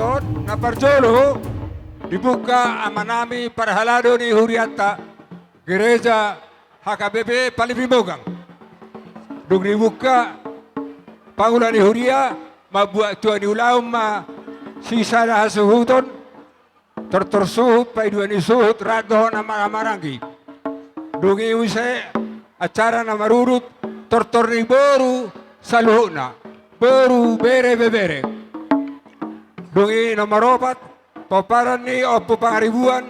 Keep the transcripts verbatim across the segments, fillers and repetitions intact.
Na parjolo, dibuka amanami parhalado ni hurianta, Gereja H K B P Palipi Mogang. Dung dibuka pangula ni huria, mambuat tua ni ulaon ma sisada hasuhuton, tortor suhut, paidua ni suhut, rap dohot na marhahamaranggi. Dung i muse acara na marudut, tortor ni boru saluhutna, boru, bere, ibebere. Dung i nomor opat, pomparan ni Ompu Pangaribuan,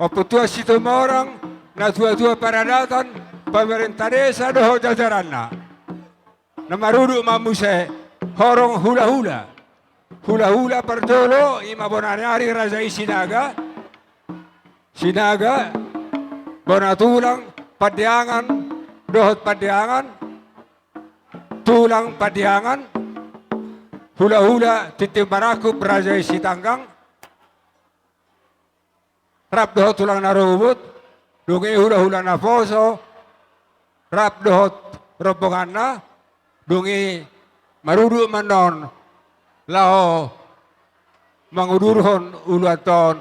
Ompu Tuan Situmorang, natuatua paradatan, pemerintah desa dohot jajaranna. Na marudut ma muse horong hulahula. Hulahula parjolo, i ma bona ni ari raja i Sinaga. Sinaga, bona tulang, Pandiangan, dohot Pandiangan, tulang Pandiangan, hulahula tintin marangkup raja i Sitanggang, rap dohot tulang na rorobot, dung i hulahula naposo, rap dohot rombonganna, dung i marudut ma annon laho mangudurhon ulaonta on,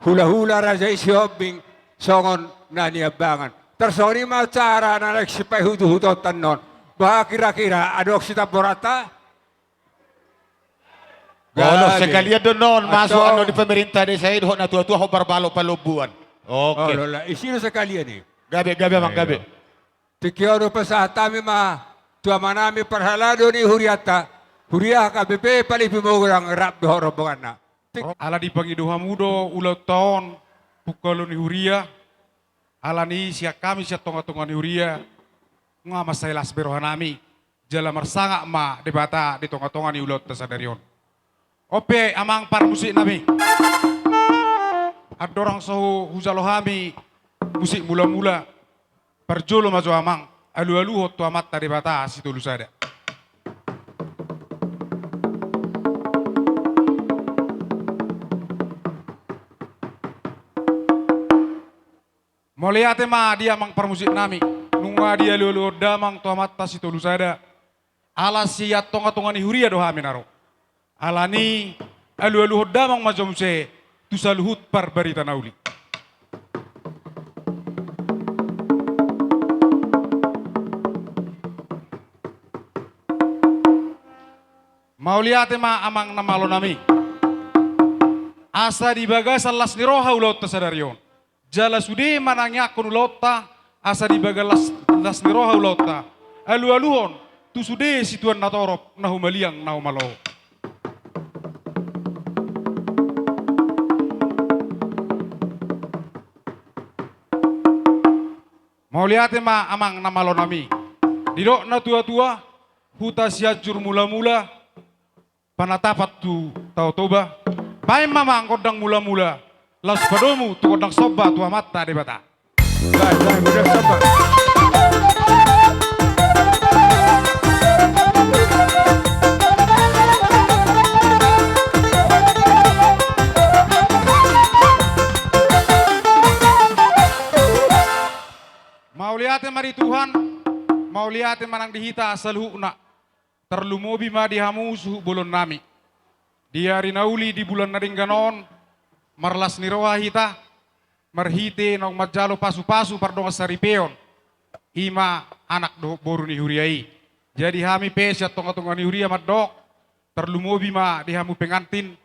hulahula raja i Sihombing songon na niambangan. Tarsongon i ma acara na naeng sipaihutuhutonta annon. Boha kira-kira, adong sitamboranta? Olo, sekalian do annon masuk annon di pemerintah desa i dohot natuatua hombar balo palombuan. Oke. Olo, isi do sekalian i. Gabe, gabe, amang, gabe. Tingki on hupasahat hami ma tu amanami parhalado ni hurianta, huria H K B P Palipi Mogang rap dohot rombonganna. Ala dipangido hamu do ulaonta on, pungkaon ni huria, alani i sian hami sian tongatonga ni huria, nunga mansai las be rohanami, jala marsangap ma Debata di tongatonga ni ulaonta sadari on. On pe amang parmusiknami, andorang so hujalo hami musik mulamula, parjolo ma jo amang alualuhon tu Amanta Debata Sitolusada. Mauliate ma di amang parmusiknami, nunga dialualuhon damang tu Amanta Sitolusada, ala sian tongatonga ni huria do hami na ro. Alani i alualuhon damang ma jo muse tu saluhut parbarita na uli. Mauliate ma amang na malonami. Asa di bagasan las ni roha ulaonta sadari on. Jala sude manangiangkon ulaonta, asa di bagasan las, las ni roha ulaonta alualuhon tu sude situan na torop, na humaliang, na humalo. Mauliate ma amang na malonami. Didok natuatua, huta Sianjur Mulamula, panatapan tu Tao Toba, baen ma amang gondang mulamula, laos padomu tu gondang somba tu Amanta Debata. Baen, baen gondang somba. Mauliate ma di Tuhan, mauliate ma nang di hita saluhutna. Tarlumobi ma di hamu suhut bolonnami. Di ari na uli di bulan na denggan on, marlas ni roha hita, marhite naung manjalo pasupasu pardongansaripeon, i ma anak dohot boru ni huria i. Jadi hami pe sian tongatonga ni huria mandok, tarlumobi ma di hamu pengantin,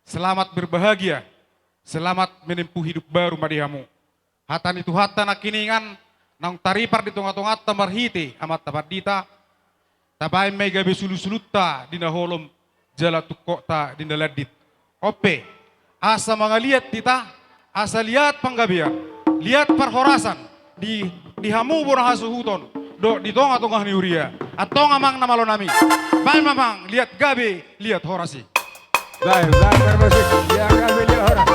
selamat berbahagia, selamat menempuh hidup baru ma di hamu. Hata ni Tuhanta nangkiningan, naung taripar di tongatonganta marhite amanta pandita, tabaen ma i gabe sulusulunta di na holom, jala tungkokta di na landit. On pe, asa mangaliat hita, asa liat panggabean, liat parhorasan di, di hamu bona hasuhuton dohot di tongatonga ni huria. Antong amang na malonami, baen ma amang liat gabe, liat horas i. Baen, baen, parmusik. Liat gabe, liat horas.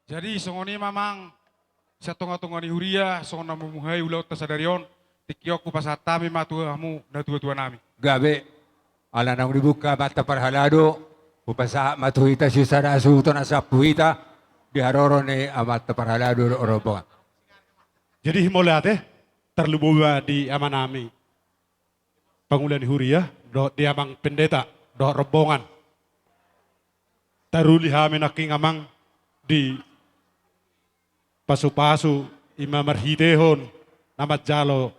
Jadi songon i ma amang, sian tonga-tonga ni huria, songon na mamuhai ulaonta sadari on, tingki on hupasahat hami ma tu hamu natuatua nami. Gabe, ala naung dibuka amanta parhalado, hupasahat ma tu hita sisada hasuhuton asa ampu hita, di haroro ni amanta parhalado dohot rombongan. Jadi mauliate, tarlumobi ma di amanami pangula ni huria, dohot di amang pendeta, dohot rombongan. Taruli hami nangkin amang di pasupasu i ma marhitehon na manjalo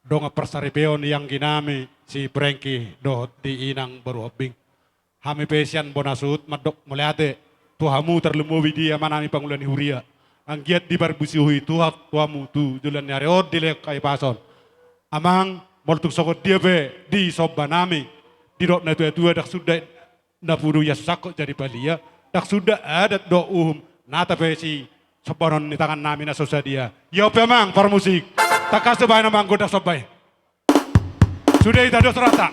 dongan parsaripeon ni angginami si Prengki dohot di inang boru Hombing. Hami pe sian bona suhut mandok mauliate tu hamu tarlumobi di amanami pangula ni huria. Anggiat diparbusihi Tuhan tu hamu tu joloan ni ari on di lehon hahipason. Amang, molo tung songon dia pe disomba nami, didok natuatua ndang suda na pudu ia susangkot jadi palia, ndang suda adat dohot uhum, nata pe si sombaon ni tangan nami na so sadia. Ia pe amang parmusik, tangkas do bahen amang gondang somba i. Sude hita dos rata.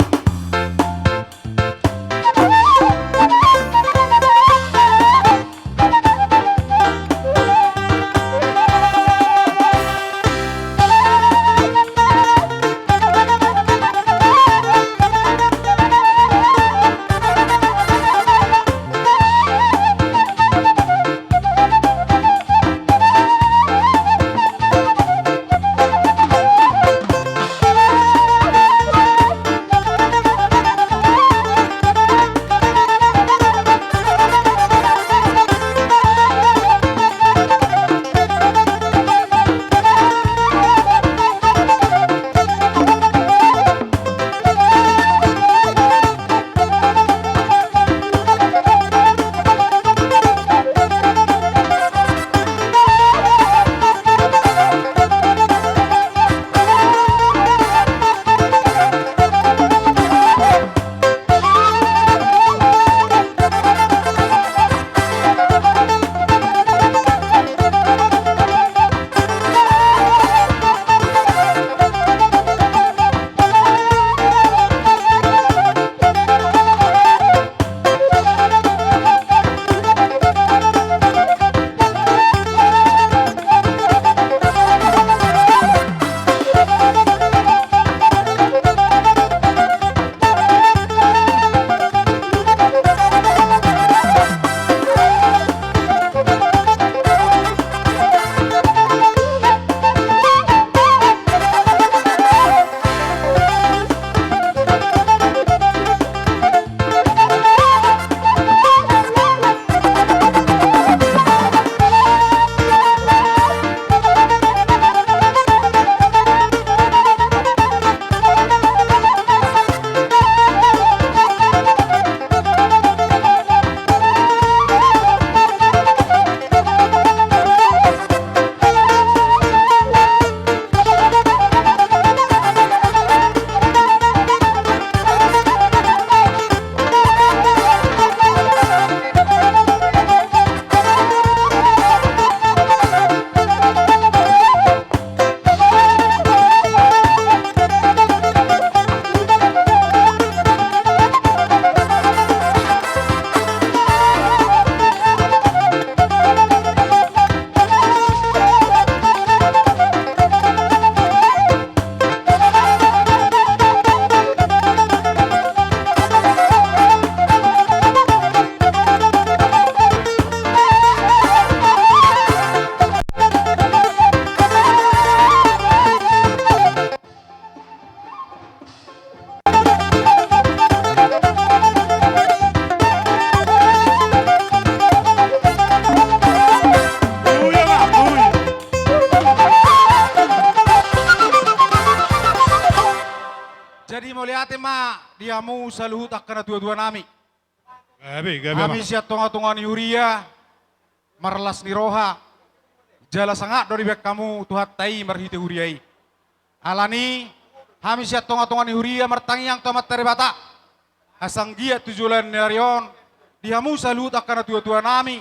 Jadi mauliate ma di hamu saluhut angka natuatua nami. Gabe, gabe, hami amang. Sian tongatonga ni huria, marlas ni roha, jala sangap do dibahen hamu Tuhanta i marhite huria i. Alani, hami sian tongatonga ni huria martangiang tu Amanta Debata, asa anggiat tu joloan ni ari on, di hamu saluhut angka natuatua nami,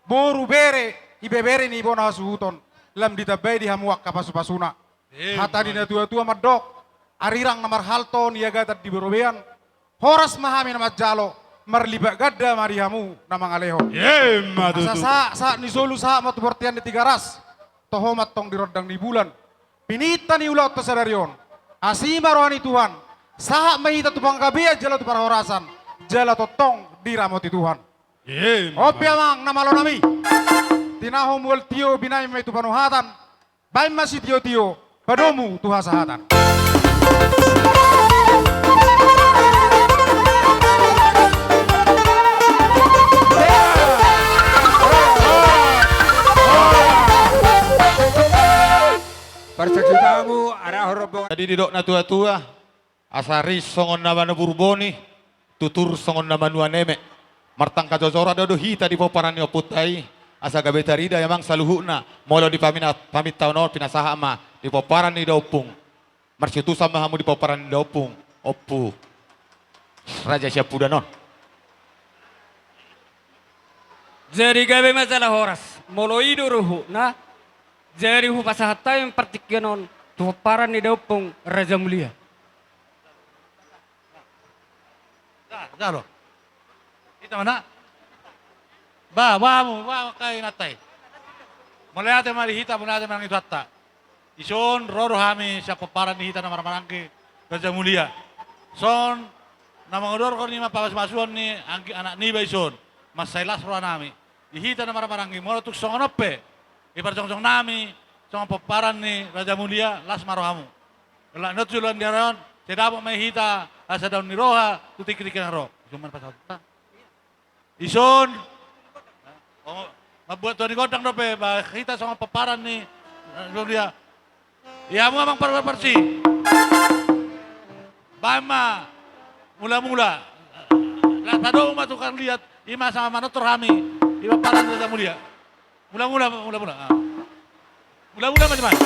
boru, bere, ibebere ni bona hasuhuton, lam ditambai di hamu angka pasupasuna. Eh, hata ni natuatua mandok, arirang na marhalto niagatan di borobean, horas ma hami na manjalo, Marlipat ganda ma di hamu na mangalehon. Ima tutu. Asa sahat, sahat ni solu sahat ma tu bontean ni Tigaras. Toho ma antong di rondang ni bulan. Pininta ni ulaonta sadari on. Asi ma roha ni Tuhan. Sahat ma hita tu panggabean jala tu parhorasan. Jala tongtong diramoti Tuhan. Ima. On pe amang na malo nami. Tinahu mual tio binahen ma i tu panuhatan. Bahen ma sitiotio, padomu tu hasahatan. Parsaksi tamu, arahon rombongan. Jadi didok na tua-tua, asa ris songon na manubur boni, tutur songon na manua neme. Martangka jojora do, do hita di pomparan ni ompunta i, asa gabe tarida amang saluhutna, molo di pamina-, pamintaon on pinasahat ma di pomparan ni daompung. Marsiutusan ma hamu di pomparan ni daompung, Ompu Raja Siampudan on. Jadi gabe ma jala horas, molo i do ruhutna, jadi hupasahat hami partingkian on tu pomparan ni daompung Raja Mulia. Jalo. Hita ma na. Ba, ba hamu, ba angka inanta i. Mauliate ma di hita, mauliate ma nang di Tuhanta. Dison ro do hami sian pomparan ni hita na marhahamaranggi Raja Mulia. Dison na mangodorhon i ma pasu-pasuon ni anggi anak niba dison. Mansai las roha nami. Di hita na marhahamaranggi, molo tung songon on pe. Di parjongjong nami, songon pomparan ni Raja Mulia, las ma rohamu. Ala na tu joloan ni ari on, sai dapot ma hita hasadaon ni roha tu tingki-tingki na ro. Dison ma na pasahat. Dison. Oh, mambuat tua ni gondang dope, ba hita songon pomparan ni, eh, Raja Mulia. Ia hamu amang parparsi. Bahen ma mula-mula. Las padomu ma tukang liat, i ma sama manortor hami di pomparan ni Raja Mulia. Mula-mula, mula-mula. Ah. Mula-mula ma jemai.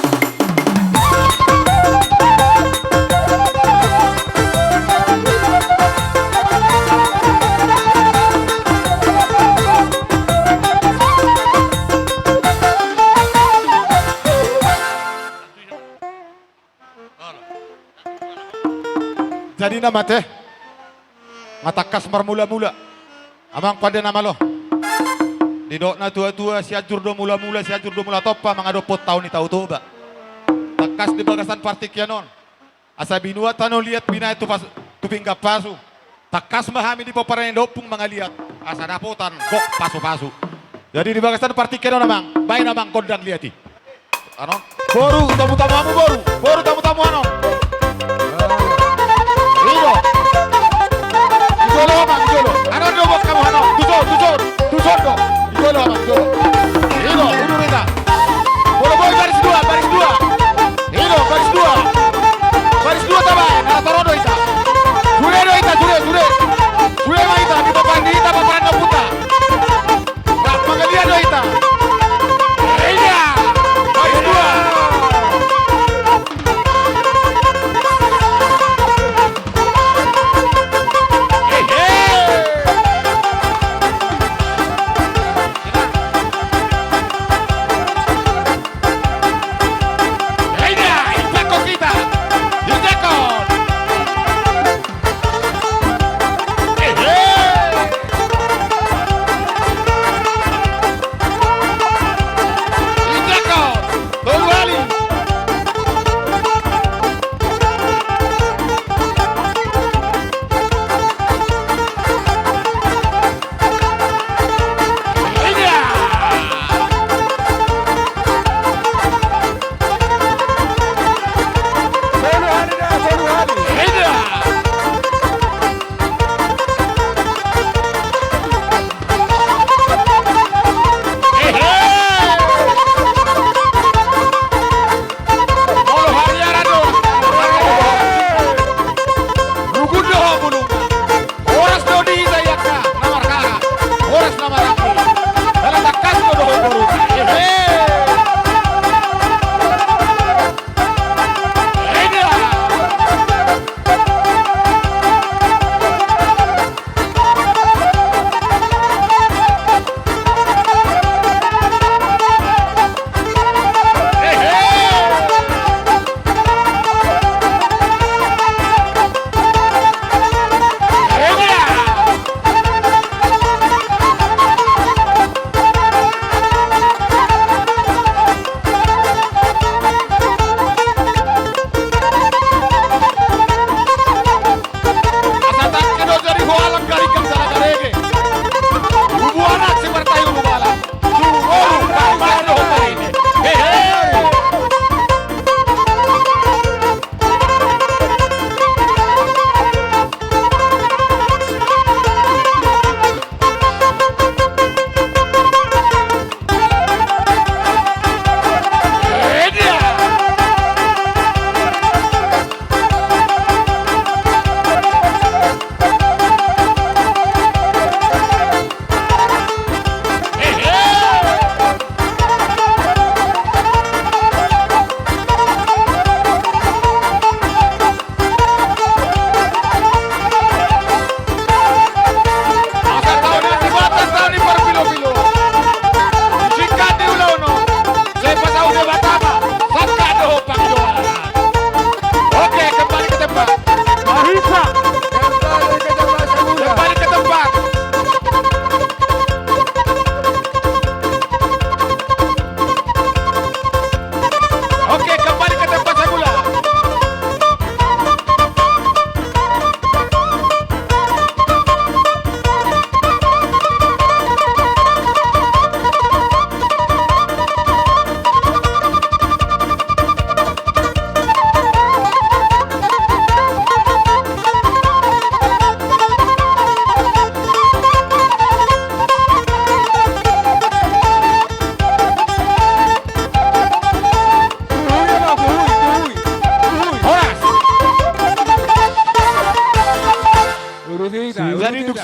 Jadi na mate. Nga tangkas marmula-mula. Amang pande na malo. Didok na tua-tua, Sianjur do mula-mula, Sianjur do mula tompa, mangadophon tao ni Tao Toba. Tangkas di bagasan partingkian on. Asa binuat tano liat binahen tu pas-, tu pinggan pasu. Tangkas ma hami di pomparan ni daompung mangaliat. Asa dapotan gok pasu-pasu. Jadi di bagasan partingkian on amang, bahen amang gondang liat i. Anon. Boru, tamu-tamu hamu boru. Boru, tamu-tamu anon. I do. Di jolo amang, di jolo. Anon do buat hamu anon. Tuson, tuson, tuson do. Di jolo amang, di jolo. I do, udur hita. Boru, boru, baris dua, baris dua. I do, baris dua. Baris dua tabaen, ala toro do hita. Sure do hita, sure, sure. Sure ma hita, di pomparan ni hita, pomparan ni ompunta. Rap mangaliat do hita. Iya. Baris dua. Hehe.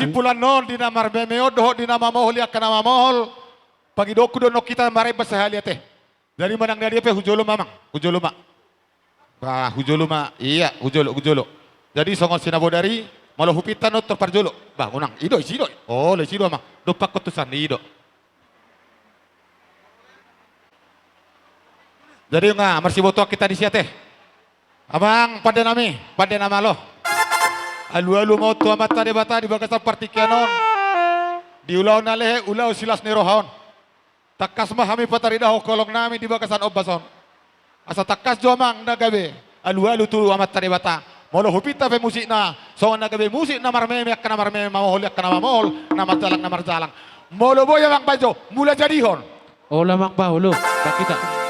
Simpulanna on, di na marmeme on dohot di na mamohol i angka na mamohol, pangidoonku do annon hita maremban sahali ate. Jadi manang na dia pe hujolo ma amang, hujolo ma. Bah, hujolo ma, ia, hujolo, hujolo. Jadi songon sinabodari, molo hupinta annon tor parjolo. Bah, unang, i do, isi do. Olo, isi do amang. Dompak ho tusan, i do. Jadi nga marsibotoan hita disi ate. Amang pande nami, pande na malo. Alualu ma on tu Amanta Debata di bagasan partingkian on. Di ulaon na lehe, ulaon silas ni roha on. Tangkas ma hami pataridahon holong nami di bagasan ombas on. Asa tangkas jo amang na gabe alualu tu Amanta Debata. Molo hupinta pe musikna, songon na gabe musik na marmeme angka na marmeme, mamohol angka na mamohol, na marjalang na marjalang. Molo boi amang banjo, mula jadihon. Olo amang bah, olo. Bah hita.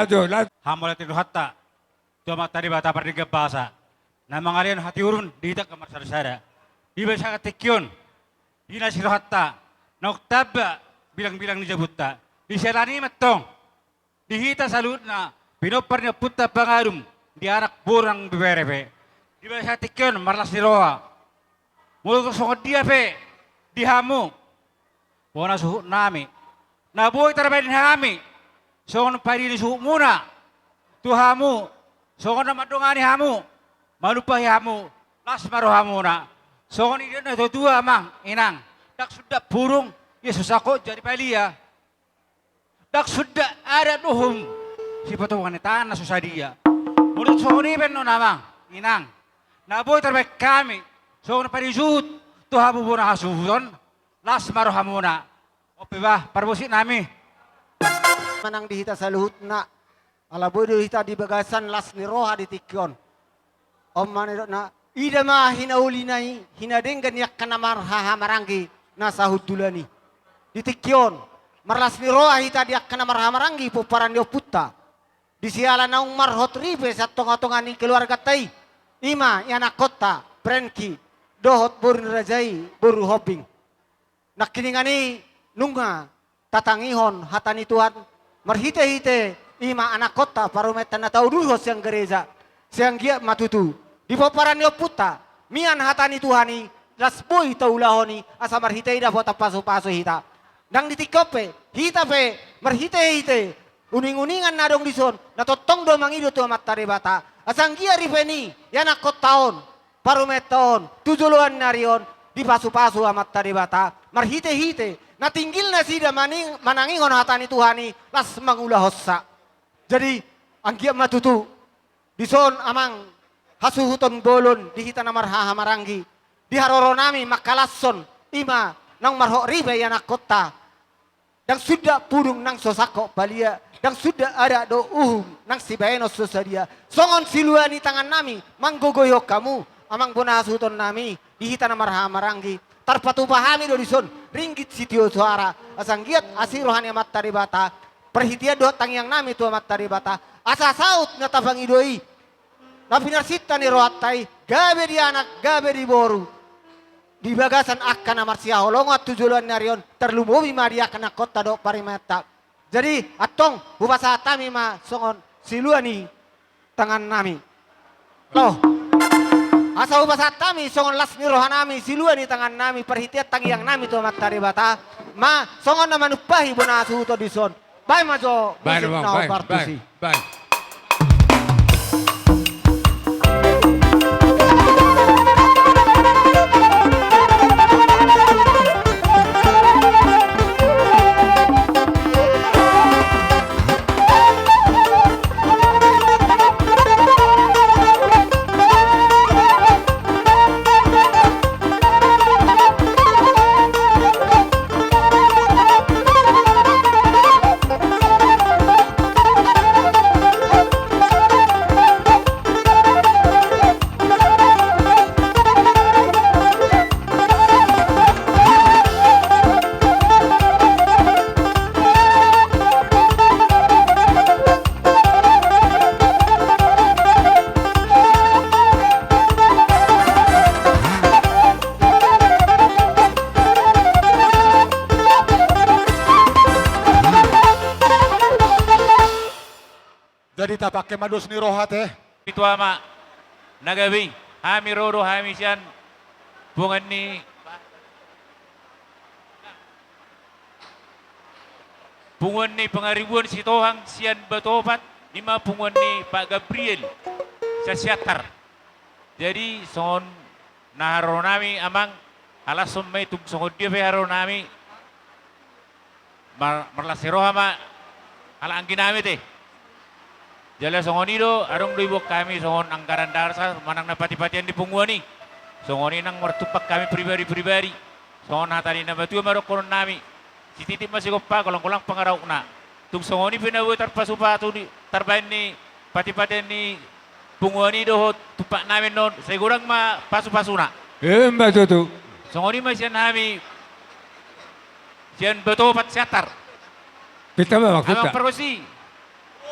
Hamauliateon ni rohanta tu Amanta Debata pardenggan basa, na mangalehon hatiuron di hita angka marsadasada. Di bagasan tingki on, di na sirohanta, naung tamba bilangbilang ni jabunta. Di siala ni i ma antong, di hita saluhutna, pinompar ni ompunta pangarum, di anak boru nang bebere pe, di bagasan tingki on marlas ni roha. Molo tung songon dia pe di hamu, bona suhutnami, na boi tarbahen hami songon padi ni suhutmuna tu hamu, songon na mandongani hamu, manumpahi hamu, las ma rohamuna. Songon i didok natuatua, amang inang, ndang sundat pudung ia so sangkot jadi palia. Ndang sundat adat uhum, sipatupaon ni tangan na so sadia. Molo tung songon i pe annon, amang inang, na boi tarbahen hami songon padi ni suhut tu hamu bona hasuhuton, las ma rohamuna. On pe bah parbositnami. Manang di hita saluhutna, ala boi do hita di bagasan las ni roha di tingki on. On ma na nidokna, ida ma hinaulina i, hinadenggan ni angka na marhahamaranggi na sahundulan i. Di tingki on, marlas ni roha hita di angka na marhahamaranggi pomparan ni ompunta, di siala naung marhot ripe sian tongatonga ni keluarganta i. I ma ianakkonta Prenki dohot boru ni raja i, boru Hombing. Nangkiningan i nunga tatangihon hata ni Tuhan marhitehite i ma anakkonta parumaenta na tauduhon sian gareja. Sai anggiat ma tutu di pomparan ni ompunta mian hata ni Tuhan i, las boi taulahon i, asa marhite i dapotan pasupasu hita. Ndang di tingki on pe, hita pe marhitehite uninguningan na adong dison, na tongtong do mangido tu Amanta Debata asa anggiat ripe ni ianakkonta on, parumaenta on, tu joloan ni ari on dipasupasu Amanta Debata marhitehite na tinggil nasida maning-, manangihon hata ni Tuhan i, las mangulahonsa. Jadi anggiat ma tutu dison, amang, hasuhuton bolon di hita na marhahamaranggi, di haroronami mangkalashon i ma naung marhot ripe ianakkonta. Ndang sundat pudung nang so sangkot palia, ndang sundat adat dohot uhum nang sibahenon so sadia. Songon silua ni tangannami manggogoihon hamu, amang bona hasuhutonnami, di hita na marhahamaranggi, tarpatupa hami do dison ringgit sitio soara, asa anggiat asi roha ni Amanta Debata, parhitean dohot tangiangnami tu Amanta Debata, asa saut na tapangido i, na pinarsinta ni rohanta i, gabe di anak, gabe di boru, di bagasan angka na marsihaholongan tu joloan ni ari on, tarlumobi ma di angka anakkonta dohot parumaenta. Jadi antong hupasahat hami ma songon silua ni tangannami. Lo. Asa hupasahat hami songon las ni rohanami, silua ni tangannami, parhitean tangiangnami tu Amanta Debata, ma songon na manumpahi bona hasuhuton dison. Baen ma jo. Baen, musik, bang, na baen, hombar baen, tusi. Baen. Jadi tapangke ma dos ni roha te. Itu ama na gabe i, hami ro do hami sian punguan ni, punguan ni Pangaribuan Sitohang sian Batu Opat, i ma punguan ni Pak Gabriel sian Siantar. Jadi songon na haroronami, amang, halashon ma i tung songon dia pe haroronami, mar-, marlas ni roha ma halak angginami te. Jala songon i do, adong do diboan hami songon anggaran dasar manang na patipatian ni punguan i. Songon i nang martumpak hami pribadi-pribadi. Songon hata ni na matua ma dohononnami: Sititi ma sigompa, golang-golang pangarahutna. Tung songon i pe na boi tarpasupasu di, tarbahen ni patipatian ni punguan i dohot tumpaknami annon, sai godang ma pasupasuna. Emma tutu. Songon i ma sian hami sian Batu Opat Siantar. Kita ma maksudna. Amang pargonsi.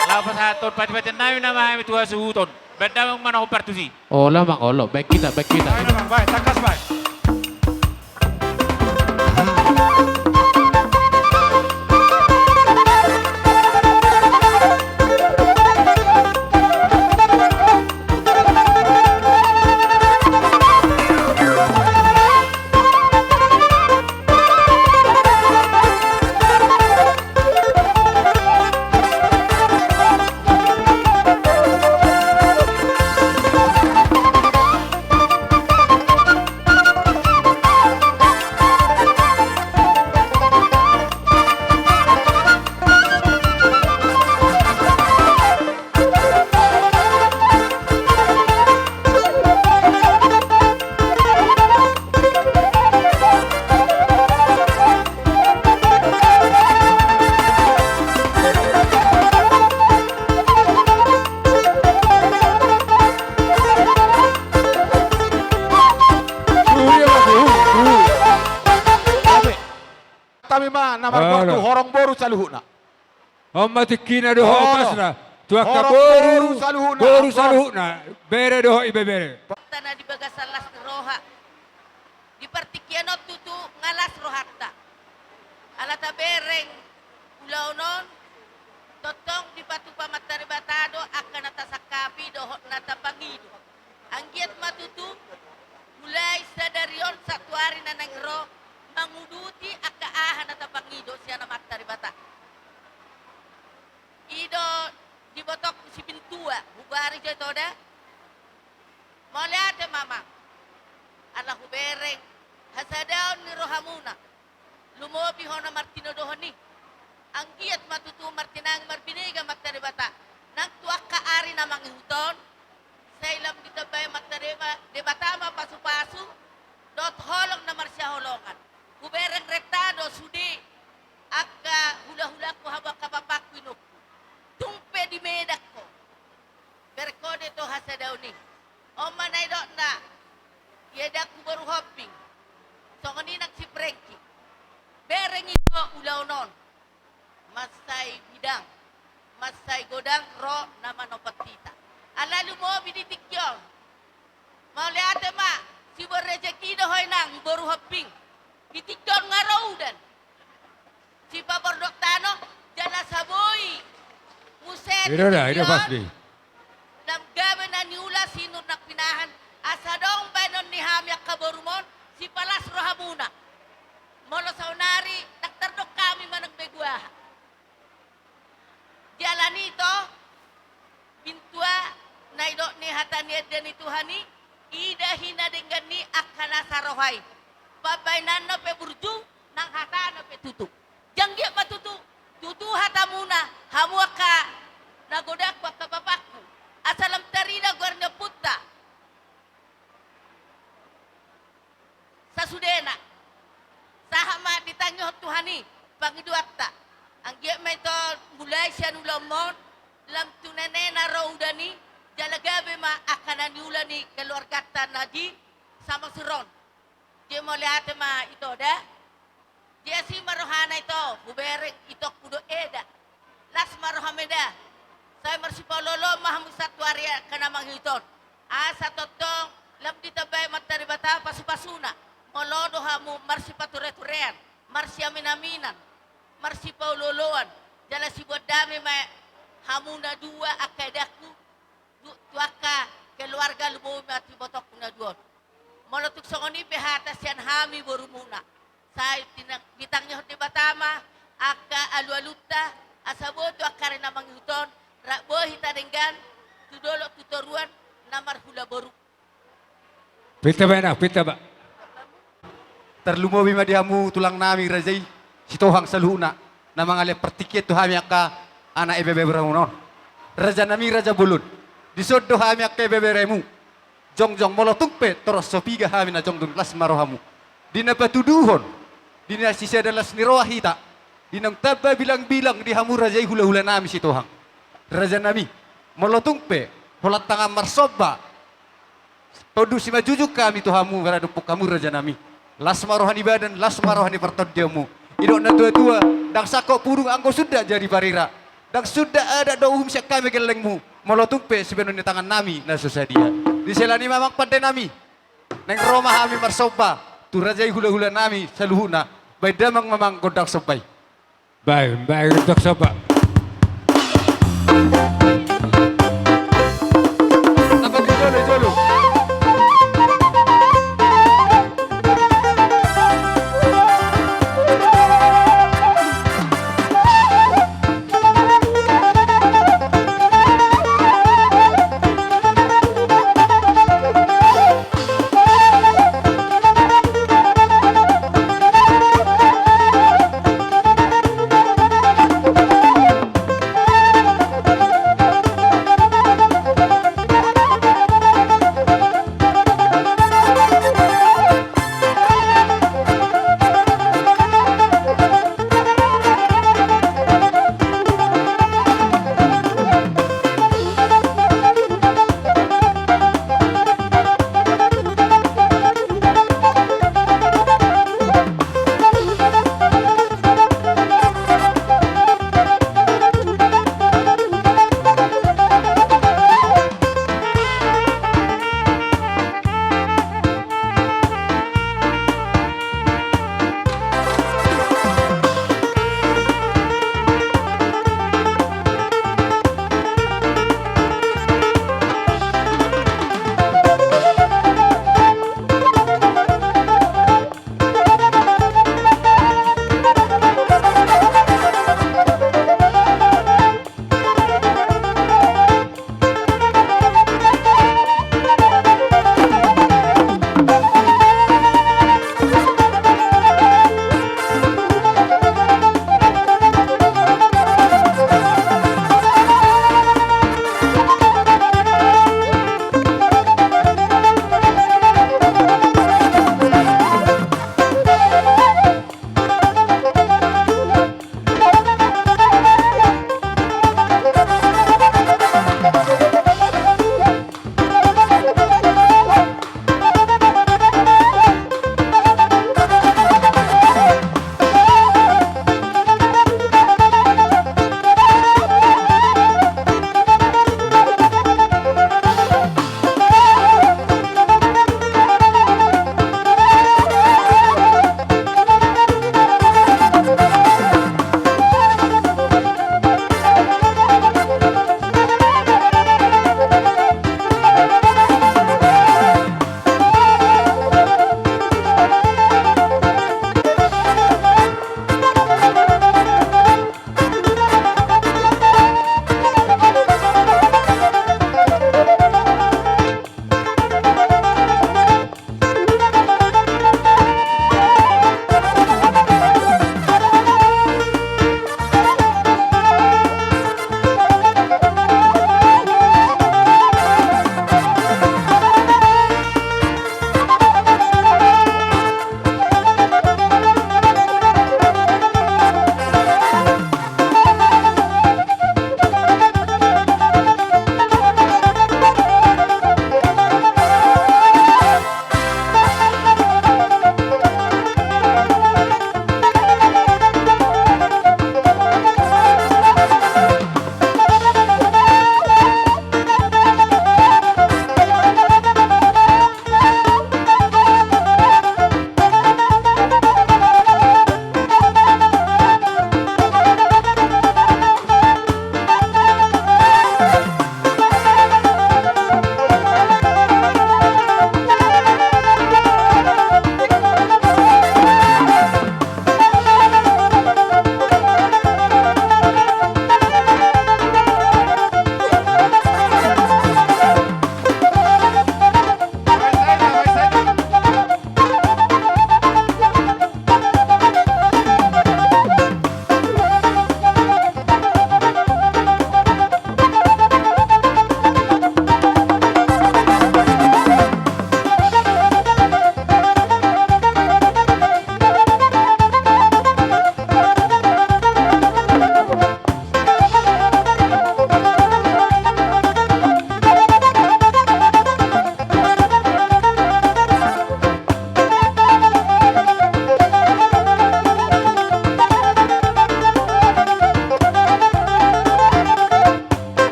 Laho pasahathon patipatian nami nama hami tu hasuhuton. Baen damang ma na hombar tusi. Olo, Amang, olo. Baen hita, baen hita. Baen, Amang, baen. Tangkas, baen. Hami ma na margoar tu horong boru saluhutna. On ma tingkina dohot ombasna tu angka boru, boru saluhutna, bere dohot ibebere. Tana di bagasan las ni roha. Di partingkian on tutu nga las rohanta. Ala tabereng ulaon on, tongtong dipatupa Amanta Debata do angka na tasangkapi dohot na tapangido. Anggiat ma tutu, mulai sadari on sahat tu ari na naeng ro, manguduti angka aha na tapangido sian Amanta Debata. I do dibotongku si Bintua, hubari jo ito da. Mauliate ma Amang. Ala hubereng hasadaon ni rohamuna. Lumobi hona martinodohon i. Anggiat ma tutu martinangi marbinege Amanta Debata. Nang tu angka ari na mangihut on, sai lam ditambai Amanta Deba-, Debata ma pasupasu, dohot holong na marsihaholongan. Hubereng renta do sude angka hulahulangku hamu angka bapangku inongku. Tung pe di Medan ho. Bereng ho do ito hasadaon i. On ma na nidokna. Ia dakku boru Hombing. Songon i nang si Prengki. Bereng ito ulaon on. Mansai bidang. Mansai godang ro na manopot hita. Ala lumobi di tingki on. Mauliate ma, siboan rejeki do ho inang, boru Hombing. Di tingki on nga ro udan. Sipabordok tano, jala saboi. Muse i do da, i do pasti. Lam gabe na niula sinur nang pinahan, asa adong baenon ni hami angka borumon, sipalas rohamuna. Molo saonari, ndang tardok hami manang begu aha. Jala ni ito, Bintua, na nidok ni hata ni ende ni Tuhan i, ida hina denggan ni angka na saroha i. Pambahenanna pe burju, nang hatana pe tutu. Janggiat ma tutu, tutu hatamuna, hamu angka na godangku angka bapangku. Asa lam tarida goar ni ompunta. Sasudena. Sahat ma ditangihon Tuhan i, pangidoanta. Anggiat ma ito mulai sian ulaon on, lam tu nene na ro udan i, jala gabe ma angka na niula ni keluarganta na di Samosir on. Jadi mauliate ma ito da. Dia si ma rohana ito, hubereng itongku do eda. Las ma roham eda. Sai marsipaolooloan ma hamu sahat tu ari angka na mangihut on. Asa tongtong lam ditambai Amanta Debata pasupasuna. Molo do hamu marsipatureturean, marsiaminaminan, marsipaolooloan. Jala siboan dame ma hamu na dua angka edangku. Tu, tu angka keluarga lumobi ma tu ibotongku na dua on. Molo tung songon i pe hata sian hami borumuna. Sai tinang-, ditangihon Debata ma angka alualunta, asa boi tu angka ari na mangihut on, rap boi hita denggan, tu dolok tu toruan, na marhula boru. Pinta ba, pinta ba. Tarlumobi ma di hamu tulang nami raja i, Sitohang saluhutna, na mangalean partingkian tu hami angka anak ibebere on. Raja nami, raja bolon. Dison do hami angka ibeberemu. Jongjong molo tung pe torop so piga hami na jongjong, las ma rohamu. Di na patuduhon, di na sisada las ni roha hita, di naung tamba bilangbilang di hamu raja i hulahula nami Sitohang. Raja nami, molo tung pe holan tangan marsomba, tonduk simanjujung hami tu hamu, maradophon hamu raja nami. Las ma roha ni badan, las ma roha ni partondionmu. Didok natuatua, ndang sangkop pudung anggo sundat jadi parira. Ndang suda adat dohot uhum sian hami gellengmu, molo tung pe sibahenon ni tangannami na so sadia. Di sela ni i ma amang pande nami, naeng ro ma hami marsomba tu raja i hulahula nami saluhutna. Baen damang ma amang gondang somba i. Baen, baen gondang somba. Tamba di jolo, jolo.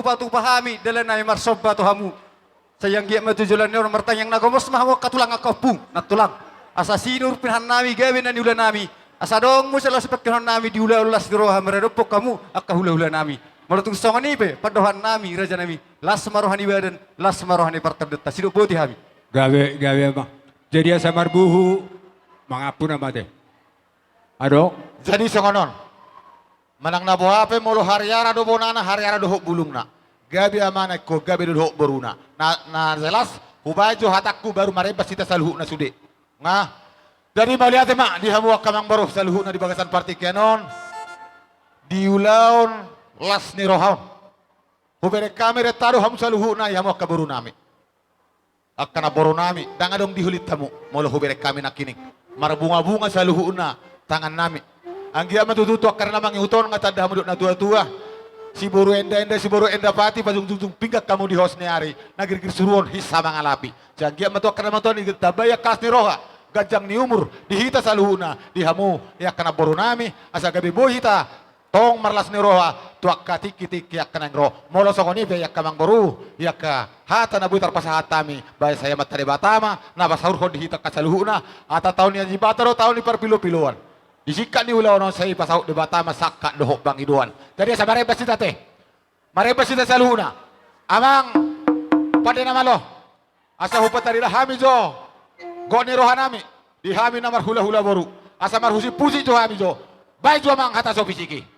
patupa hami dalan nami marsomba tu hamu. Sai anggiat ma tu joloan ni on martangiang na gomos ma hamu angka tulang angka ompung nantulang. Asa sinur pinahannami gabe na niulanami. Asa adong muse las pangkilahononnami di ulaon las ni roha maradophon hamu angka hulahulanami. Molo tung songon i pe pandohannami rajanami, las ma roha ni badan, las ma roha ni partondionta. Sidok boti hami. Gabe, gabe ma. Jadi asa marbuhu mangampu nama te. Adong. Jadi songon on. Manang na boha pe molo hariara do bonana, hariara dohot bulungna. Gabe amana ingkon, gabe do dohot boruna. Na, na jelas, hubaen jo hatangku baru marembas hita saluhutna sude. Nga. Jadi mauliate ma di hamu angka amangboru saluhutna di bagasan partingkian on. Di ulaon las ni roha on. Hubereng hami renta do hamu saluhutna, i hamu angka borunami. Angka namborunami, ndang adong di hulit hamu, molo hubereng hami nangkining. Marbungabunga saluhutna tangannami. Anggiat ma tutu tu angka na mangihut on nga tanda hamu dok natuatua. Siboru endaenda, siboru endapati, pajungjungjung pinggan hamu di hos ni ari, na girgir suruon hinsa mangalapi. Sai anggiat ma tu angka na mangihut on i tambai angka las ni roha, ganjang ni umur, di hita saluhutna, di hamu, i angka namborunami, asa gabe boi hita, tong marlas ni roha tu angka tingkitingki angka naeng ro. Molo songon i pe i angka amangboru, i angka hata na boi tarpasahat hami, baen sai Amanta Debata ma na pasaurhon di hita angka saluhutna. Ata taon ni Ajibata do taon ni parpilopiloan. Di singkat ni ulaon on sai pasaut Debata ma sangkap dohot pangidoan. Jadi asa marembas hita te. Marembas hita saluhutna. Amang, pande na malo. Asa hupatarida hami jo gok ni rohanami di hami na marhulahula boru. Asa marhusiphusi jo hami jo. Baen jo amang hata so pisiki.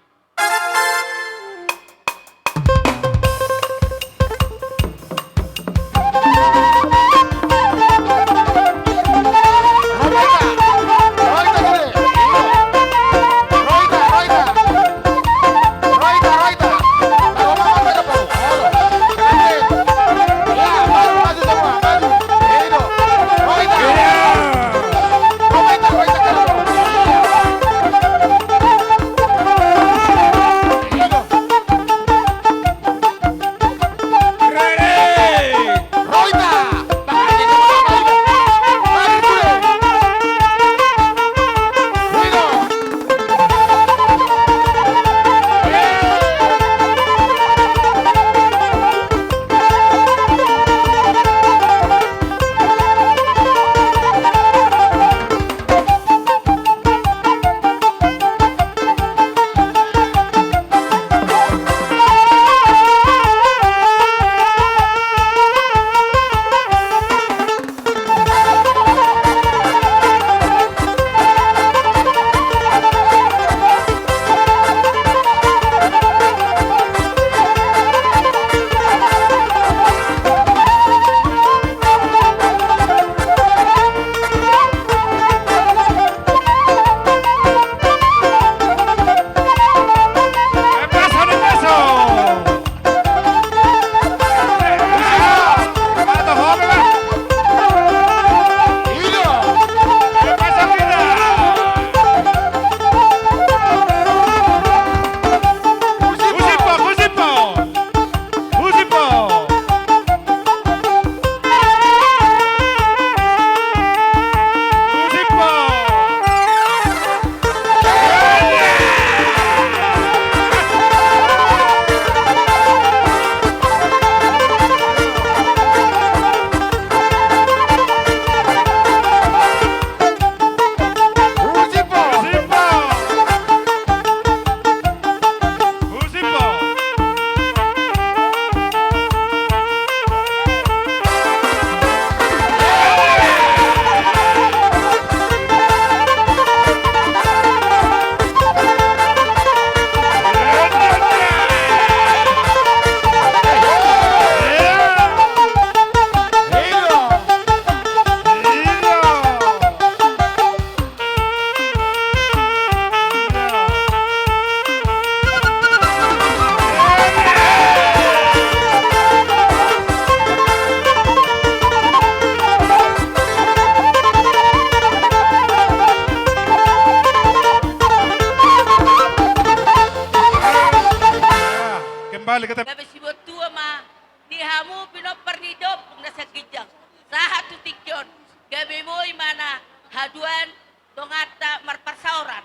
Kembali ke tempat. Gabe sibotua ma di hamu pinompar ni da Ompung na sian ginjang. Sahat tu tingki on gabe boi ma na haduan donganta marparsaoran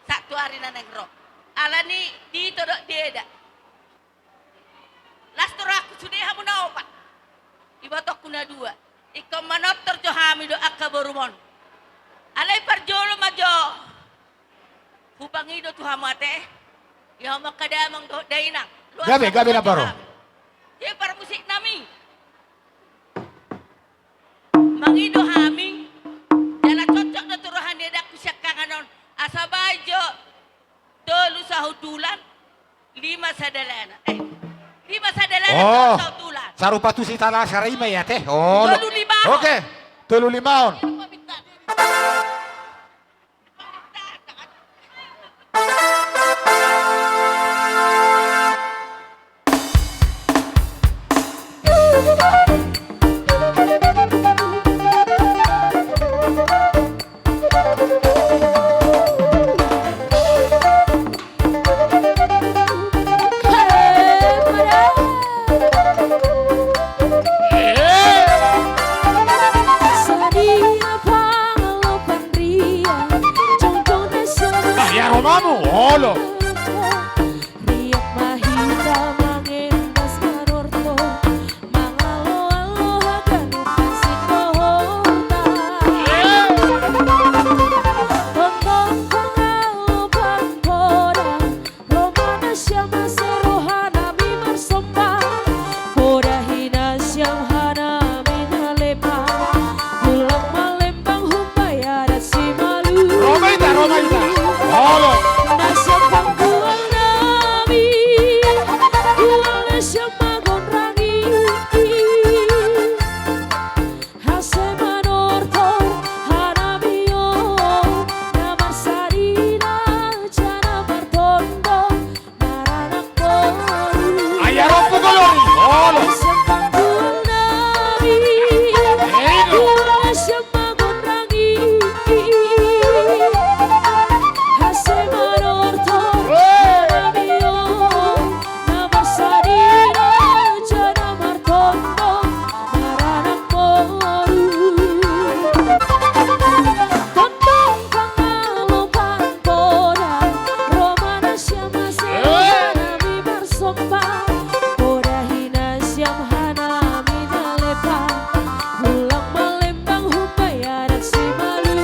sahat tu ari na naeng ro. Alani ditodok dieda. Las Sude hamu na opat. Ibotongku na dua. Ingkon manortor jo hami do angka borumon. Alai parjolo ma jo. Hupangido tu hamu ate. Ia hamu angka damang dohot dainang. Gabe, gabe na baro. Jadi parmusik nami. Mangido hami, jala cocok do tu roha ni edangku siangkangan on, asa baen jo tolu sahundulan, lima sadalanan. Eh, lima sadalanan, oh, tolu sahundulan. Sarupa tu si tala sarima ya teh. Oh, tolu lima. Oke, tolu lima on. Nah, ya romamu, olo. Riap ma hita mangendas manortor, mangalo-alo haganupan sindohorta. Tongtong pangalo panggoda, ro ma na sian mase rohanami marsomba. Poda hinaseam hanami na lepa, ulang malembang humbaya dan simalu. Ro ma hita, ro ma hita. Olo. Na sian panggual nami, gual na sian magonrangi. Asa manortor hanami on, na marsadina jala martondong, maranak boru. Ai ro panggoda, olo. Asa panggual nami, ego, asa magonrangi. Asa manortor hanami on, na marsadina jala martondong, maranak boru. Tongtong pangalo panggoda, ro ma na sian mase rohanami marsomba. Poda hinaseam hanami na lepa, ulang malembang humbaya dan simalu.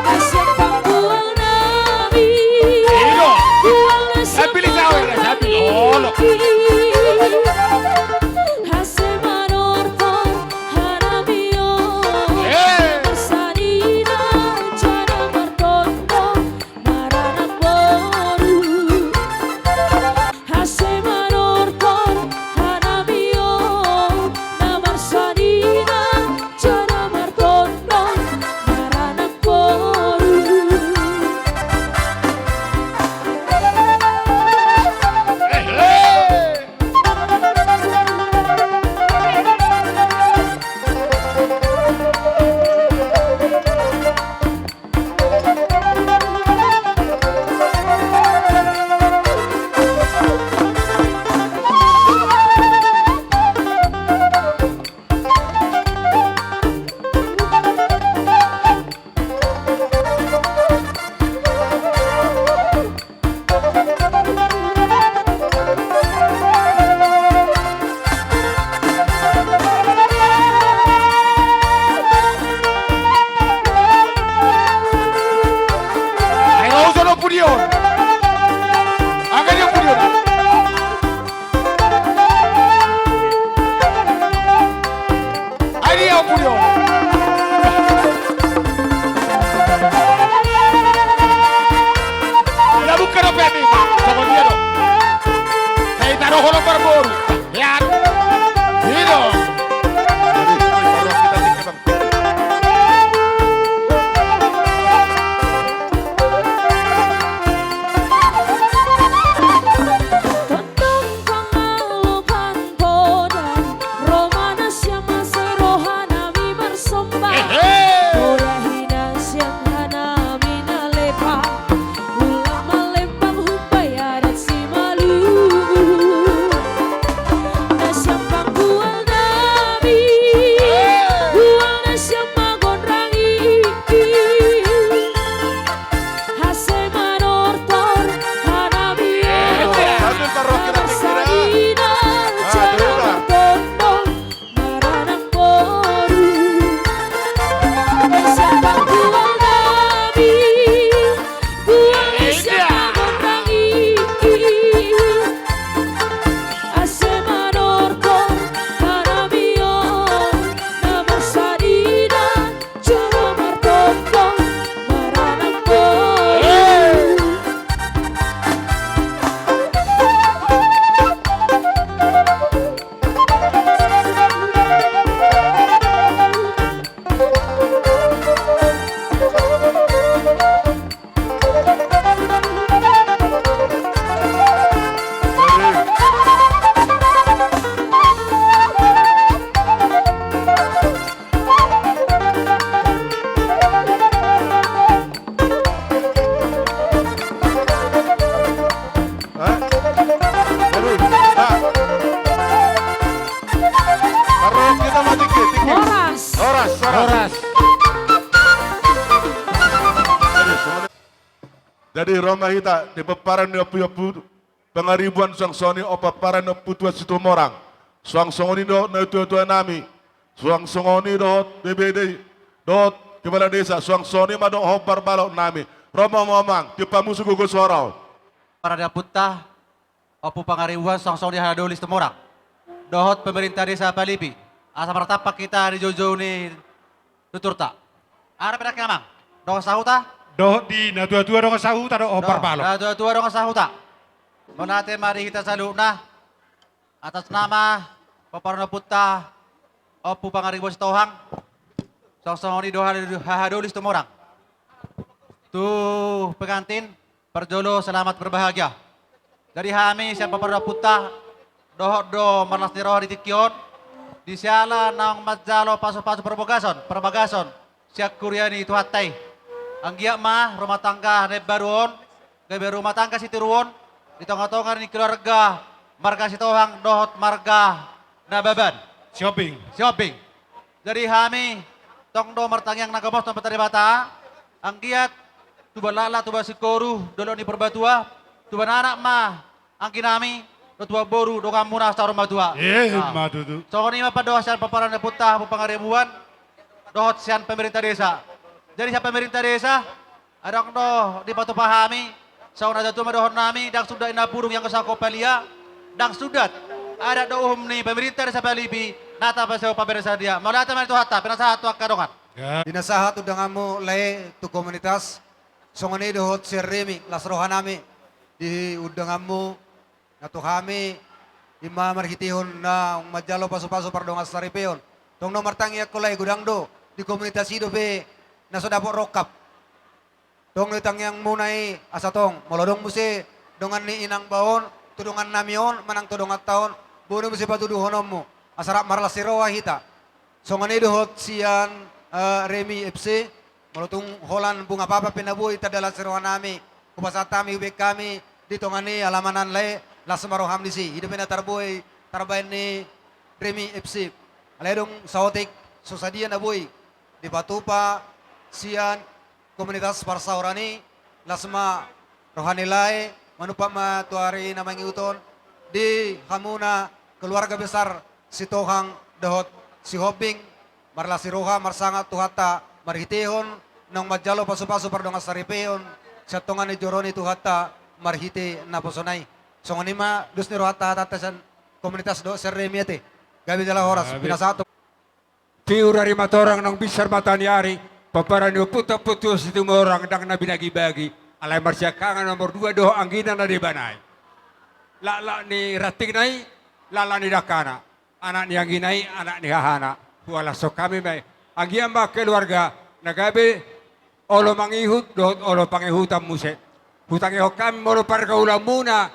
Na sian panggual nami, ego, gual na sian magonrangi. Asa manortor hanami on, eh, marsadina jala martondong, maranak boru. Asa manortor hanami on, na marsadina jala martondong, maranak boru. Ai, ro, ro, ro, pudi on. Angka dia pudi on. Ai dia pudi on. Ia buka do pemi, songon dia do. Hei, taruh kolom parboru. Lihat. Ini do. Tongtong pangalo panggoda, ro ma na sian mase rohanami marsomba. Ehe. Poda hinaseam hanami na lepa, ulang malembang humbaya dan simalu. Parrohahon hita ma tingki, tingki. Horas. Horas, horas. Horas. Jadi, songon i. Jadi, ro ma hita di pomparan ni ompuompu Pangaribuan, suang songon i dohot pomparan ni Ompu Tua Situmorang. Suang songon i dohot natuatua nami. Suang songon i dohot B P D, dohot kepala desa. Suang songon i ma dohot hombar balok nami. Ro ma hamu amang, tiop hamu sugo-sugo suara on. Pomparan ni ompunta, Ompu Pangaribuan, suang songon i Hahadoli Situmorang. Dohot pemerintah desa Palipi. Asa martampak hita di joujou ni tuturta. Aha pe nangkin amang? Dongan sahuta? Dohot di natuatua dongan sahuta do, dohot hombar balok. Natuatua dongan sahuta. Mauliate ma di hita saluhutna. Atas nama pomparan ni ompunta Ompu Pangaribuan Sitohang. Suang songon i dohot Hahadoli Situmorang. Tu pengantin, parjolo selamat berbahagia. Jadi hami sian pomparan ni ompunta, dohot do marlas ni roha di tingki on, di siala naung manjalo pasupasu parbagason, parbagason sian huria ni Tuhanta i. Anggiat ma rumah tangga na imbaru on, gabe rumah tangga sitiruon, di tongatonga ni keluarga, marga Sitohang dohot marga Nababan. Sihombing. Sihombing. Jadi hami, tong do martangiang na gomos tu Amanta Debata, anggiat tubuan laklak, tubuan singkoru, dolok ni Purbatua, tubuan anak ma anggi nami, dohot tubuan boru donganmuna saur matua. Eh, ima tutu. Songon i ma pandohan sian pomparan ni ompunta Ompu Pangaribuan, dohot sian pemerintah desa. Jadi sian pemerintah desa, adong do dipatupa hami, songon na tutu ma dohonon nami, ndang sundat inna burung ianggo sangkop palia, ndang sundat adat dohot uhum ni pemerintah desa Palipi, na tapasehon pambahenan sadia. Mauliate ma di Tuhanta, pinasahat tu angka dongan. Pinasahat undanganmu lae tu komunitas, songon i dohot sian Remi, las roha nami di undanganmu na tu hami, ima marhitehon naung manjalo pasupasu pardongansaripeon. Tong do martangiang ho lae, godang do di komunitas i dope na so dapot rongkap. Tong do tangiangmuna i asa tong, molo adong muse dongan ni inang ba on, tu dongan nami on, manang tu donganta on, boi do muse patuduhononmu, asa rap marlas ni roha hita. Songon i dohot sian, eh, Remi F C, molo tung holan bunga papa pe na boi tanda las ni roha nami, hupasahat hami, hubaen hami di tonga ni alaman an lae, las ma roham disi. I dope na tarbue, tarbaen ni Remi F C. Alai adong saotik so sadia na boi dipatupa sian komunitas parsaoran i, las ma roha ni lae, manumpak ma tu ari na mangihut on, di hamuna keluarga besar Sitohang dohot Sihombing, marlas ni roha, marsangap Tuhanta, marhitehon naung manjalo pasupasu pardongansaripeon sian tonga ni joro ni Tuhanta marhite naposona i. Songon i ma dos ni rohanta, hatanta sian komunitas dohot sian Remi, ate. Gabe jala horas, gabe. Pinasahat. Tiur ari matorang naung binsar mata ni ari, pomparan ni ompunta Ompu Tua Situmorang ndang na binagibagi, alai marsiangkangan nomor dua dohot anggina na debana i. Laklak ni rantingna i, laklak ni dangkana, anak ni anggina i, anak ni hahana. Hualashon hami ma i. Anggiat ma keluarga na gabe olo mangihut dohot olo pangihutan muse. Hutangihon hami molo pargaulanmuna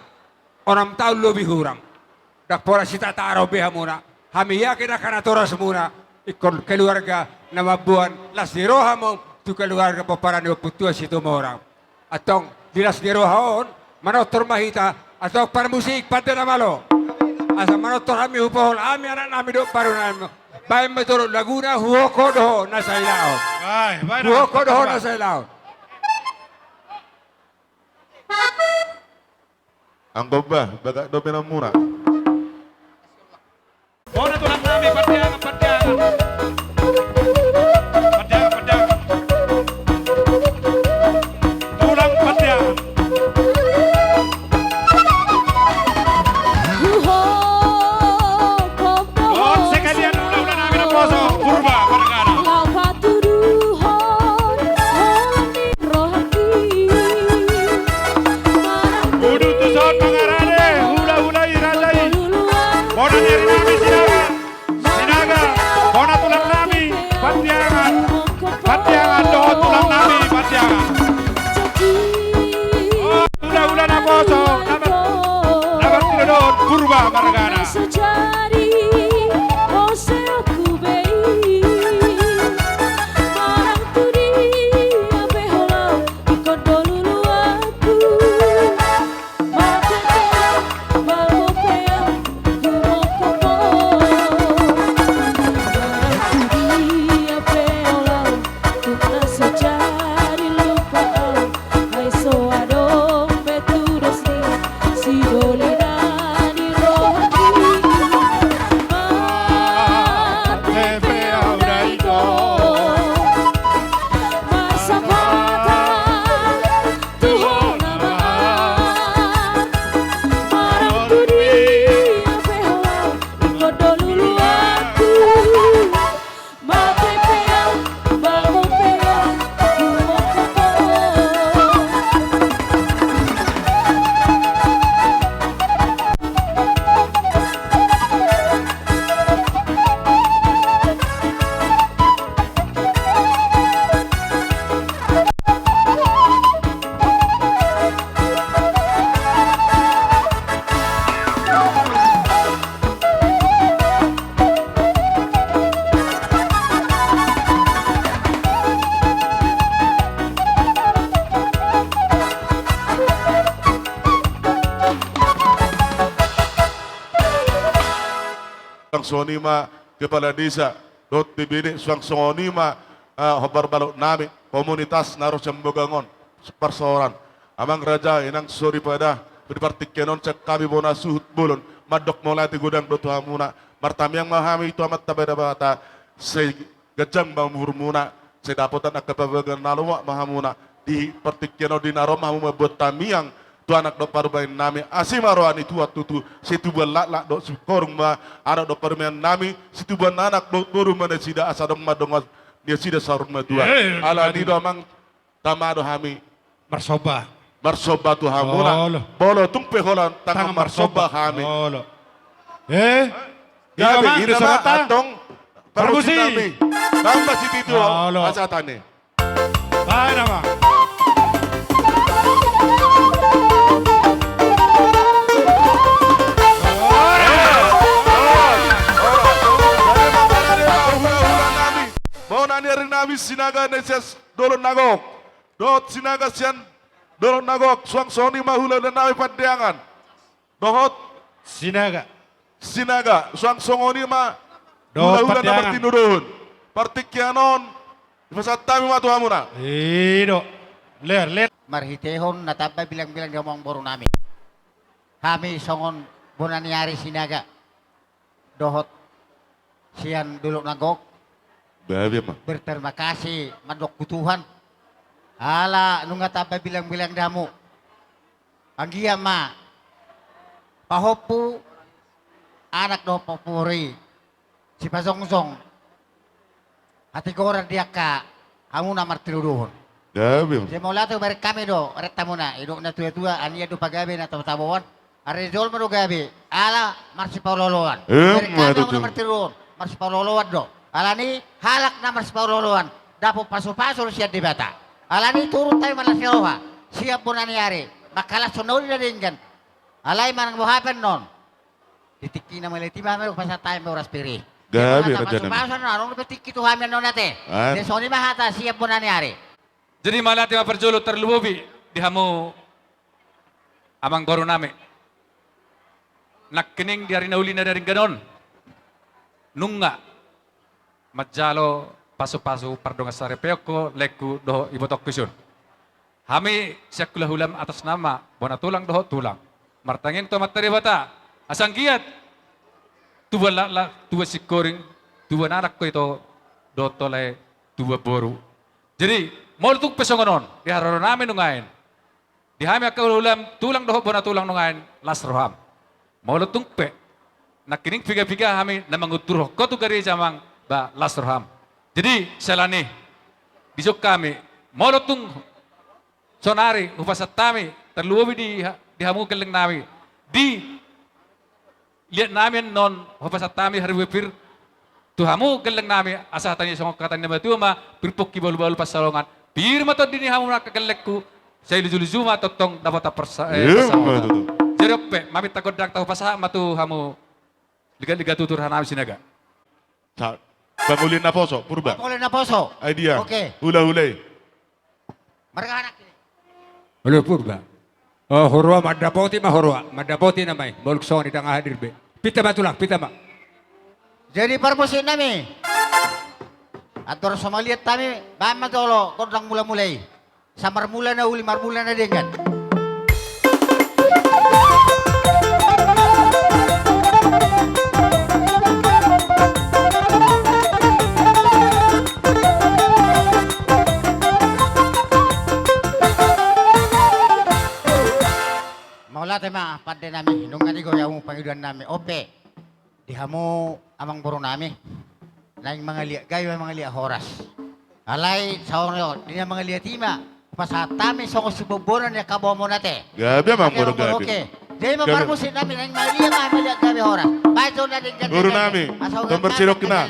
onom taon lobi hurang, ndang pola sitataron be hamuna. Hami yakin angka natorasmuna ingkon keluarga na mamboan las ni roha ma on tu keluarga pomparan ni Ompu Tua Situmorang. Antong di las ni roha on, manortor ma hita, antong parmusik, pande na malo. Asa manortor hami, hupaboa hami anak nami dohot parumaen nami. Baen ma torop laguna, Huhot ho do ho na sailaon. Baen, baen. Huhot ho do ho na sailaon. Anggo bah, bagak dope na murah. Bona tulang nami, pandeangan, pandeangan. Pandeangan, pandeangan. Tulang pandeangan. Dohot sekalian hulahula nami naposo, Purba Pargana. Udutuson mangarade hulahula i, raja i. Songon i ma kepala desa dohot D P D, suang songon i ma, eh, hombar balok nami, komunitas na ro sian Bogang on, parsaoran. Amang raja, inang soripada, di partingkian on sian hami bona suhut bolon, mandok mauliate godang do tu hamuna, martamiang ma hami tu Amanta Debata, sai ganjang ma umurmuna, sai dapotan angka pabagian na lomo ma hamuna, di partingkian on di na ro ma hamu mambuat tamiang, tu anak dohot parumaen nami, asi ma roha ni Tuhan tutu, sai tubuan laklak dohot singkoru ma, anak dohot parumaen nami, sai tubuan anak dohot boru ma nasida asa adong ma dongan nasida saur matua. Eh, alani i do amang, tama do hami. Marsomba. Marsomba tu hamuna. Olo. Molo tung pe holan tangan marsomba hami. Olo. Eh? Gabe, ina ma antong parmusiknami. Parmusi. Tamba sititi. Olo. Asa tane. Baen ma. Bona ni ari nami Sinaga na sian Dolok na Gok. Dohot Sinaga sian Dolok na Gok, suang songon i ma hulahula nami Pandeangan. Dohot Sinaga. Sinaga, suang songon i ma hulahula na martinodohon. Partingkian on, dipasahat hami ma tu hamuna. I do. Ler, ler. Marhitehon na tamba bilangbilang di hamu amang boru nami. Hami songon bona ni ari Sinaga dohot sian Dolok na Gok. Berterima kasih mandok tu Tuhan. Ala nunga tamba bilangbilang di hamu. Anggiat ma pahompu anak dohot pahompu boru i, sipajongjong hatigoran di angka hamuna martinodohon. Gabe. Sai mauliate hubereng hami do, bereng hamuna, didok natuatua, anian do pagabe na tabo-taboan, ari ni jolma do gabe, ala marsipaolooloan. Bereng hami hamuna martinodohon, marsipaolooloan do. Alani halak na marsipaolooloan, dapot pasupasu do sian Debata. Alani turut hami ma las ni roha sian bona ni ari, mangkalashon na uli na denggan. Alai manang boha pe annon, di tingki na mauliate i ma hami hupasahat hami ma horas pir i. Gabe, raja nami. Pasupasu annon, adong dope tingki tu hami annon ate. Jadi songon i ma hata sian bona ni ari. Jadi mauliate ma parjolo tarlumobi di hamu amang boru nami. Nangkining di ari na uli na denggan on, nunga manjalo pasupasu pardongan saripeonku, laengku dohot ibotongku i son. Hami sian hulahulam atas nama bona tulang dohot tulang martangiang tu Amanta Debata, asa anggiat tubuan laklak, tubuan singkoru, tubuan anak ho ito, dohot tole tubuan boru. Jadi molo tung pe songon on di haroro nami nuaeng, di hami angka hulahulam tulang dohot bona tulang nuaeng, las roham. Molo tung pe nangkining piga-piga hami na mangunturhon ho tu gareja amang, ba las roham. Jadi siala ni i, dijou hami, molo tung saonari hupasahat hami, tarlumobi di ha-, di hamu gelleng nami, di liat nami annon, hupasahat hami harbue pir tu hamu gelleng nami, asa hata ni songon hata ni natuatua ma, pir pongki bahulbahul pansalongan. Pir ma tondi ni hamu angka gellengku, sai lujuluju ma tongtong dapotan parsa-, eh, pansamotan. Jadi on pe, maminta gondang ta hupasahat ma tu hamu ligatligat tutur hanami Sinaga. Sa-, Pangoli Naposo, Purba. Pangoli Naposo. Ai dia. Oke. Hulahula i. Marga anak i. Halo Purba. Oh, huroa mandapoti ma huroa, mandapoti nama i. Molo songon i ndang hadir be. Pinta ma tulang, pinta ma. Jadi parmusik nami. Andor so mauliate hami, baen ma jolo gondang mulamula i. Asa marmula na uli, marmula na denggan. Mauliate ma pande nami, nunga digohi hamu pangidoan nami. On pe. Di hamu amangboru nami, naeng mangaliat gabe, mangaliat horas. Alai saonari on, di na mangaliat i ma hupasahat hami songon sibombonan ni angka bohamuna ate. Gabe amangboru, gabe. Oke. Jadi ma parmusik nami, naeng mangaliat ma, mangaliat gabe horas. Baen jo na denggan. Boru nami, asa unang tong marsidok na.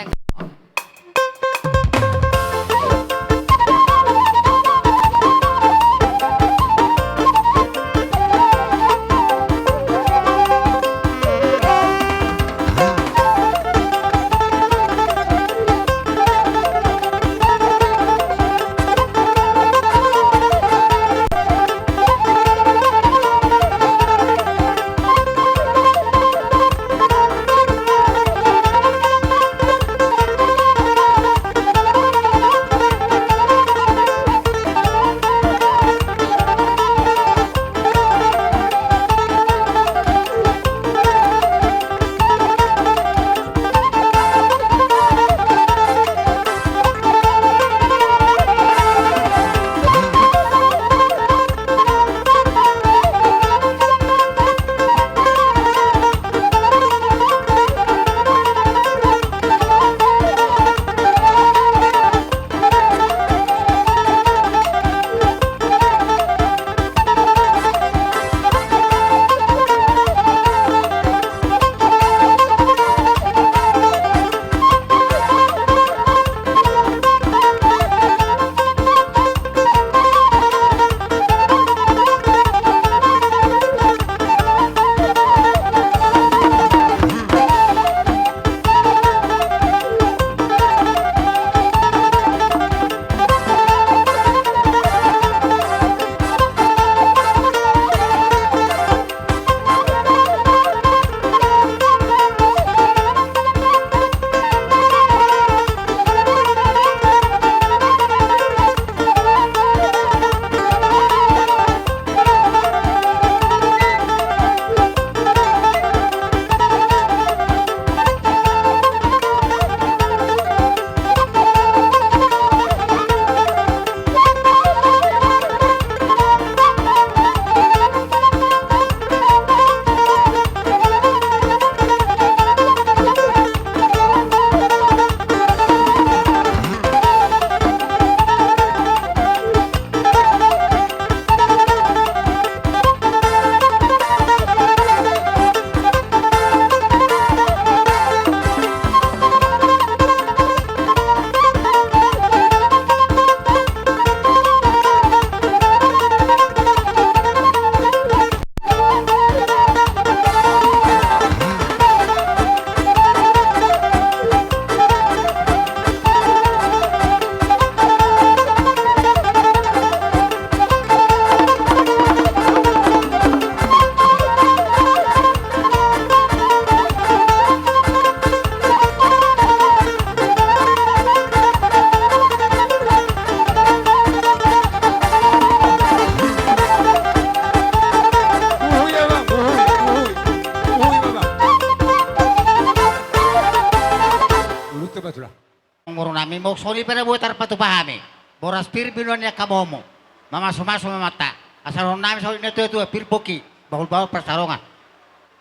Boru nami, molo songon i pe na boi tarpatupa hami. Boras pir binoan ni angka momo. Mamasumasu ma amanta. Asa dohonon nami songon i na tuatua, pir pongki, bahulbahul pansamotan.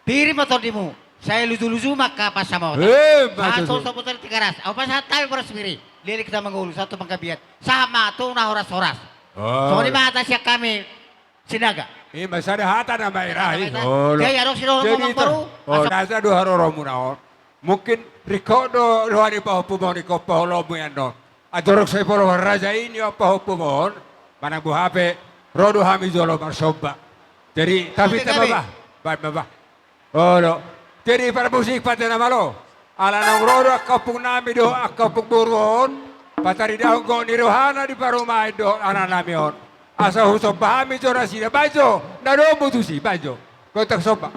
Pir ma tondimu, sai lujuluju ma angka pansamotan. Emma tutu. Sahat tu Ompu Tigaras, ahu pasahat hami boras pir i. Leleng hita mangolu, sahat tu panggabean. Sahat ma tu na horashoras. Songon i ma hata sian hami. Sinaga. Ima sada hata na maerah i. Olo. Jadi adong sidohonon. Jadi amangboru. Olo, asa do haroromuna on. Mungkin ringkot do roha ni pahompumuna on, ingkon paholomuna on. Andorang sai pola raja i nian pahompumuna on, manang boha pe, ro do hami jolo marsomba. Jadi, tapi gabe, gabe. Bah, bah, bah. Olo. Jadi parmusik, pande na malo. Ala naung ro do angka ompung nami dohot angka ompung boru on, pataridahon gok ni rohana di parumaen dohot anak nami on. Asa husomba hami jo nasida, baen jo, na domu tusi, baen jo. Gonta somba.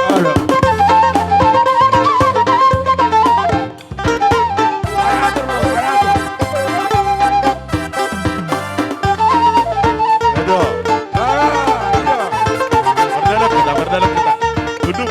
Olo. Aduh. Ah, iya. Mardalan hita, mardalan hita. Duduk.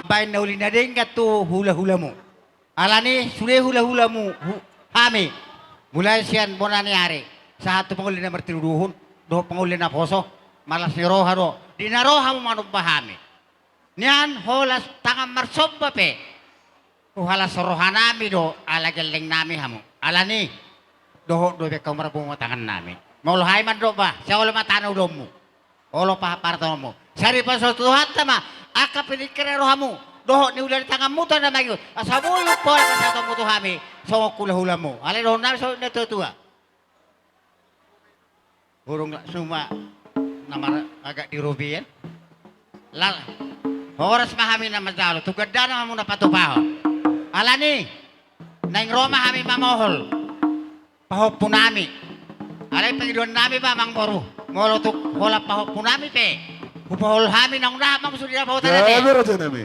Baen na uli na denggan tu hulahulamu. Alani sude hulahulamu hu-, hami, mulai sian bona ni ari sahat tu pangoli na martiluduhon dohot pangoli na poso, malas ni roha do di na ro hamu manomba hami. Nian holan tangan marsomba pe, huhalashon rohanami do ala gellengnami hamu. Alani dohot do baen hamu marbungo tangannami. Molo hami mandok ba, sai olo ma tano udommu, olo pahat-pahatonmu. Sai dipasahat Tuhanta ma angka piningkiran rohamu dohot niula ni tanganmu tu na mangihut, asa boi umpola pasahatonmu tu hami songon hulahulamu. Alai dohononnami songon na tua-tua. Burung suma na mar-, agak di robean. Lal, horas ma hami na manjalo, tu gandana ma hamu na patupahon. Alani naeng ro ma hami mamohol pahompunami. Alai pangidoannami ba, amangboru, molo tung holan pahompunami pe hupaohol hami, naung dahat ma hamu sude na pahutanami. Gabe rajanami.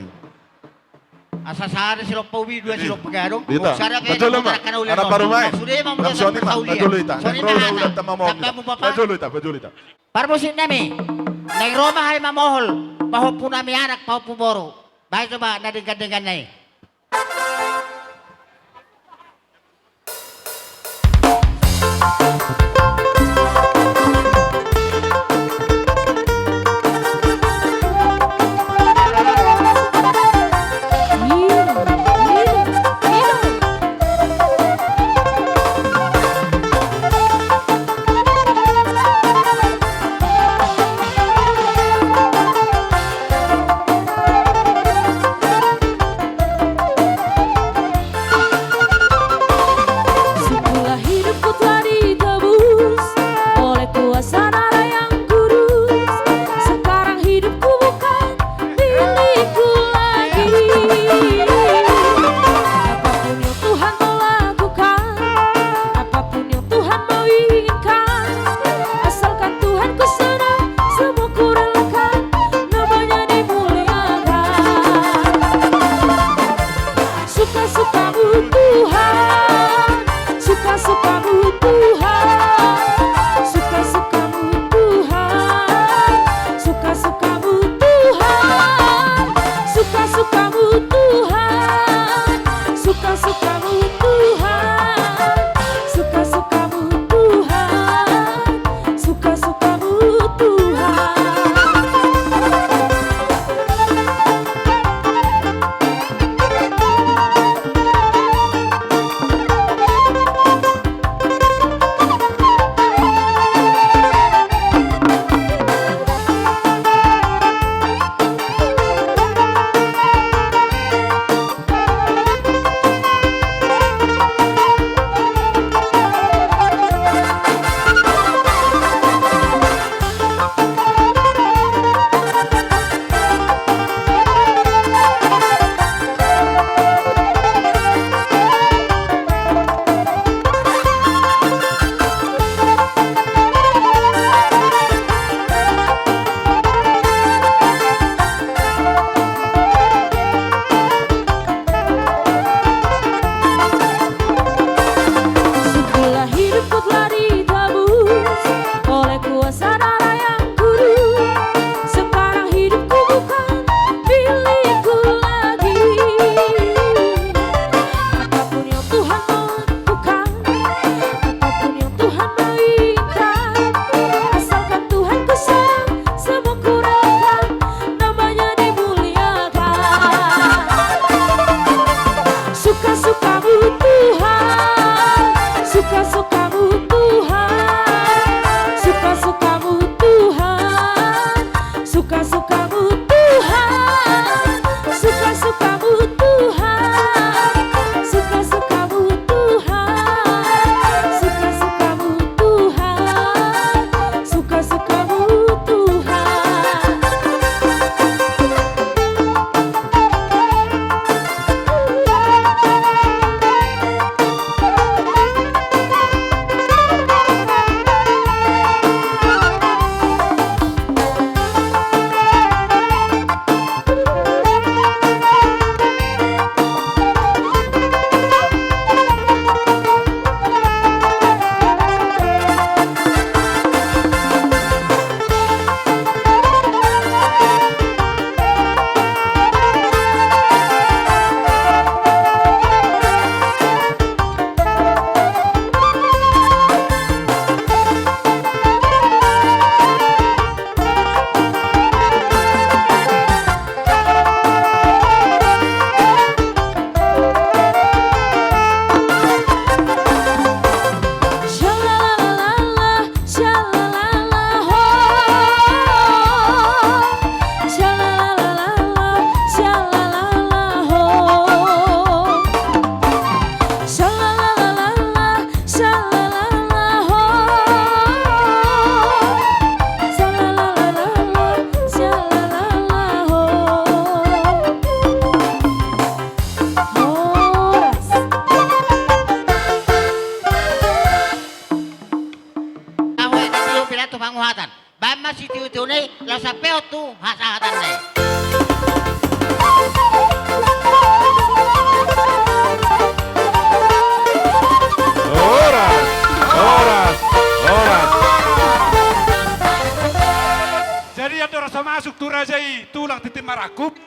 Asa sada silompa ubi, dua silompa gadong. Ita, sada pe pajolo ma. Anak parumaen. Sude ma hamu na pauli. Songon i ma hata. Pajolo ita. Naeng ro hulahulanta mamohol. Tamba hamu bapa. Pajolo ita, pajolo ita. Parmusiknami, naeng ro ma hami mamohol pahompunami anak, pahompu boru. Baen coba na denggan-dengganna i. Semula hidupku telah ditebus oleh kuasa darah yang kudus. Sekarang hidupku bukan milikku lagi. Apapun yang Tuhan mau lakukan, apapun yang Tuhan mau inginkan, asalkan Tuhanku senang, semua kurelakan, namanya dimuliakan. Suka-sukamu Tuhan, suka-sukamu Tuhan, suka-sukamu Tuhan, suka-sukamu Tuhan, suka-sukamu Tuhan, suka-sukamu Tuhan, suka-sukamu Tuhan, suka-sukamu Tuhan. hasahatan. Baen ma sitiotio na i, laos ampe on tu hasahatan na i. Horas, horas, horas. Jadi andorang so masuk tu raja i tulang tintin marangkup,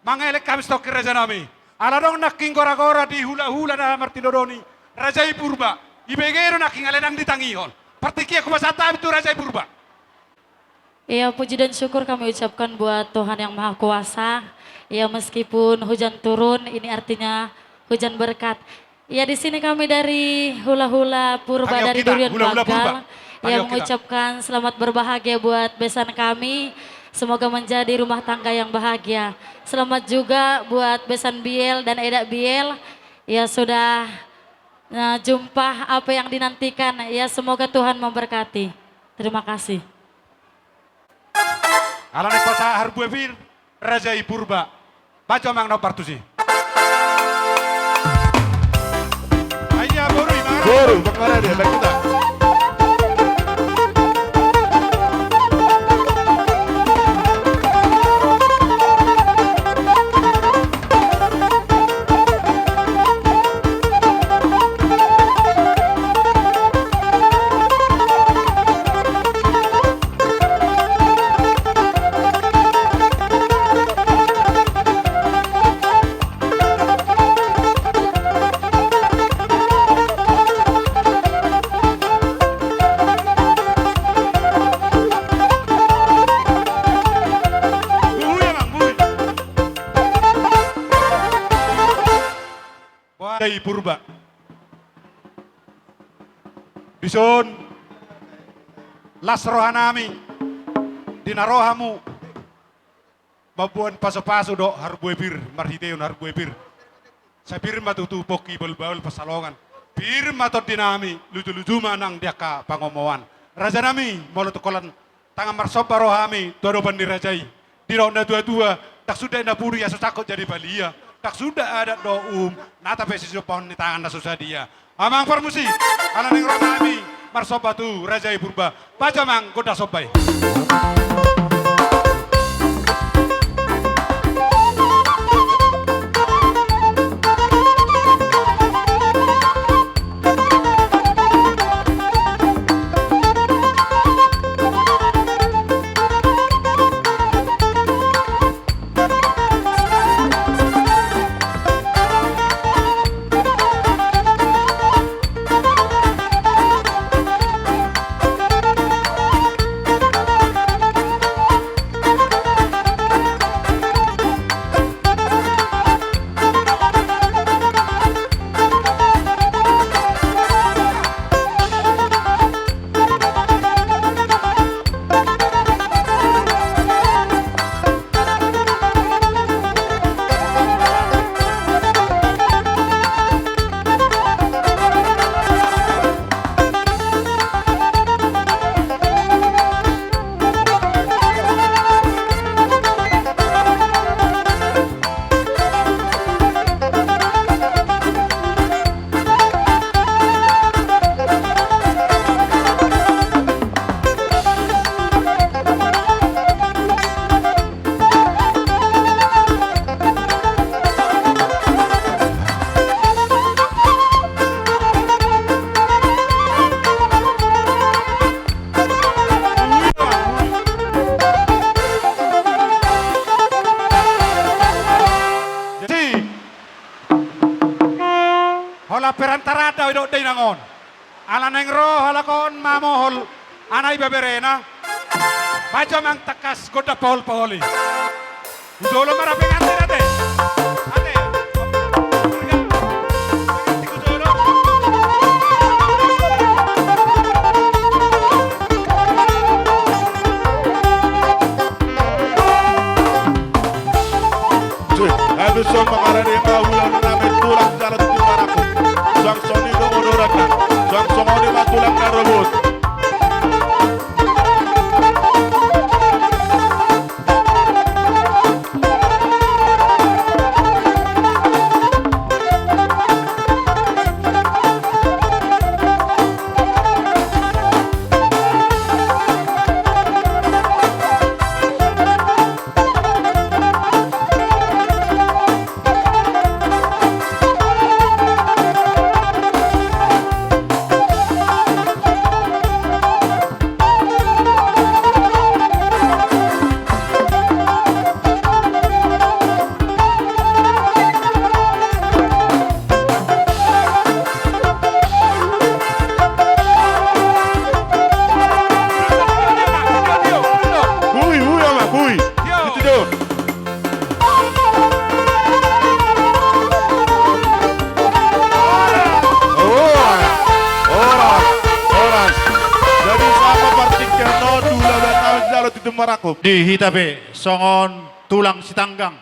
mangelek hami satongkin raja nami. Ala adong nangkin gora-gora di hula-hula na martinodohon i, raja i Purba. Ibege do nangkin ala dang ditangihon. Partingkian hupasahat hami tu raja i Purba. Iya, puji dan syukur kami ucapkan buat Tuhan Yang Maha Kuasa. Iya, meskipun hujan turun, ini artinya hujan berkat. Iya, di sini kami dari hula-hula Purba, dari Durian Banggal. Iya, mengucapkan selamat berbahagia buat besan kami. Semoga menjadi rumah tangga yang bahagia. Selamat juga buat besan Biel dan Eda Biel. Ya, sudah, nah, jumpa apa yang dinantikan. Ya, semoga Tuhan memberkati. Terima kasih. Ala naeng pasahat harbue pir raja i Purba. Baca amang na partusi. Aia boru i, boru, bang mana dia, bang kita. Boha i Purba. Dison las rohanami di na ro hamu mamboan pasu-pasu dohot harbue pir, marhitehon harbue pir. Sai pir ma tutu pongki bahul-bahul pansalongan. Pir ma tondinami, luju-luju ma nang di angka pangomoan. Rajanami, molo tung holan tangan marsomba rohami tu adopan ni raja i. Didok natua-tua, ndang suda inna pudi asa sangkot jadi palia. Ndang suda adat dohot uhum, nata pe sijumpahon ni tangan na so sadia. Amang parmusik, ala naeng ro hami marsomba tu raja i Purba. Baca amang gondang somba i. Holan perantaraan do didok dainang on. Ala naeng ro halak on mamohol anak ibeberena. Baca amang tangkas gondang pahol-pahol i. Hujolo ma rapengan ate. Ate. Habis so mangarade ma hula na nami tulang jala tu timbar aku. Suang songon i do odoranna. Suang songon i ma tulang na robot. Tung marangkup. Di hita pe songon tulang sitanggang,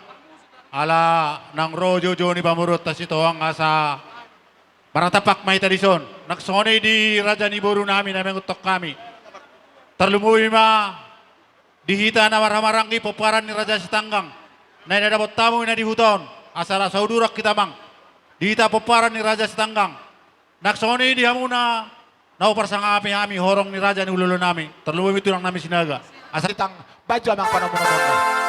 ala naung ro joujou ni pamoruonta Sitohang asa marnatampak ma hita dison. Nang songon i di raja ni boru nami na manguntong hami. Tarlumobi ma di hita na marhahamaranggi pomparan ni raja sitanggang, na nidapot hamu na di huta on, asa ra saudurang hita, amang. Di hita pomparan ni raja sitanggang. Nang songon i di hamuna na huparsangapi hami horong ni raja ni hulahula nami, tarlumobi tulang nami Sinaga. Asa titang bajo amang panomunomuonna.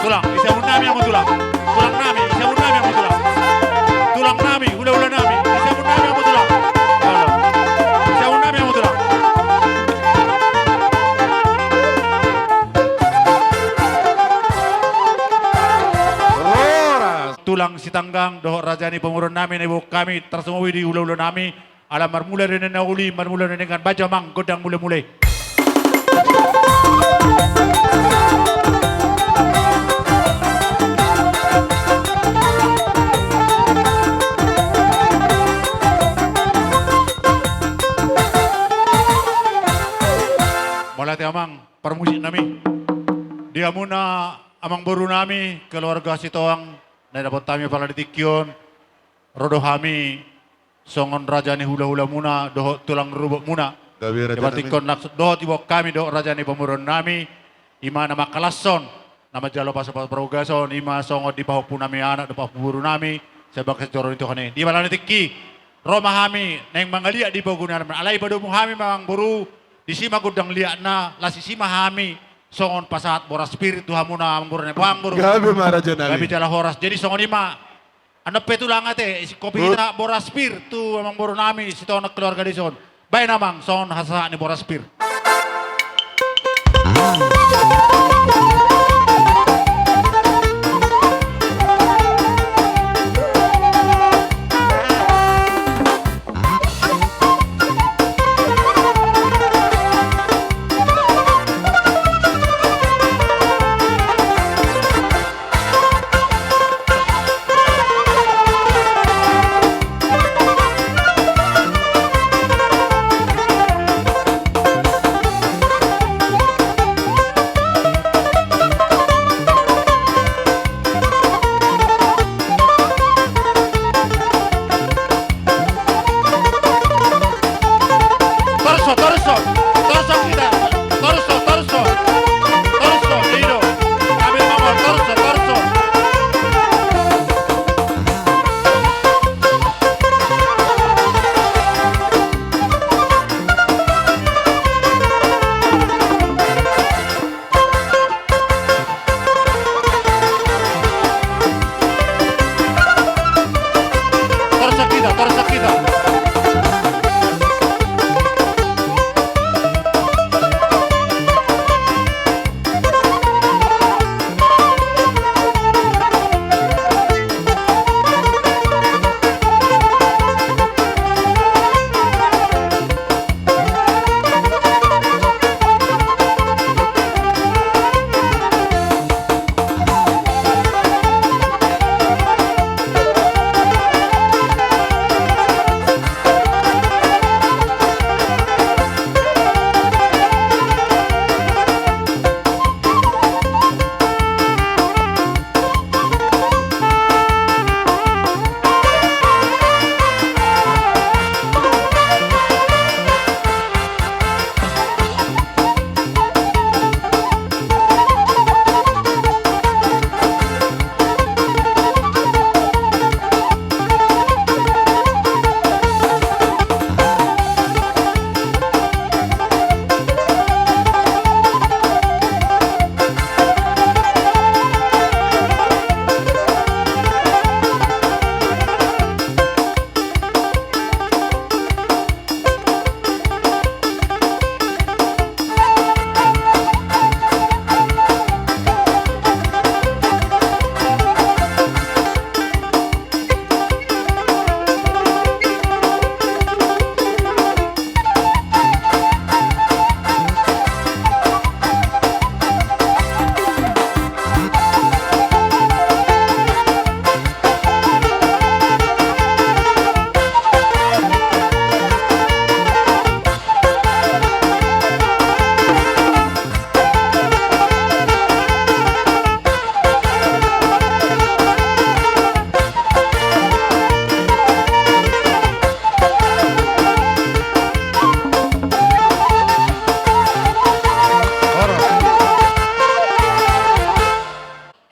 Tulang, ise amun nami amun tulang. Tulang nami, ise amun nami amun tulang. Tulang nami, hulahula nami, ise amun nami amun tulang. Ise amun nami amun tulang. Horas. Tulang sitanggang dohot raja ni pamoruon nami na diboan hami, tarsumobi di hulahula nami. Ala marmula do na uli, marmula do na denggan, bajo amang gondang mulamula i. Mauliate amang parmusik nami. Di hamuna amang boru nami, keluarga Sitohang, na didapot hami pala di tingki on. Ro do hami songon raja ni hulahulamuna dohot tulang rorobotmuna. Gabe raja nami. Dibatikon langsung dohot diboan hami dohot raja ni pamoruon nami, i ma na mangkalashon, na manjalo pasu-pasu parhorasan, i ma songon di pahompu nami anak dohot pahompu boru nami, sebagai joro ni Tuhan i. Di bagasan tingki, ro ma hami naeng mangaliat di pogu ni alaman. Alai padomu hami ma amang boru, disi ma gondang liatna, laos disi ma hami songon pasahat boras pir tu hamuna amang boru nami. Amang boru. Gabe ma raja nami. Gabe jala horas. Jadi songon i ma. Annon pe tulang ate, singkop hita boras pir tu amang boru nami, Sitohang keluarga dison. Baen amang, songon hasahat ni boras pir.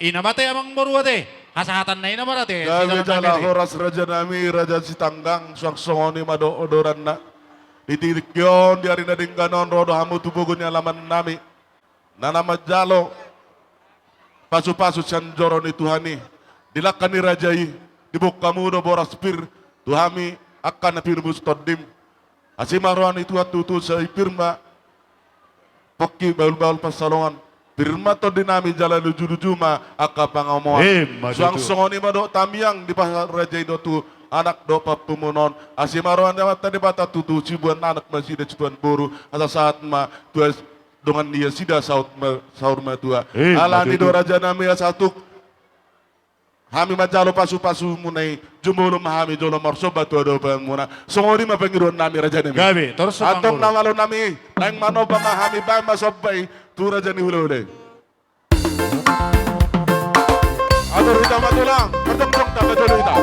Ina ma te amang boru ate, hasahatanna ina ma ra te. Gabe jala horas raja nami, Raja Sitanggang, suang songon i ma do odoranna. Di tingki on, di ari na denggan on, ro do hamu tu bogu ni alaman nami. Na manjalo pasu-pasu sian joro ni Tuhan i, di langka ni raja i, diboan hamu do boras pir tu hami angka na pinompar tondim. Asi ma roha ni Tuhan tutu, sai pir ma pongki bahul-bahul pansalongan. Pir ma tondi nami jala luju-luju ma angka pangomoan. Ima tutu. Suang songon i ma dohot tamiang di pasahat raja i dohot tu anak dohot parpudi on. Asi ma roha ni Amanta Debata tutu, siboan anak ma nasida siboan boru, asa sahat ma tu dongan ni nasida saur ma-, saur matua. Ima tutu. Alani do raja nami asa tuk hami manjalo pasu-pasumuna i, jumolo ma hami jolo marsomba tu adopanmuna. Songon i ma pangidoan nami raja nami. Gabe, torus ma. Antong na malo nami, naeng manomba ma hami, baen ma somba i tu raja ni hula-hula i. Atur hita ma tulang, marjongjong tamba jolo hita.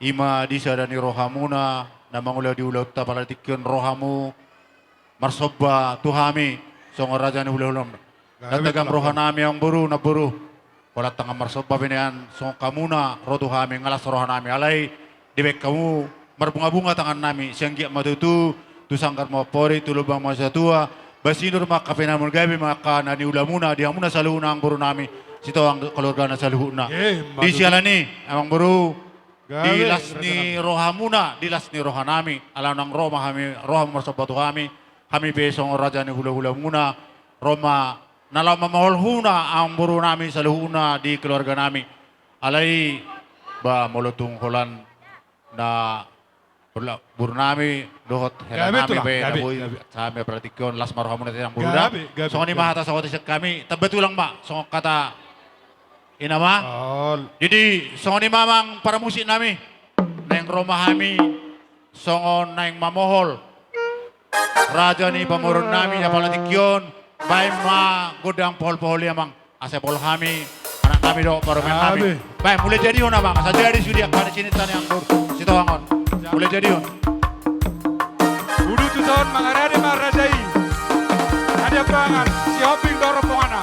Ima di sada ni rohamuna na mangula di ulaonta, pala tingki on rohamu marsomba tu hami songon raja ni hulahula. Gabe tagam rohanami amangboru, namboru. Holan tangan marsomba pe nian songon hamuna ro tu hami, nga las rohanami alai dibaen hamu marbungabunga tangannami, sai anggiat ma tutu tu sanggar ma amporik, tu lomba ma satua, ba sinur ma angka pinahan-pinahanmuna, gabe ma angka na niulamuna di hamuna saluhutna amangborunami, sitoang keluargana saluhutna. Ima tutu. Di siala ni i amangboru, di las ni rohamuna, di las ni rohanami, ala naung ro ma hami, rohamu marsomba tu hami, hami pe songon raja ni hulahulamuna ro ma na laho mamaholhuna amangborunami saluhutna di keluarganami. Alai ba molo tung holan na boru, borunami dohot helanami pe na boi, hami pala tingki on las ma rohamuna amangboru da. Songon i ma hata sahat sian hami, tamba tulang ma songon hata inna ma. Jadi songon i ma amang paramusiknami, naeng ro ma hami songon naeng mamohol raja ni pamoruonnami, apala tingki on baen ma gondang pohol-pohol i amang, asa pola hami anaknami dohot parumaennami. Baen, mulai jadihon amang, asa jadi sude angka na sininta ni amangboru sitoang on. Mulai jadihon. Uduti tuson mangarade ma raja i. Raja pangan Sihombing dohot rombonganna.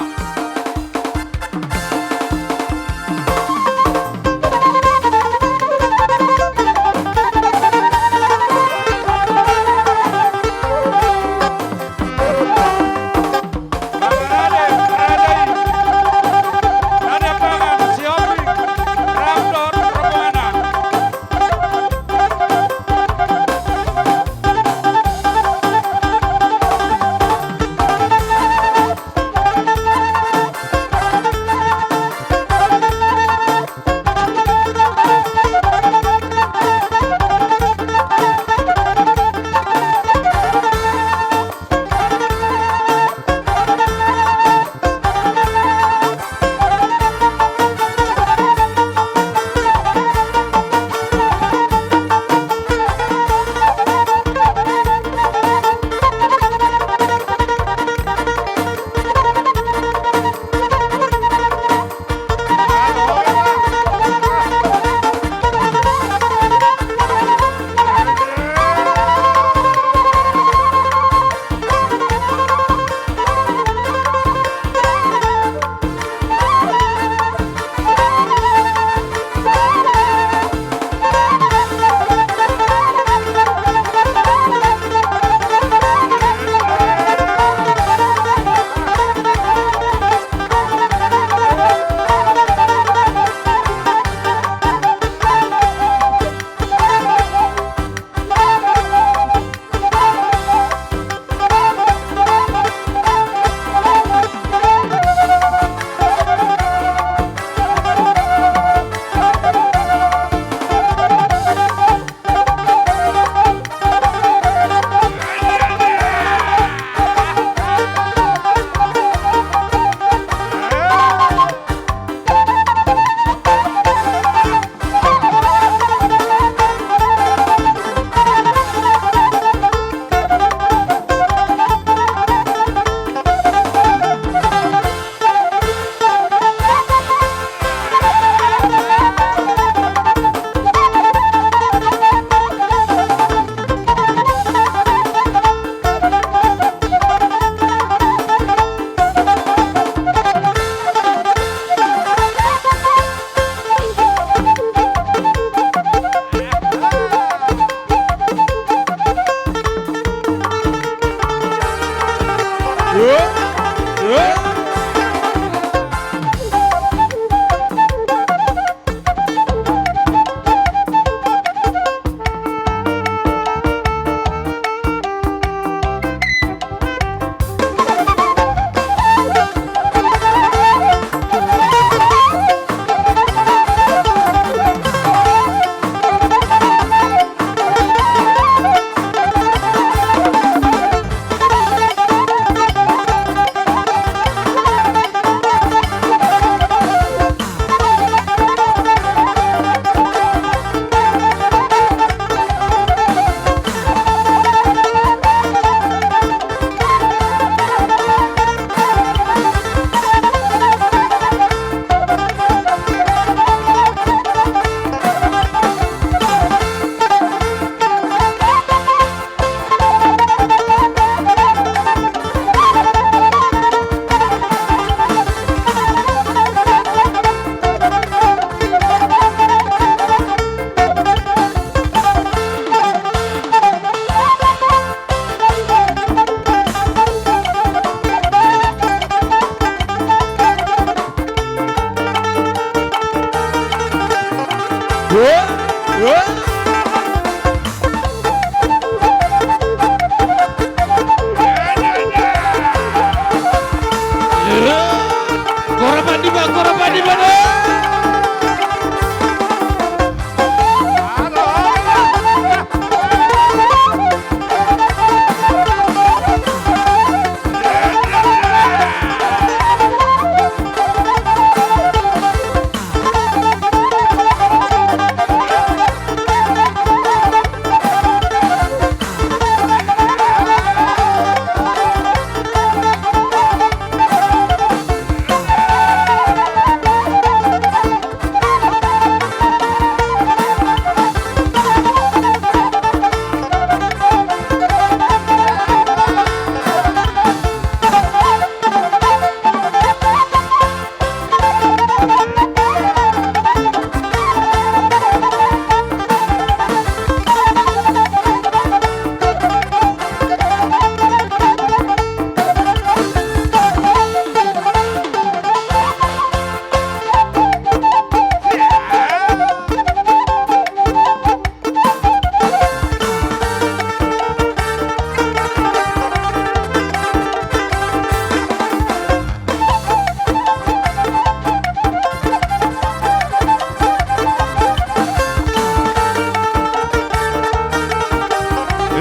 Gorapan di ba, gorapan di ba.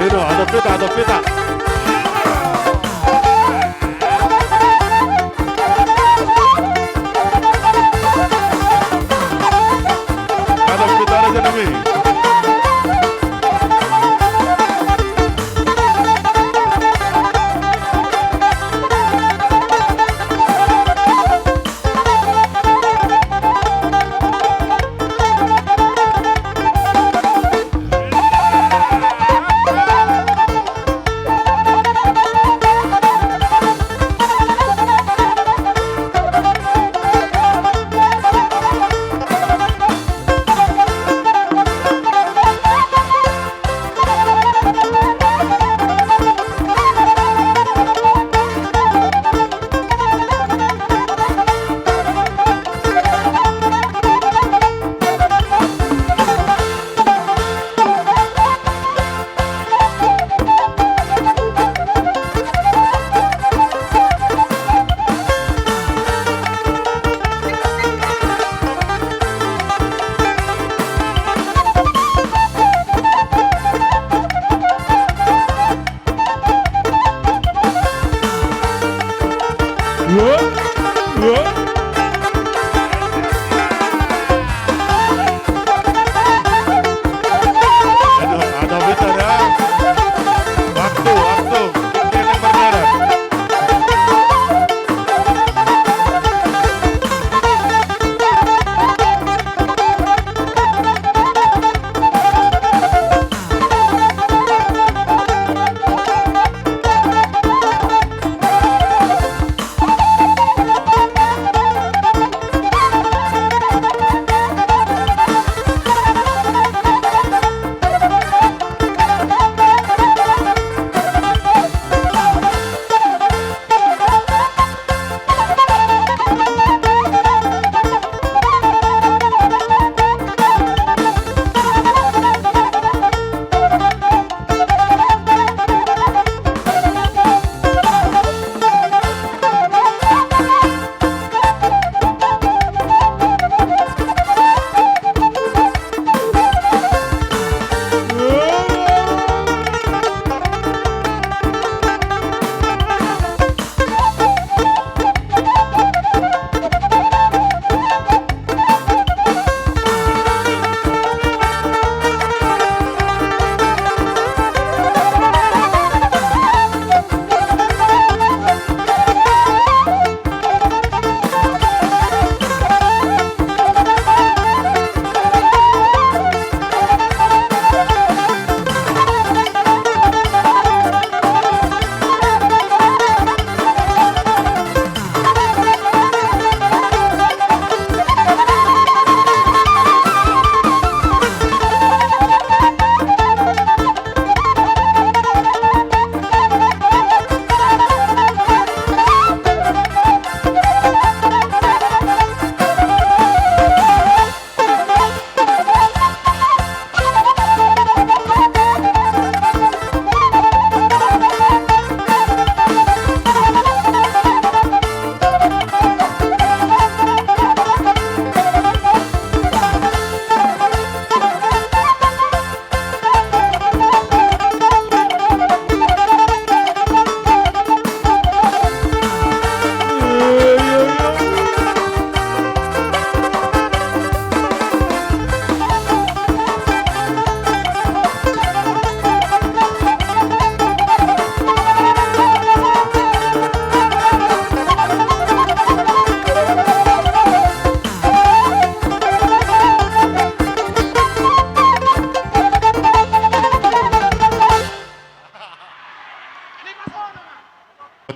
Eno, adong peta, adong peta. Adong peta raja nami. Aduh, aduh, bentar ya. Waktu, waktu. Kita berjalan.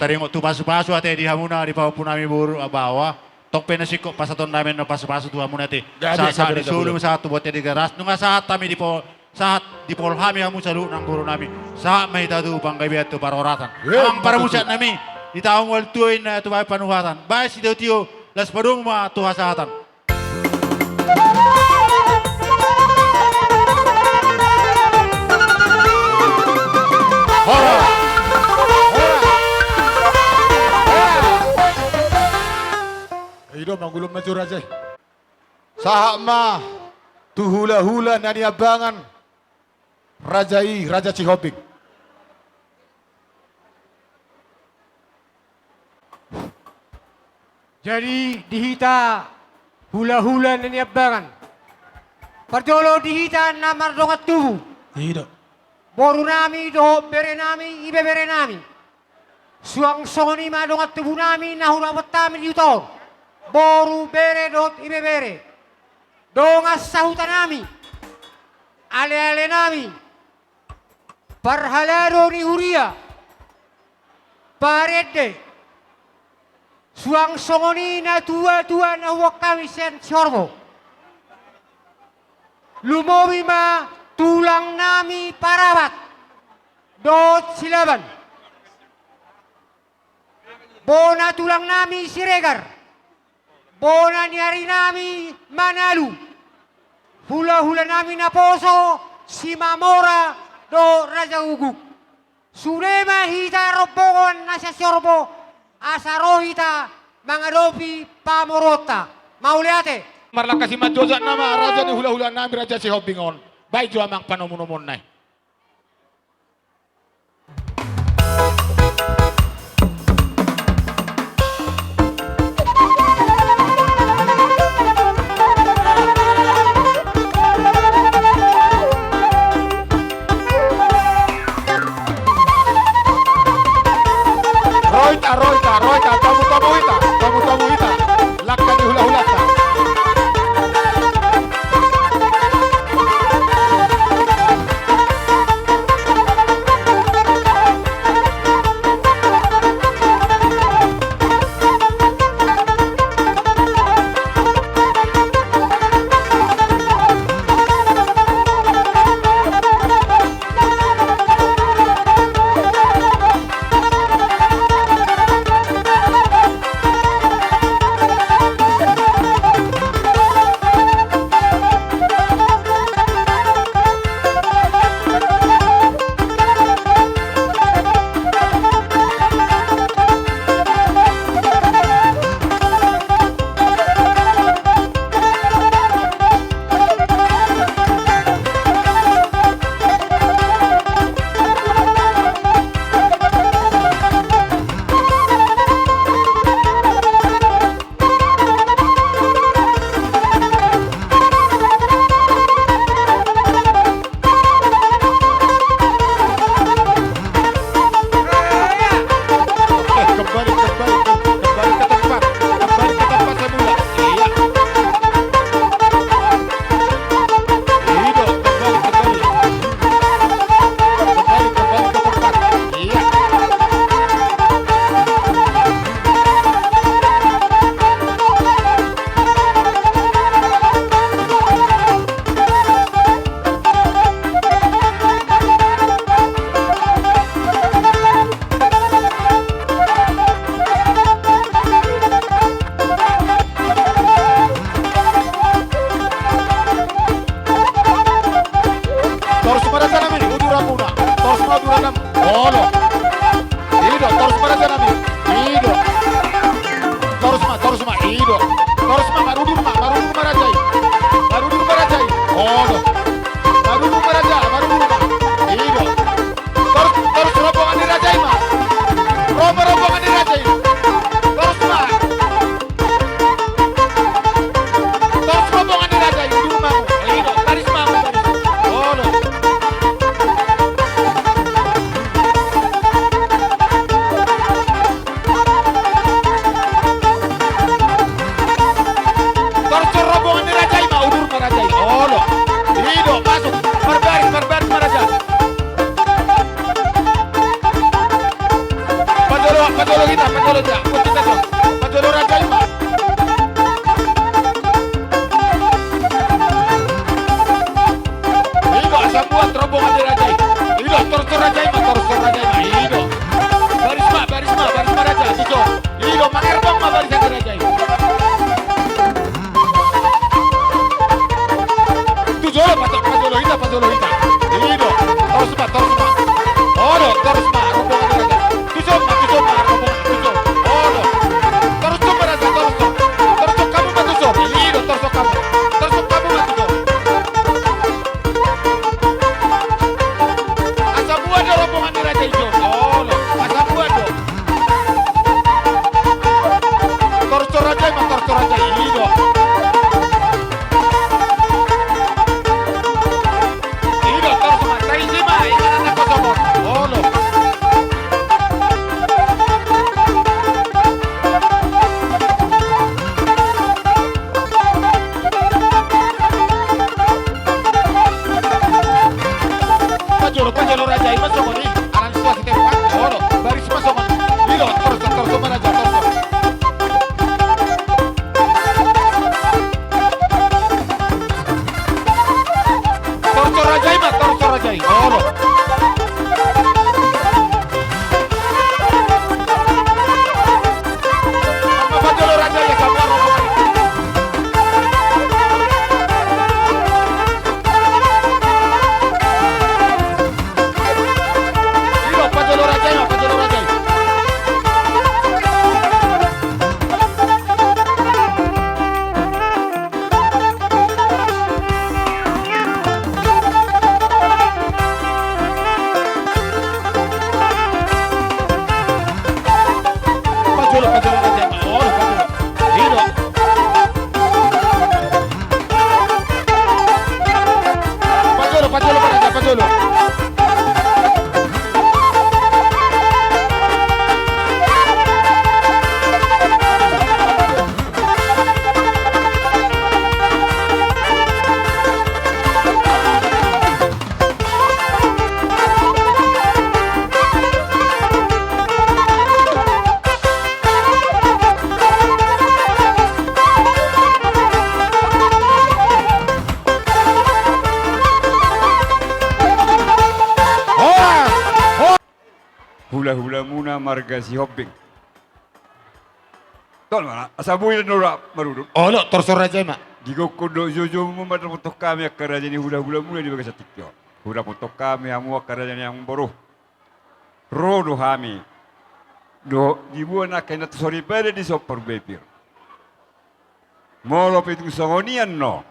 Taringot tu pasupasu ate di hamuna di pahompunami boru Abawa. Tong pe na singkop pasahatonnami annon pasupasu tu hamuna ate. Sahat-sahat ni solu ma sahat tu bontean Tigaras. Nunga sahat hami di po-, sahat dipol hami hamu saluhut nang borunami. Sahat ma hita tu panggabean tu parhorasan. Amang parmusaknami, di taon ualu tua i na tupa panuhatan. Baen sitiotio, laos padomu ma tu hasahatan. Horas! Horas! Horas! I do mangulon ma jo raja i. Sahat ma tu hulahula na niambangan raja i, Raja Sihombing. Jadi di hita hulahula na niambangan, parjolo di hita na mardongan tubu, i do, borunami dohot berenami, ibeberenami, suang songon i ma dongan tubunami na hudapot hami di huta on, boru, bere dohot ibebere, dongan sahutanami, alealenami, parhalado ni huria, parende, suang songon i natuatua na huboan hami sian si Horbo. Lumobi ma tulangnami Parabat dohot Silaban, bona tulangnami Siregar, bona ni arinami Manalu, hulahulanami naposo Simamora dohot Raja Guguk. Sude ma hita rombongan na sian si Horbo, asa ro hita mangadopi pamoruonta. Mauliate. Marlangka simanjujung nama raja ni hulahulanami Raja Sihombing on. Baen jo amang panomunomuonna i. Ro hita, ro hita, ro hita, tomutomu hita, tomutomu hita. Langka ni hulahulanta. Kembali, kembali, kembali ke tempat. Kembali ke tempat semula. Iya. Ido, kembali, kembali. Kembali, kembali ke tempat. Iya. Torus ma rajanami, uduranmuna. Torus ma uduranmuna. Olo. Ido, torus ma rajanami. Ido. Torus ma, torus ma, ido. Torus ma, marudur ma, marudur ma raja i. Marudur ma raja i. Olo. Marudur ma raja, marudur ma. Ido. Torus, torus rombongan ni raja i ma. Ro ma rombongan ni raja i. Torus ma. Torus rombongan ni raja i, udur ma hamu. Ido, taris ma hamu, taris. Olo. Jolo, ja, kunci tajam. Pajolo raja i ma. I do, asa buat rombongan ni raja i. I do, torso raja i ma, torso raja i ma. I do. Baris ma, baris ma, baris ma raja, tuso. I do, mangerbang ma barisan ni raja i. Tu jolo, pa-, pajolo hita, pajolo hita. I do, torus ma, torus ma. Olo, torus ma, rombongan ni raja. Tu jolo ma, tu jolo ma, rombongan, tu jolo. Olo. Torus ma raja, torus ma. Torus hamu ma tu jolo. I do, torus hamu. Torus hamu ma tu jolo. Asa buat do rombongan ni raja i jolo. Olo, asa buat do. Torso raja i ma, torso raja i, i do. I do, torso ma, taisi ma, inganan na kosongon. Olo. Pajolo, pajolo raja i ma songon i. Alang suas i tempat. Olo, baris ma songon i. I do, torso, torso ma raja, torso. Torso raja i ma, torso raja i. Olo. Pajolo raja i, sabar. I do, pajolo raja i ma, pajolo raja i. Pajolo, pajolo raja i ma. Olo, pajolo. I do. Pajolo, pajolo ma raja, pajolo. Hula-hulamuna marga Sihombing. Tol ma, asa boi do na marudut. Olo, torso raja i ma. Digokhon do joujoumu mandapothon hami angka raja ni hula-hulamuna di bagasan tingki on. Hudapothon hami hamu angka raja ni amangboru. Ro do hami. Do diboan angka inanta soripada dison parbue pir. Molo pe tung songon i annon,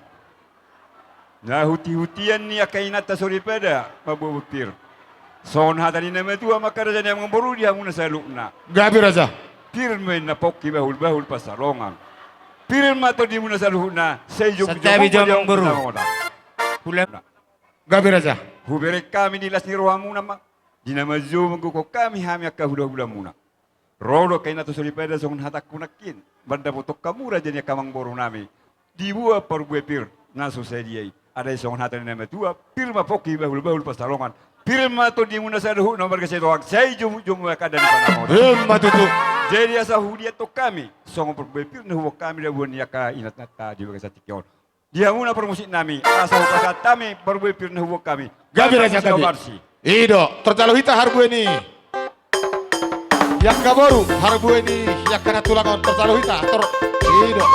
na huti-hutian ni angka inanta soripada mamboan pir. Songon hata ni na matua ma angka raja ni amangboru di hamuna saluhutna. Gabe raja. Pir ma inna pongki bahul-bahul pansalongan. Pir ma tondimuna saluhutna, sai joujou ma di hamuna amangboru. Hula-, gabe raja. Hubereng hami di las ni rohamuna ma, di na manjou manggokhon hami, hami angka hula-hulamuna. Ro do angka inanta soripada songon hatangku nangkin, mandapothon hamu raja ni angka amangborunami, diboan parbue pir na so sadia i. Alai songon hata ni na matua, pir ma pongki bahul-bahul pansalongan. Pir ma tondimuna saluhutna marga Sitohang, sai joujou ma angka dalan panamon. Ima tutu. Jadi asa huliathon hami songon parbue pir na huboan hami dabuan ni angka inanta di bagasan tingki on. Di hamuna parmusiknami, asa hupasahat hami parbue pir na huboan hami. Gabe raja, gabe. I do, tarjalo hita harbue ni angka boru, harbue ni angka na tulang on, tarjalo hita, tor-, i do.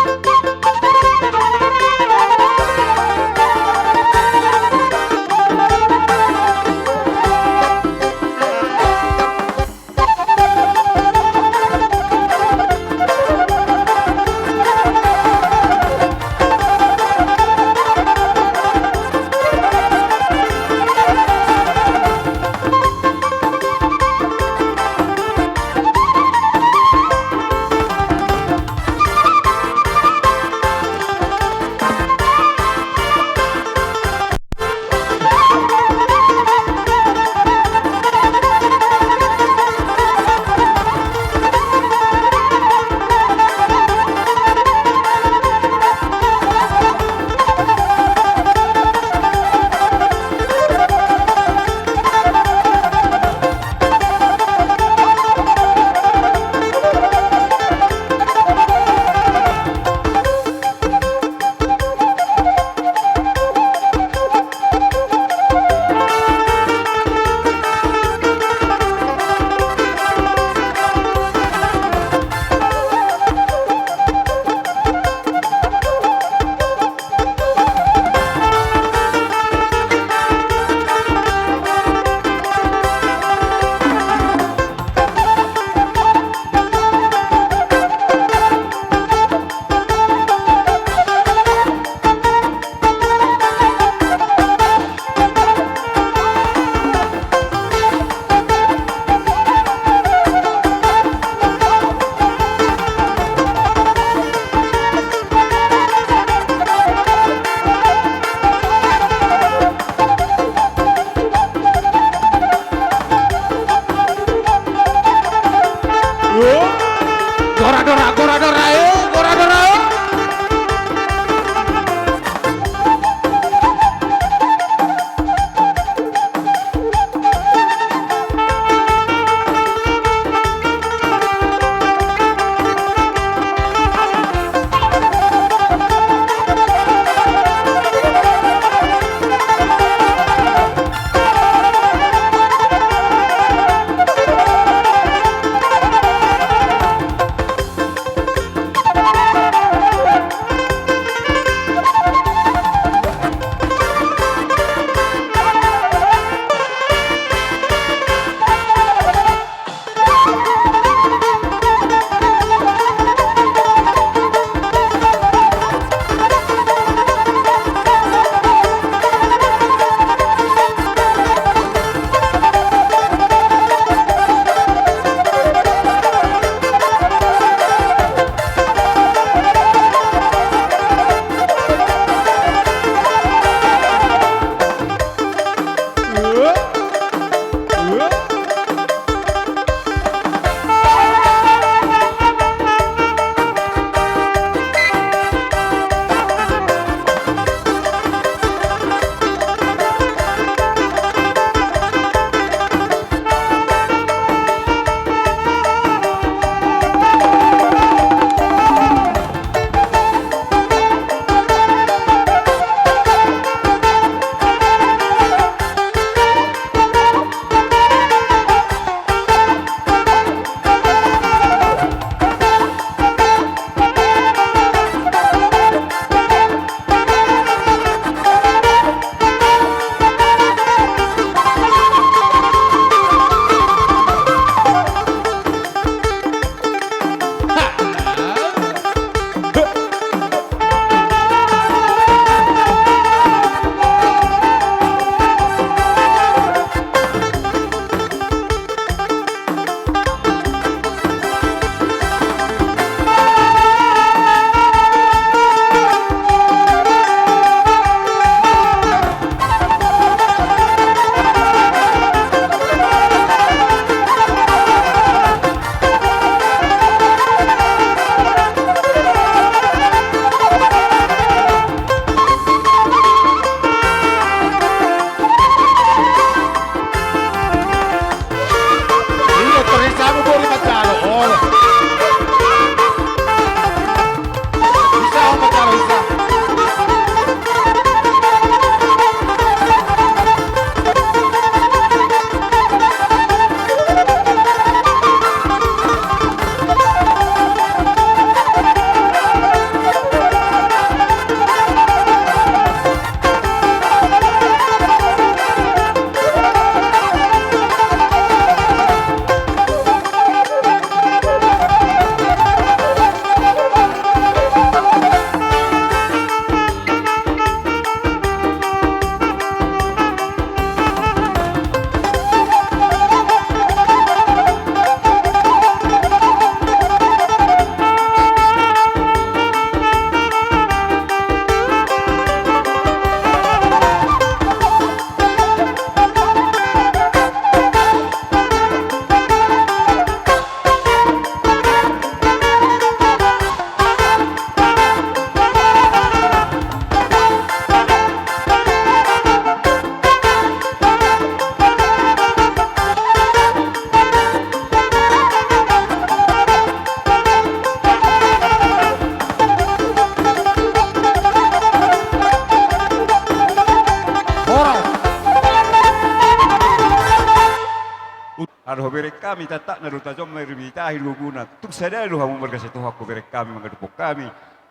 Ho bereng hami, tatakna do tajom ma i, rimita i do guna. Tung sada do hamu marga Sitohang, ho bereng hami, mangadophon hami,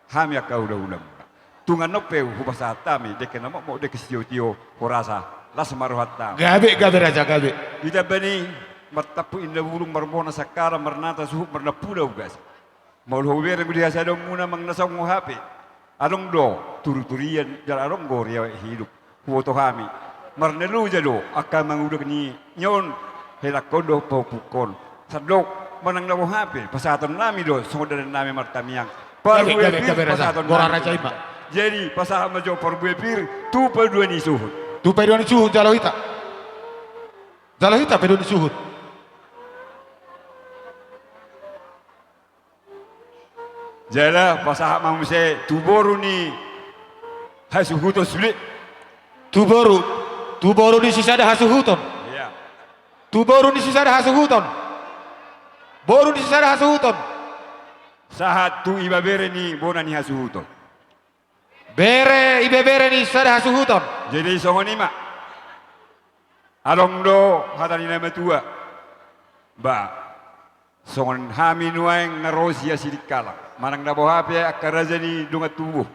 hami angka hulahulamuna. Tung annon pe hupasahat hami dengke na mokmok, dengke sitiotio, hurasa las ma rohanta. Gabe, gabe raja, gabe. Ditambani martampuk inna bulung, marmona sangkara, marnata suhut, marnampuna ugasan. Molo hubereng di hasadaonmuna manang na songon hape, adong do turuturian jala adong do riwayat hidup. Huboto hami, marnaloja do angka mangula ni on, helangkon dohot pahompungkon. Sandok manang na boha pe pasahatonnami do songon dalan nami martamiang. Gabe, gabe, gabe raja. Pasahatonnami. Gora raja ima. Jadi pasahat ma jo parbue pir tu paidua ni suhut. Tu paidua ni suhut jalo hita. Jalo hita paidua ni suhut. Jala pasahat ma muse tu boru ni hasuhuton sude. Tu boru, tu boru ni sisada hasuhuton. Iya. Tu boru ni sisada hasuhuton. Boru ni sisada hasuhuton. Sahat tu ibebere ni bona ni hasuhuton. Bere, ibebere ni sada hasuhuton. Jadi songon i ma. Adong do hata ni na matua. Ba, songon hami nuaeng na ro sian Sidikalang, manang na boha pe angka raja ni dongan tubu,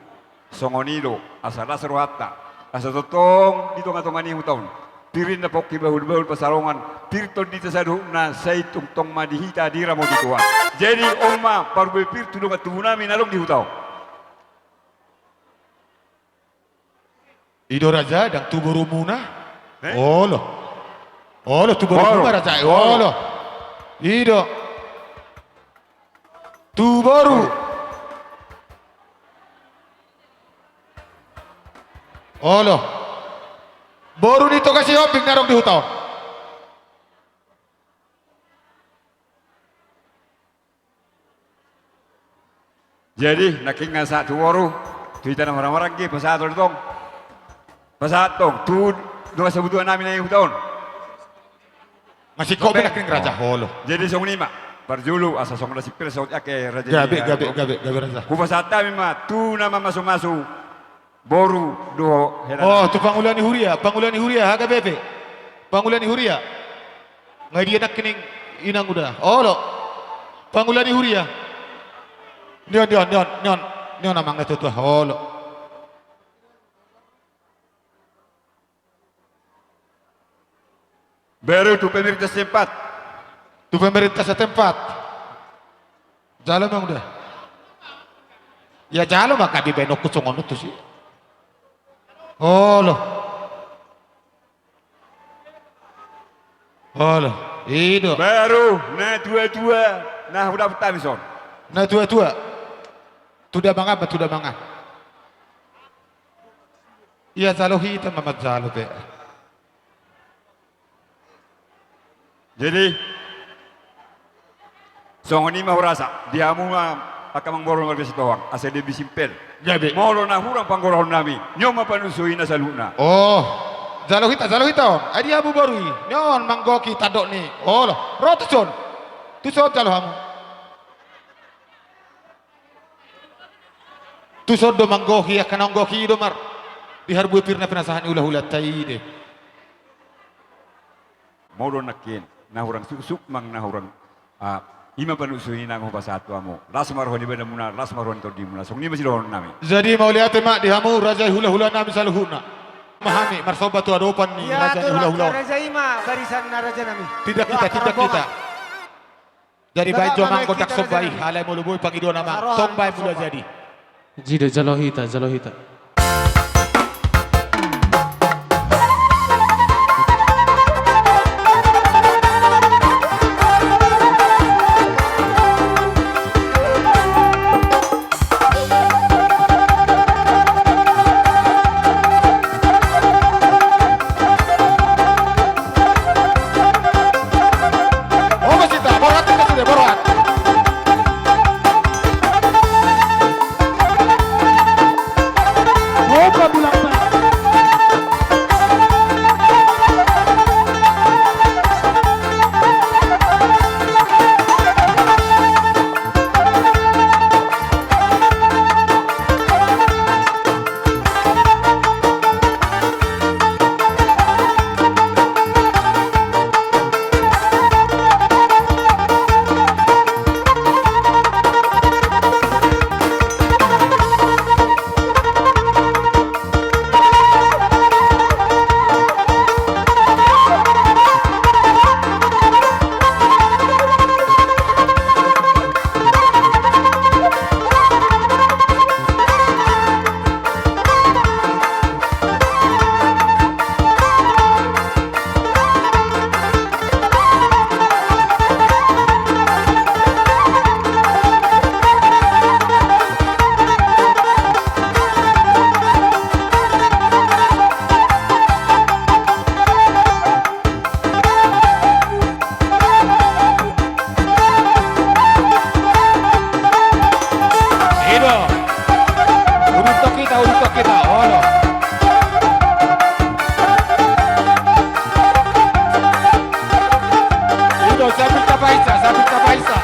songon i do asa las rohanta, asa tongtong di tongatonga ni huta on pir ninna pongki, bahulbahul pansalongan, pir tondinta saluhutna, sai tongtong ma di hita diramoti Tuhan. Jadi on ma parbue pir tu dongan tubunami na adong di huta on. I do raja, ndang tu borumuna? Eh? Olo. Olo, tu borumuna raja. Olo. Olo. I do. Tu boru. Olo. Boru ni Toga Sihombing na adong di huta on. Jadi nangkin nga sahat tu boru, tu hita na marhahamaranggi, pasahat do tong. Pasahat tong tu dongan sabutuanami na i huta on. Masingkop be nangkin raja. Olo. Jadi songon i ma. Parjolo asa songon na simpel saut ake raja. Gabe, gabe, gabe, gabe raja. Hupasahat hami ma tu na mamasumasu. Boru dohot hela. Oh, tu pangula ni huria, pangula ni huria, haga bebe. Pangula ni huria. Nga dia nangkining inang uda. Olo. Pangula ni huria. Nion, nion, nion, nion. Nion amang na tuatua. Olo. Baru tu pemerintah setempat. Tu pemerintah setempat. Jalo ma uda. Ia jalo ma, gabe baenonku songon on tusi. Olo. Olo. I do. Baru na tuatua na hudapot hami son. Na tuatua. Tu damangan ma, tu damangan. Ia jalo hita ma manjalo pe. Jadi songon i ma hurasa di hamu ma angka amangboru marga Sitohang, asa lebih simpel. Gabe. Molo na hurang panggoarahonnami, nion ma panunsuhina saluhutna. Oh, jalo hita, jalo hita on. Ai di hamu boru i, nion manggohi tandok ni. Olo, ro tuson. Tuson jalo hamu. Tuson do manggohi, angka na manggohi i do mar. Di harbue pir na pinasahat ni hulahulanta i do. Molo nangkin na hurang suksuk manang na hurang, ah, i ma panunsuhi na hupasahat tu hamu. Las ma roha ni badanmuna, las ma roha ni tondimuna. Songon i ma sidohononnami. Jadi mauliate ma di hamu raja i hulahulanami saluhutna. Ma hami marsomba tu adopan ni raja i hulahulanami. Raja i ma barisan na rajanami. Tindak hita, tindak hita. Jadi baen jo amang gondang somba i, alai molo boi pangidoan amang, tong baen mula jadi. Jida, jalo hita, jalo hita. Kita, olo. I do, sampit tapaisa, sampit tapaisa.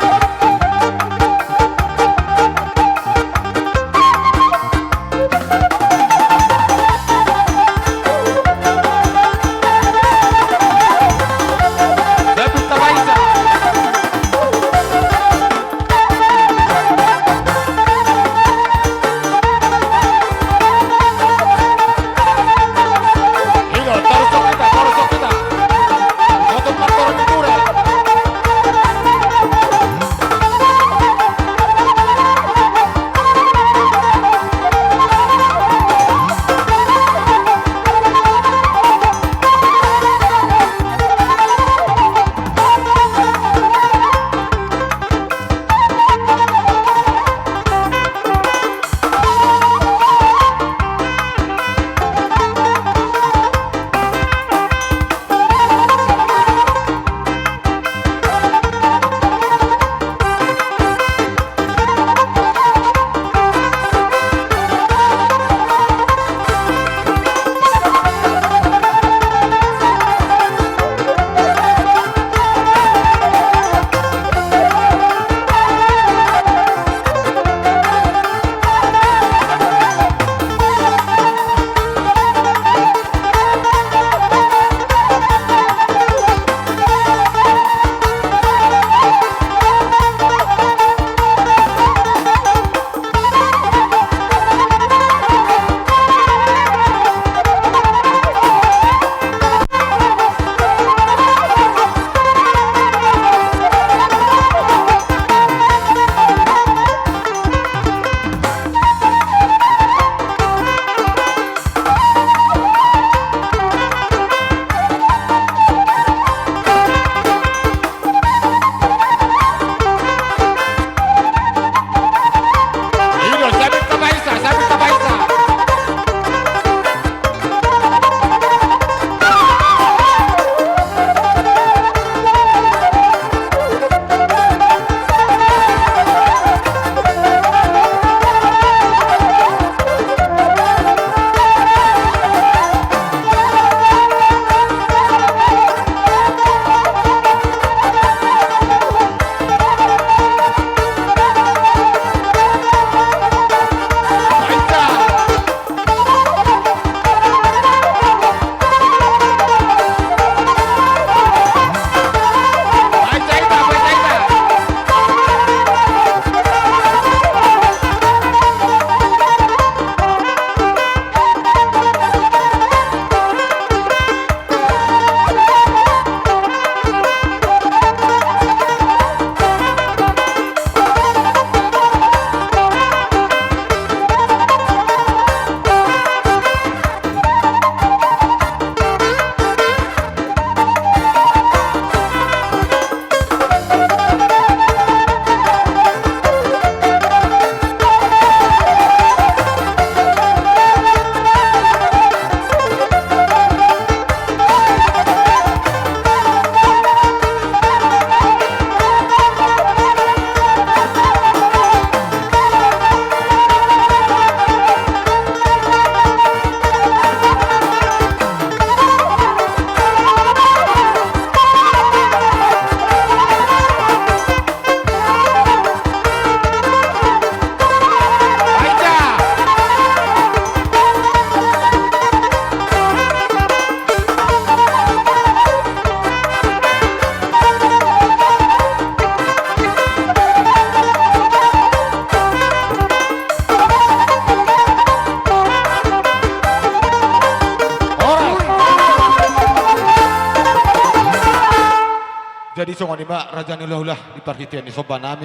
Jadi songon i ma raja ni hulahula di parhitean ni somba nami.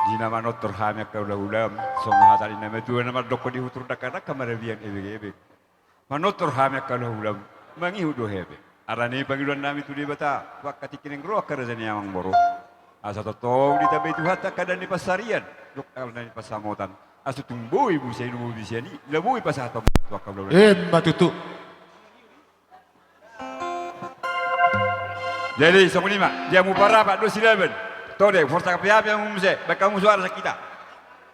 Di na manortor hami angka hulahulam, songon hata ni na matua na mandok di hutur dangkadangka marabian ebegebeg. Manortor hami angka hulahulam, mangihut do hami. Ala ni pangidoan nami tu Debata, tu angka tingki na naeng ro angka raja ni amang boru. Asa tongtong ditambai Tuhanta angka dame ni pansarian, dohot angka dame ni pansamotan. Asa tung boi muse i, tung boi muse i, lam boi pasahaton tu angka hulahulam. Emma tutu. Jadi songon i ma, dia muparapat do silaban. Tode, forsa kapeape muse, baen hamu suara sakita.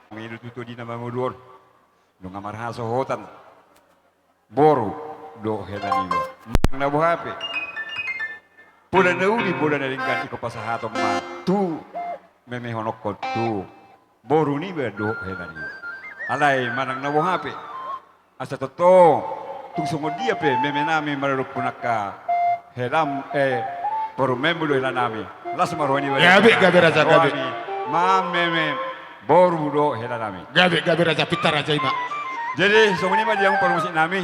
Mangido tutu di na mangolu on. Nunga marhasohotan boru dohot hela niba. Manang na boha pe, pola na uli, pola na denggan, ingkon pasahaton ma tu memehononkon tu boru niba dohot hela niba. Alai manang na boha pe, asa tongtong tung songon dia pe meme nami maradophon angka helam, eh, parumaenmu dohot hela nami, las ma roha niba. Gabe, gabe raja, gabe. Roha ni ma meme boru dohot hela nami. Gabe, gabe raja, pintar raja i ma. Jadi songon i ma di hamu parmusik nami.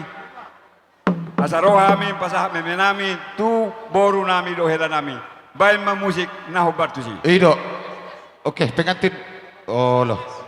Asa ro hami pasahat meme nami tu boru nami dohot hela nami. Baen ma musik na hombar tusi. I do. Oke, pengantin. Olo.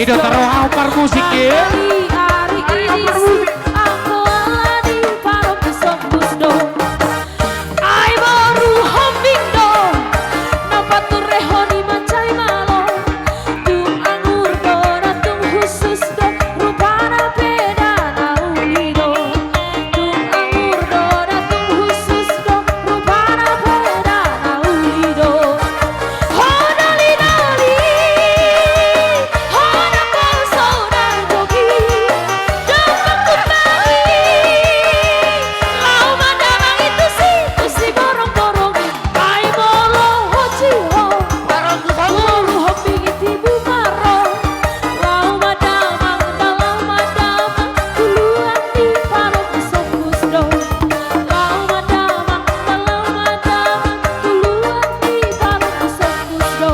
Jataro au parmusik, ya. Ari, ari, ari, ari, parmusik. Anggo ala ni parompu sombus do. Ai boru hombing do. Na paturehon i mansai malo. Tung anggur do, na tung hushus do. Rupana pe da na uli do. Tung anggur do, na tung hushus do. Rupana pe da na uli do. Ho dali-dali, ho na poso na jogi, damang tu pagi, laho mandamang i tusi, tusi borong-borong i, ai molo ho, ho, parompu sombus, boru hombing i tibu marro, laho mandamang, laho mandamang, uluan ni parompu sombus do. Laho mandamang, laho mandamang, uluan ni parompu sombus do.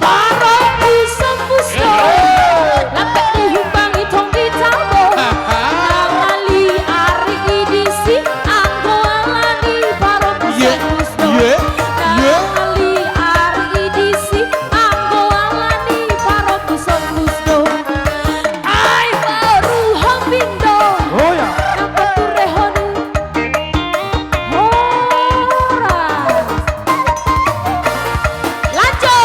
Parompu sombus do. Lape dihumbang i tong di tabo. Aha. Na ali ari i disi, anggo ala ni parompu sombus do. Ye, ye, ye. Na ali ari i disi, anggo ala ni parompu sombus do. Ai boru hombing do. Oh, ya. Na paturehon i. Horas. Lanjut.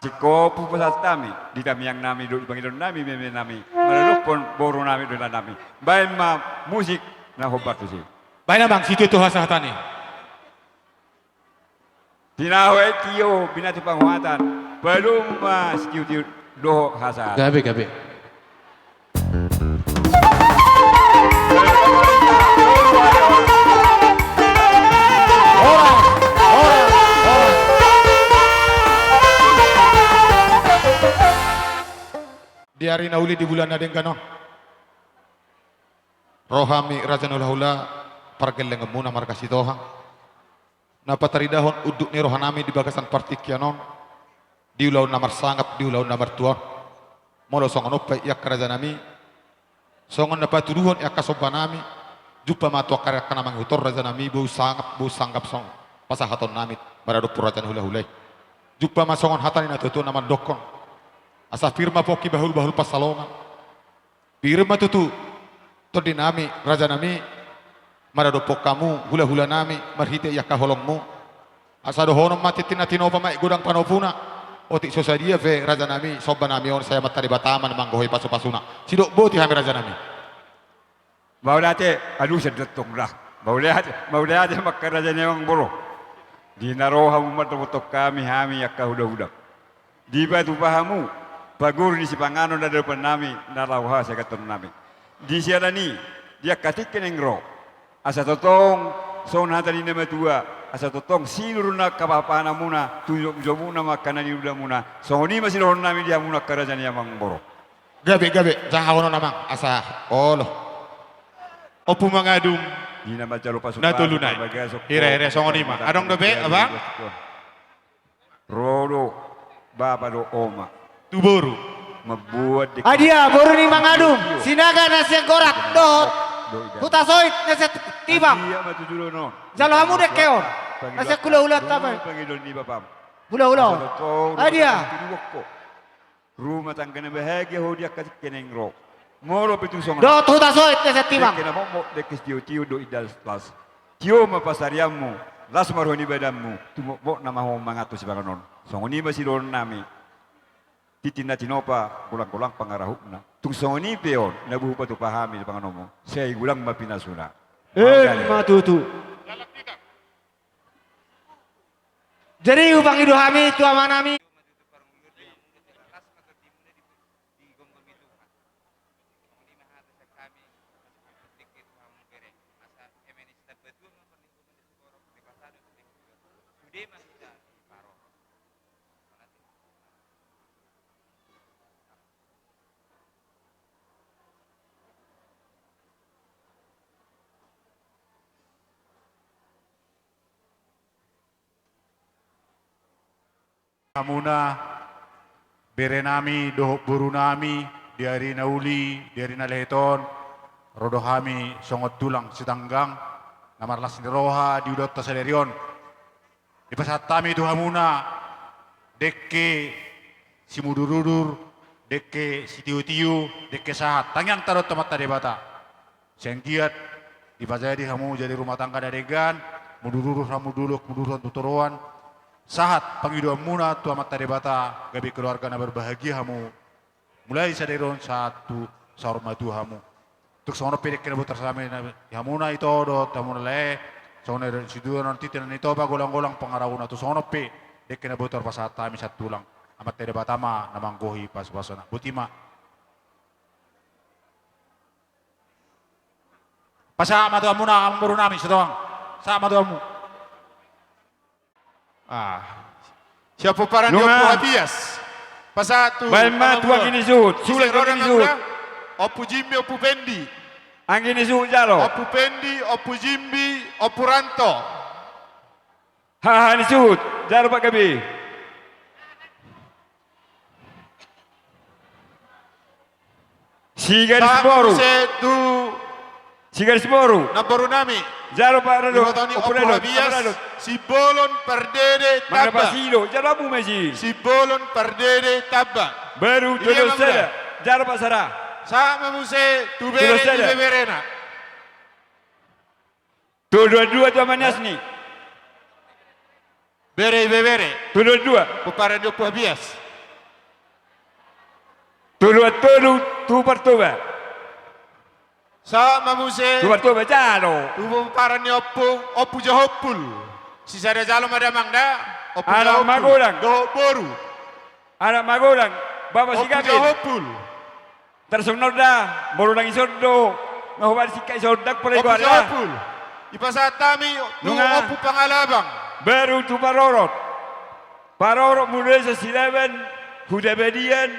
Singkop hupasahat hami di tangiang nami dohot di pangidoan nami, meme nami, maradophon boru nami dohot inang nami. Baen ma musik na hombar tusi. Baen amang, situtu hasahatan i. Tinahu aek tio, binatu panguhatan, padomu ma sitiotio dohot hasahatan. Gabe, gabe. Horas, horas, horas. Di ari na uli di bulan na denggan on, ro hami raja ni hulahula pargellengonmuna marga Sitohang. Na pataridahon unduk ni roha nami di bagasan partingkian on, di ulaon na marsangap, di ulaon na martua on. Molo songon on pe i angka raja nami, songon na patuduhon i angka somba nami, jumpa ma tu angka, angka na mangihut on raja nami, boan sangap, boan sangap songon pasahaton nami maradophon raja ni hulahula i. Jumpa ma songon hata ni natuatua na mandokkon: Asa pir ma pongki, bahulbahul pansalongan. Pir ma tutu tondi nami, raja nami, maradophon hamu hulahula nami marhite i angka holongmu. Asa dohonon ma tintin na tinopa ma i godang panopuna. Otik so sadia pe raja nami, somba nami on sai Amanta Debata ma na manggohi pasupasuna. Sidok boti hami raja nami. Mauliate, aduh, sai dottong dah. Mauliate, mauliate ma angka raja ni amangboru. Di na ro hamu mandophon hami, hami angka hulahula. Dipatupa hamu pagur ni sipanganon na di adopan nami, na laho hasahaton nami. Di siala ni i, di angka tingki naeng ro, asa tongtong songon hata ni na matua, Asa tongtong sinur na angka pahanpahanmuna tu jomujomuna ma angka na niulamuna. Songon i ma sidohonon nami di hamuna angka raja ni amangboru. Gabe, gabe, jahaon on amang, asa olo. Ompu Mangadum. Di na manjalo pasupasu na tolu nai. Hira, hira, songon i ma. Adong dope, abang? Ro do bapa dohot oma. Tu boru. Mambuat dengke. Adia, boru ni Mangadum, Sinaga na sian Gorak dohot Hutasoit na sian Timbang. Adia ma tu jolo non. Jalo hamu dengke on. Na sian hulahulanta ma. Pangidoan ni bapam. Hulahula. Adia. Rumah tangga na bahagia ho di angka tingki na naeng ro. Molo pe tung songon. Dohot Hutasoit na sian Timbang. Dengke na mokmok, dengke sitiotio dohot indahan las. Tio ma pansarianmu, las ma roha ni badanmu, tumomok nama ho mangan tu sipanganon. Songon i ma sidohonon nami. Tintin na tinopa, golanggolang pangarahutna. Tung songon i pe on, na boi hupatupa hami di panganonmu. Sai godang ma pinasuna. Emma tutu. Jadi hupangido hami tu amanami. Hamuna, berenami dohot borunami, di ari na uli, di ari na lehet on, ro do hami songon tulang sitanggang, na marlas ni roha di ulaonta sadari on. Dipasahat hami tu hamuna, dengke simudurudur, dengke sitiotio, dengke sahat, tangiangta do tu Amanta Debata. Sai anggiat dipajadi hamu jadi rumah tangga na denggan, mudurudur hamu dolok, mudurudur hamu toruan, sahat pangidoanmuna tu Amanta Debata, gabe keluarga na berbahagia hamu, mulai sadari on sahat tu saur matua hamu. Tung songon on pe dengke na boi tarpasahat hami di hamuna ito dohot hamuna lae, songon i do situan on tintin na tinopa golanggolang pangarahutna, tung songon on pe dengke na boi tarpasahat hami sian tulang. Amanta Debata ma na manggohi pasupasuna. Boti ma. Pasahat ma tu hamuna, amangborunami, sitohang. Sahat ma tu hamu. Ah. Sian pomparan ni Ompu Habias. Pasahat tu. Baen ma tu anggi ni suhut. Suhut, anggi ni suhut. Ompu Jimmy, Ompu Pendi. Anggi ni suhut jalo. Ompu Pendi, Ompu Jimmy, Ompu Ranto. Haha ni suhut, jalo pagabe. Sigaris boru. Sigaris boru. Namborunami. Jalo Pak Rado. Ompu Habias. Simbolon Pardede Tamba. Jalo hamu ma i. Simbolon Pardede Tamba. Boru Tondosada. Jalo Pak Sara. Sahat ma muse tu bere ibeberena. Tolu dua tu Amaniasni. Bere ibebere. Tolu dua. Pomparan ni Ompu Habias. Tolu tolu tu Partoba. Sahat ma muse. Tu Partoba jalo. Tu pomparan ni Ompu, Ompu Jahompul. Sisada jalo ma damang da. Ompu Jahompul. Anak Magodang. Dohot boru. Anak Magodang. Bapak Sigaben. Ompu Jahompul. Tarsongon on da, molo nang ison do, nga hubaen singkat ison, ndang pola ibaen. Ompu Jahompul. Dipasahat hami tu Ompu Pangalabang. Boru tu Parorot. Parorot Muluesa Silaban, Hudabadian.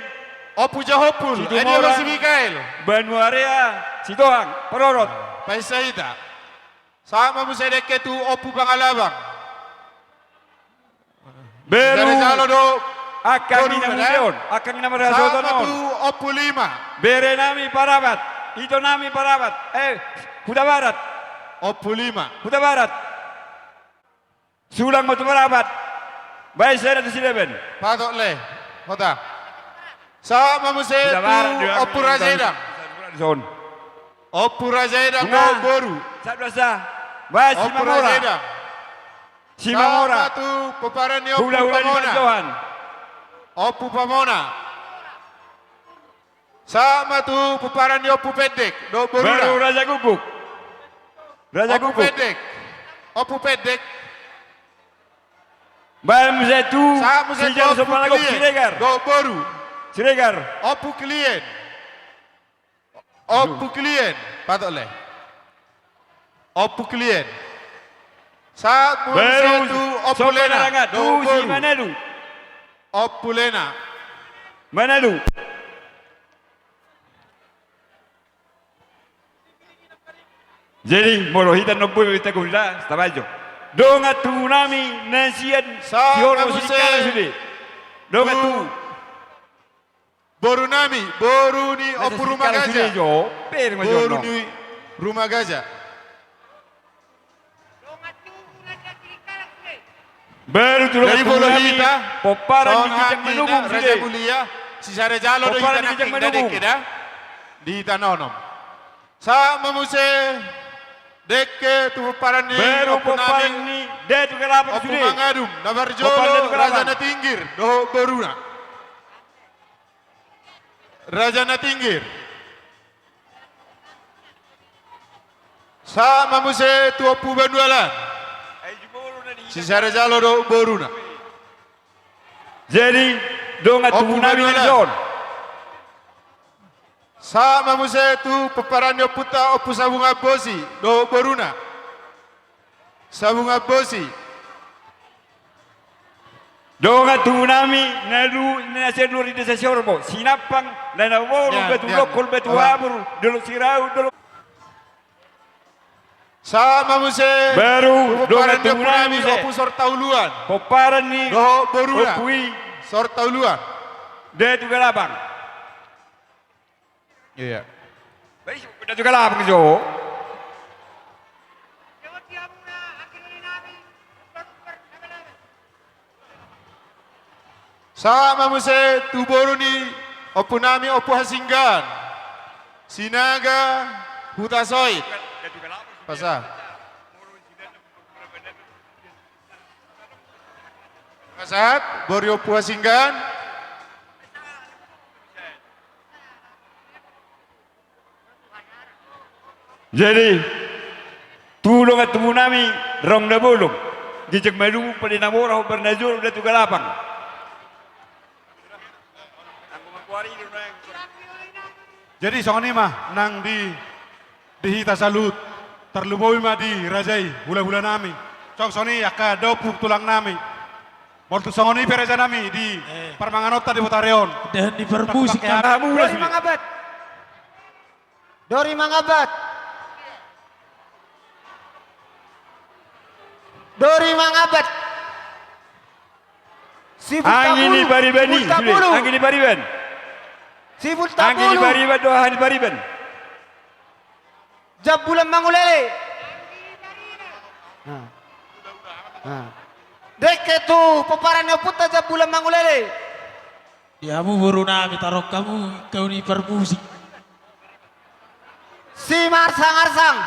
Ompu Jahompul, Situmorang, Edi Abang Si Mikael. Banuarea, Sitohang, Parorot. Paisa hita. Sahat ma muse dengke tu Ompu Pangalabang. Boru. Angka anggi na muda on, angka anggi na marhasohotan on. Sahat ma tu Ompu Lima. Berenami Parapat, itonami Parapat, eh, Hutabarat. Ompu Lima. Hutabarat. Sulang ma tu Parapat. Baen sada tu Silaban. Patok le. Hota. Sahat ma muse tu Ompu Raja Edang. Ompu Raja Edang dohot boru. Baen Simamora. Simamora. Sahat ma tu pomparan ni Ompu Pamona. Ompu Pamona. Sahat ma tu pomparan ni Ompu Pendek dohot boruna. Baru Raja Guguk. Raja Guguk. Ompu Pendek. Ompu Pendek. Baen muse tu. Sahat muse tu Ompu Klien dohot boru. Siregar. Ompu Klien. Ompu Klien. Patok le. Ompu Klien. Sahat muse tu Ompu Lena dohot boru. Manado. Ompu Lena. Manado. Jadi molo hita na boi, hita gunda, tabajo. Dongan tubunami na sian Sihorbo, Sihorbo Singkarak sude. Dongan tubu. Borunami, boru ni Ompu Rumagaja. Boru ni Rumagaja. Baru tu dongan tubunami, pomparan ni Ginjang Manugum sude. Raja Mulia, sisada jalo do hita nangkin, da dengke da. Di hita na onom. Sahat ma muse dengke tu pomparan ni Ompunami, Datu Galapan sude. Ompu Mangadum, na parjolo Raja Natinggir dohot boruna. Raja Natinggir. Sahat ma muse tu Ompu Banualan. Sisada jalo do boruna. Jadi dongan tubunami na dison. Sahat ma muse tu pomparan ni ompunta Ompu Sabungan Bosi dohot boruna. Sabungan Bosi. Dongan tubunami na lu, na sian luar ni desa Sihorbo, Sinampang, Lae Nabolon, Batu Lokol, Batu Habur, Dolok Siraut, Dolok. Sahat ma muse baru tu dongan tubunami Ompu Sortauluan. Pomparan ni dohot boruna. Ompu i Sortauluan. Datu Galapan. Iya. Baik, sudah juga lah, Bang Jo. Sahat ma muse tu boru ni ompunami Ompu Hasinggan. Sinaga Hutasoit. Pasa. Sahat, boru ni Ompu Hasinggan. Jadi, tu dongan tubunami, Rong Nabolon, Ginjang Manugum, Pande na Mora, Hombar na Jolo, Datu Galapan. Jadi songon i ma nang di, di hita saluhut, tarlumobi ma di raja i, hulahulanami. Songon i angka ompu tulangnami. Molo tung songon i pe rajanami di parmanganonta di botari on. Dahahon ni parmusik. Dori mangabat. Dori mangabat. Dori mangabat. Anggi ni pariban i sude. Anggi ni pariban. Anggi ni pariban do, anggi ni pariban. Jambulan Mangulele. Dengke tu pomparan ni ompunta Jambulan Mangulele. Di hamu borunami, tarong hamu ingkau ni parmusik. Simarsangarsang.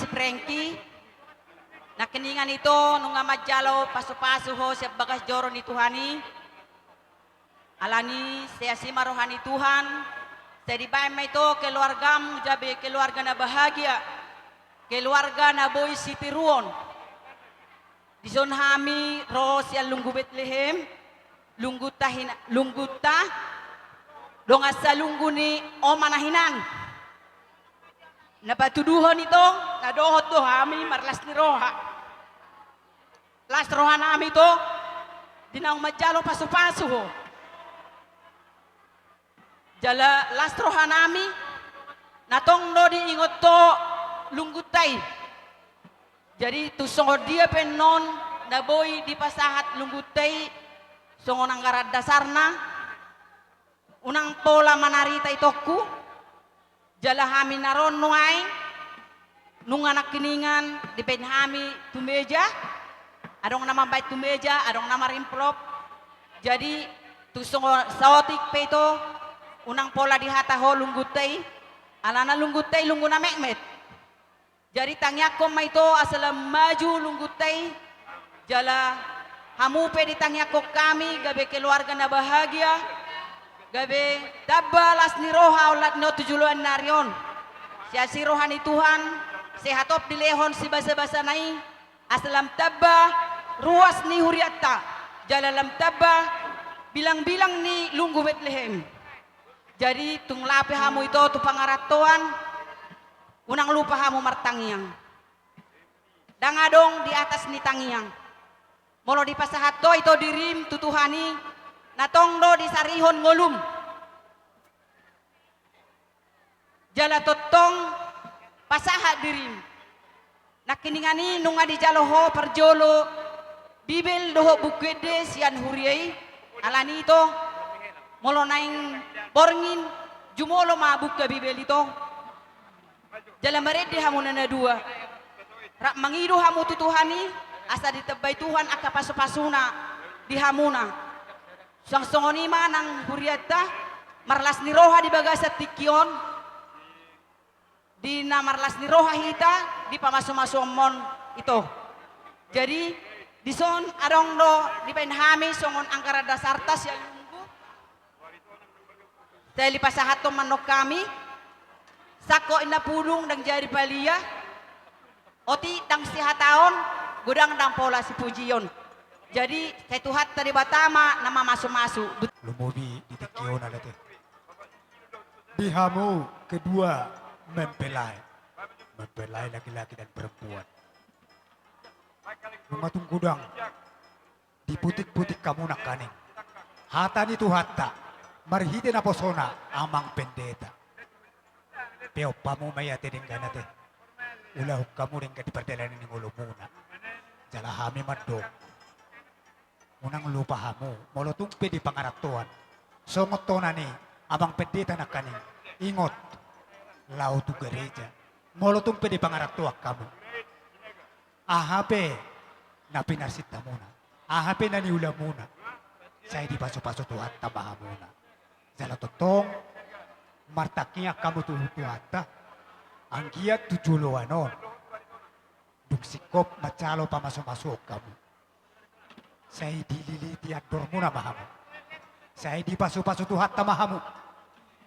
Prengki, nangkiningan ito nunga manjalo pasupasu ho sian bagas joro ni Tuhan i. Alani i seasi ma roha ni Tuhan, sai dibaen ma ito keluargam gabe keluarga na bahagia, keluarga na boi sitiruon. Dison hami ro sian Lunggu Betlehem, lungguta hina-, lungguta dongan salunggu ni oma na hinan. Na patuduhon ito, na dohot do hami marlas ni roha. Las rohanami ito, di naung manjalo pasupasu ho. Jala las rohanami, na tong do diingot ho lungguta i. Jadi tung songon dia pe annon na boi dipasahat lungguta i songon anggaran dasarna, unang pola manarita itongku, jala hami na ro nuaeng, nunga nangkiningan dibaen hami tu meja, adong na mambaen tu meja, adong na marimplop. Jadi tung songon saotik pe ito, unang pola dihata ho lungguta i, alana lungguta i lunggu na metmet. Jadi tangiangkon ma ito asa lam maju lungguta i, jala hamu pe ditangiangkon hami gabe keluarga na bahagia, gabe tamba las ni roha olat ni on tu joloan ni ari on. Seasi roha ni Tuhan, sai hatop dilehon sibasabasana i, asa lam tamba ruas ni hurianta, jala lam tamba bilangbilang ni Lunggu Betlehem. Jadi tung laho pe hamu ito tu pangarantoan, unang lupa hamu martangiang. Ndang adong di atas ni tangiang. Molo dipasahat ho ito dirim tu Tuhan i, na tong do disarihon ngolum. Jala tongtong pasahat dirim. Nangkiningan i nunga dijalo ho parjolo Bibel dohot Buku Ende sian huria i, alani i ito, molo naeng borngin, jumolo ma buka Bibel ito. Jala marende hamu na dua. Rap mangido hamu tu Tuhan i, asa ditambai Tuhan angka pasupasuna di hamuna. Suang songon i ma nang hurianta, marlas ni roha di bagasan tingki on, di na marlas ni roha hita, di pamasumasuonmon ito. Jadi, dison adong do dibaen hami songon anggaran dasarta sian Lunggu. Sai dipasahathon ma annon hami, sangkot inna pudung ndang jadi palia, otik ndang sihataon, godang ndang pola sipujion. Jadi, sai Tuhanta Debata ma na mamasumasu. Lumobi di tingki on, alai te. Di hamu kedua mempelai, mempelai laki-laki dan perempuan. Nunga tung godang diputikputik hamu nangkaning hata ni Tuhanta marhite naposona Amang Pendeta. Peop hamu ma i ate denggan ate. Ulahon hamu denggan di pardalanan ni ngolumuna. Jala hami mandok, unang lupa hamu, molo tung pe di pangarantoan, songon tona ni Amang Pendeta nangkaning, ingot, laho tu gareja. Molo tung pe di pangarantoan hamu, aha pe na pinarsinta muna, aha pe na niula muna, sai dipasupasu Tuhanta ma hamuna. Jala tongtong martangiang hamu tu Tuhanta, anggiat tu joloan on, dung singkop manjalo pamasumasuon hamu, sai dililiti andormuna ma hamu. Sai dipasupasu Tuhanta ma hamu.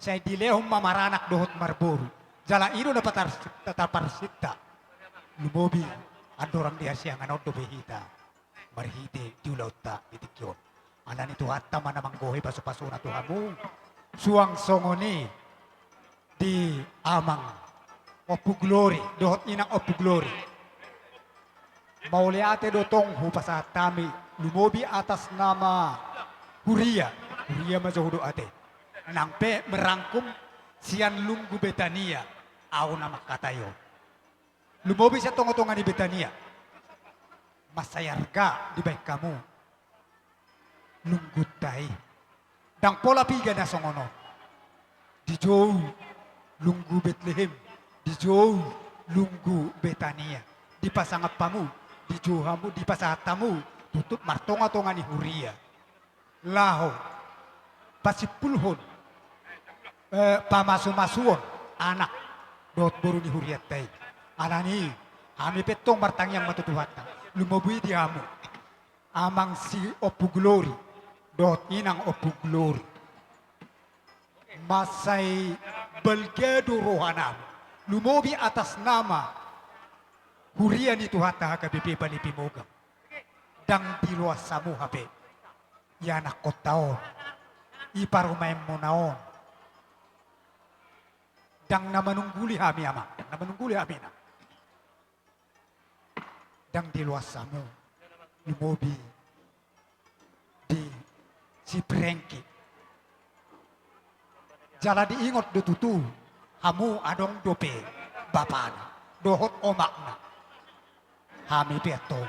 Sai dilehon ma maranak dohot marboru. Jala i do na patar-, taparsinta. Lumobi andorang di hasiangan on dope hita marhite di ulaonta di tingki on. Alani Tuhanta ma na manggohi pasupasuna tu hamu. Suang songon i di Amang Ompu Glory dohot Inang Ompu Glory. Mauliate do tong hupasahat hami, lumobi atas nama huria, huria ma jo hudok ate, nang pe merangkum sian Lunggu Betania, ahu na mangkatai on. Lumobi sian tongatonga ni Betania. Mansai arga dibaen hamu Lunggunta i. Ndang pola piga na songon on. Dijou Lunggu Betlehem, dijou Lunggu Betania. Dipasangap hamu, dijou hamu, dipasahat hamu, tutu martongatonga ni huria. Laho pasimpulhon, eh, pamasumasuon anak dohot boru ni hurianta i. Alani i, Hami pe tong martangiang ma tu Tuhanta. Lumobi di hamu, Amang si Ompu Glory dohot Inang Ompu Glory. Mansai balga do rohanami. Lumobi atas nama huria ni Tuhanta H K B P Palipi Mogang. Ndang diloas hamu hape i anakkonta on, i parumaenmuna on. Ndang na manungguli hami, Amang, ndang na manungguli hami, Inang. Ndang diloas hamu, lumobi di si Prengki. Jala diingot do tutu, hamu adong dope bapana dohot omakna. Hami pe antong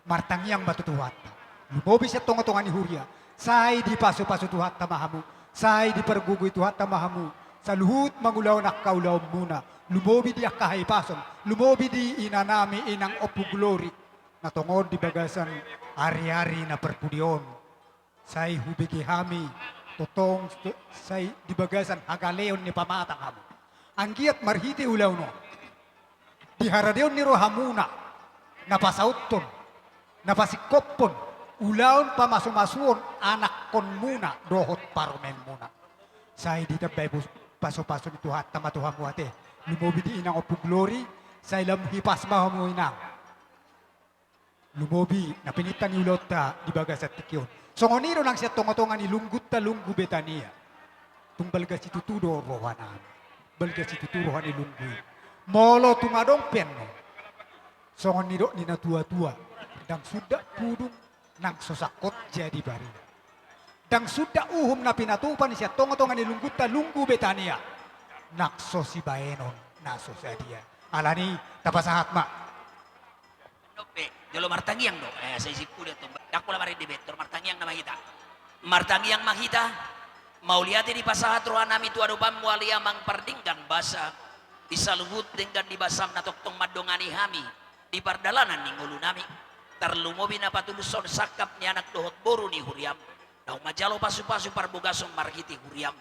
martangiang ma tu Tuhanta. Lumobi sian tongatonga ni huria, sai dipasupasu Tuhanta ma hamu, sai dipargogoi Tuhanta ma hamu saluhut mangulahon angka ulaonmuna, lumobi di angka hahipason, lumobi di inanami Inang Ompu Glory, na tongon di bagasan ariari na parpudi on. Sai hubege hami tongtong, sai di bagasan hagaleon ni pamatang hamu. Anggiat marhite ulaon on, di haradeon ni rohamuna, na pasauthon, na pasingkophon ulaon pamasumasuon anakkonmuna dohot parumaenmuna. Sai ditambai pus-, pasupasu ni Tuhanta ma tu hamu ate. Lumobi di Inang Ompu Glory, sai lam hipas ma hamu, Inang. Lumobi na pininta ni ulaonta di bagasan tingki on. Songon i do nang sian tongatonga ni lunggunta Lunggu Betania. Tung balga situtu do rohanami. Balga situtu roha ni lunggu i. Molo tung adong pe annon, songon nidok ni natuatua, ndang sundat pudung nang so sangkot jadi barina. Ndang sundat uhum na pinatupa ni sian tongatonga ni lunggunta Lunggu Betania nang so sibahenon na so sadia. Alani i, tapasahat ma. Dope, jolo martangiang do. Eh, sai singkuli antong. Ndang pola marende be, tor martangiang nama hita. Martangiang ma hita. Mauliate dipasahat rohanami tu adopanmu ale Amang pardenggan basa. Di saluhut denggan ni basam na tongtong mandongani hami di pardalanan ni ngolunami. Tarlumobi na patulushon sangkap ni anak dohot boru ni huriam. Naung manjalo pasupasu parbogason marhite huriam.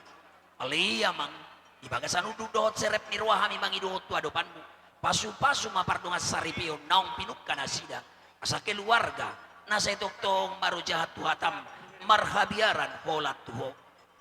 Ale Amang, di bagasan unduk dohot serep ni roha hami mangido tu adopanmu. Pasupasu ma pardongan saripeon naung pinungka nasida. Asa keluarga na sai tongtong marojahan tu hatam, marhabiaran holan tu ho.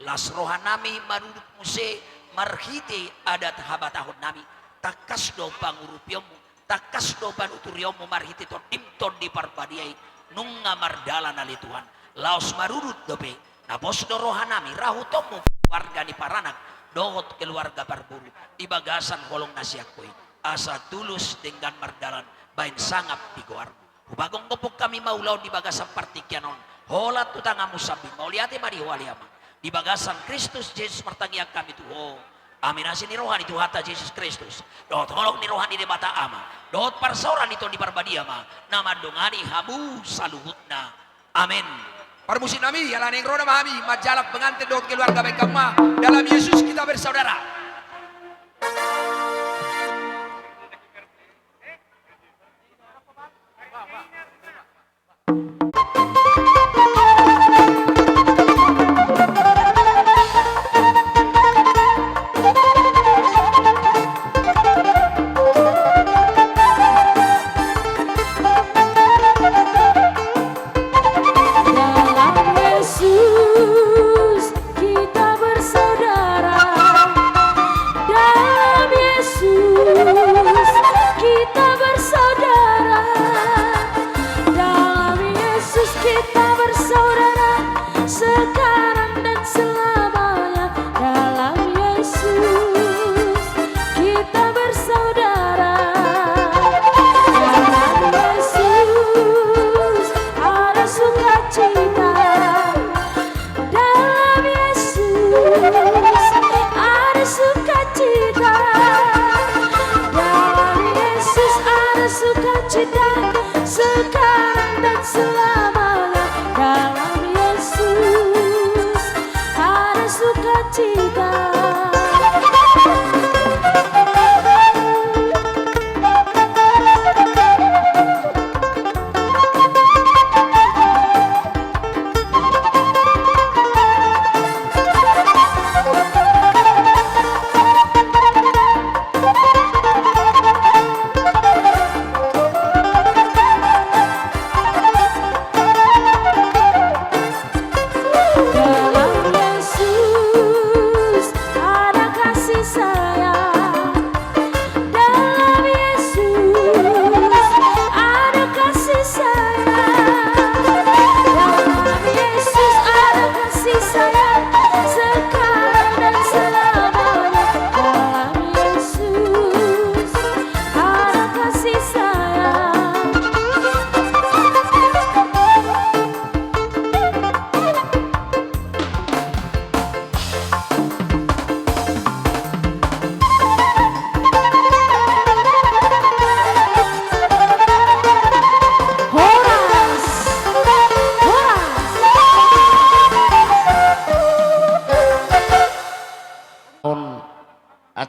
Las rohanami manudut muse marhite adat habatahonnami. Tangkas do pangurupionmu, tangkas do panuturionmu marhite Tondim Tondi Parbadia i, nunga mardalan ale Tuhan. Laos marudut dope, na pos do rohanami rahutonmu keluarga ni paranak dohot keluarga parboru di bagasan holong na sian ho i, asa tulus denggan mardalan baen sangap di goarmu. Hupagophop hami ma ulaon di bagasan partingkian on, holan tu tanganmu sambing. Mauliate ma di ho ale Amang. Di bagasan Kristus Jesus martangiang hami tu ho. Amin. Asi ni roha ni Tuhanta Jesus Kristus, dohot holong ni roha ni Debata Ama, dohot parsaoran ni Tondi Parbadia ma na mandongani hamu saluhutna. Amin. Parmusiknami, ala naeng ro nama hami manjalang pengantin dohot keluarga, baen hamu ma: Dalam Yesus kita bersaudara. Dalam Yesus kita bersaudara. Dalam Yesus kita bersaudara. Dalam Yesus kita bersaudara, sekarang dan selamanya. Dalam Yesus kita bersaudara. Dalam Yesus ada sukacita. Dalam Yesus ada sukacita. Dalam Yesus ada sukacita, sekarang dan selamanya. Dalam Yesus ada sukacita.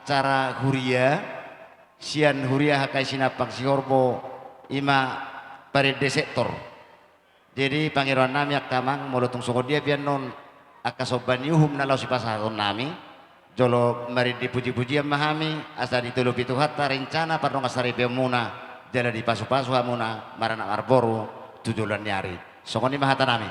acara huria, sian huria H K I Sinampang Sihorbo, i ma parende sektor. Jadi, pangidoan nami angka amang, molo tung songon dia pe annon angka somba ni uhum na laho sipasahaton nami, jolo marende puji-pujian ma hami, asa ditolopi Tuhanta rencana pardongansaripeonmuna, jala dipasu-pasu hamuna maranak marboru tu joloan ni ari. Songon i ma hata nami.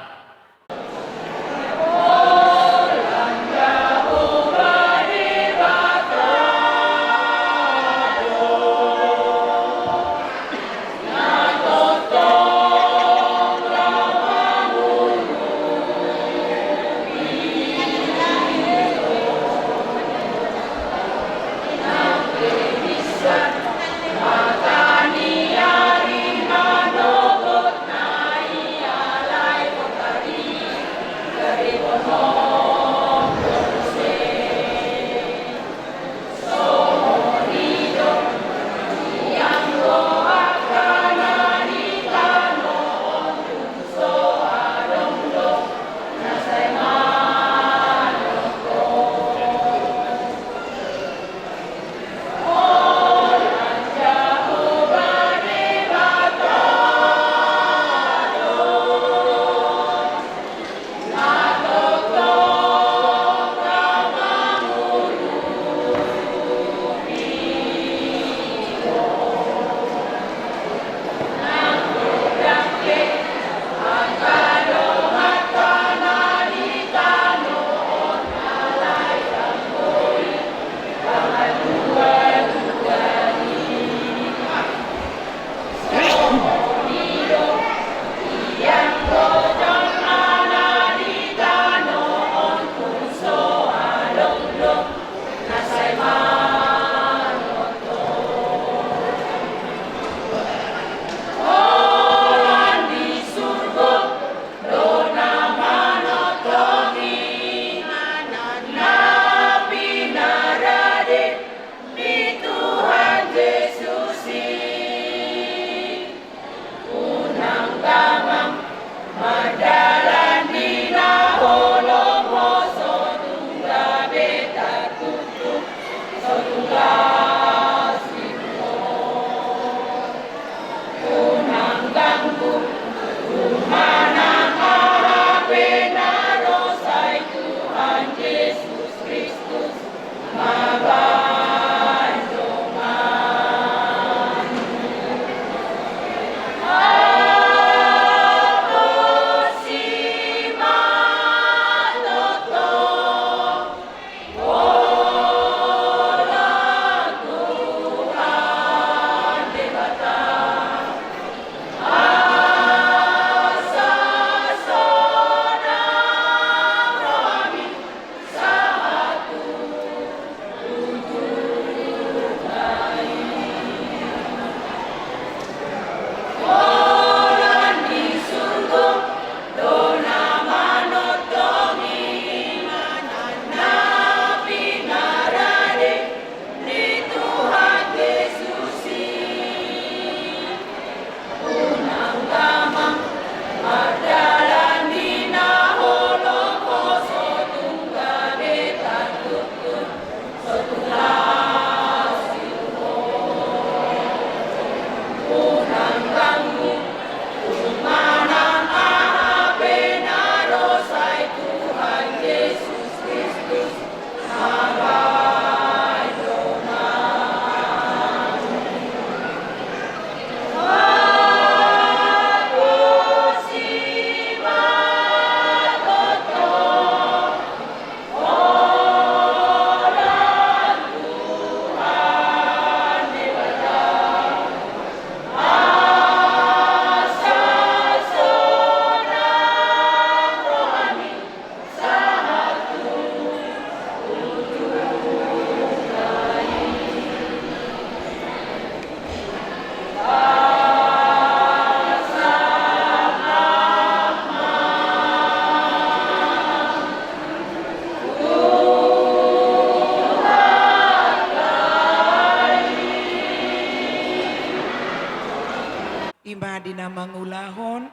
I ma di na mangulahon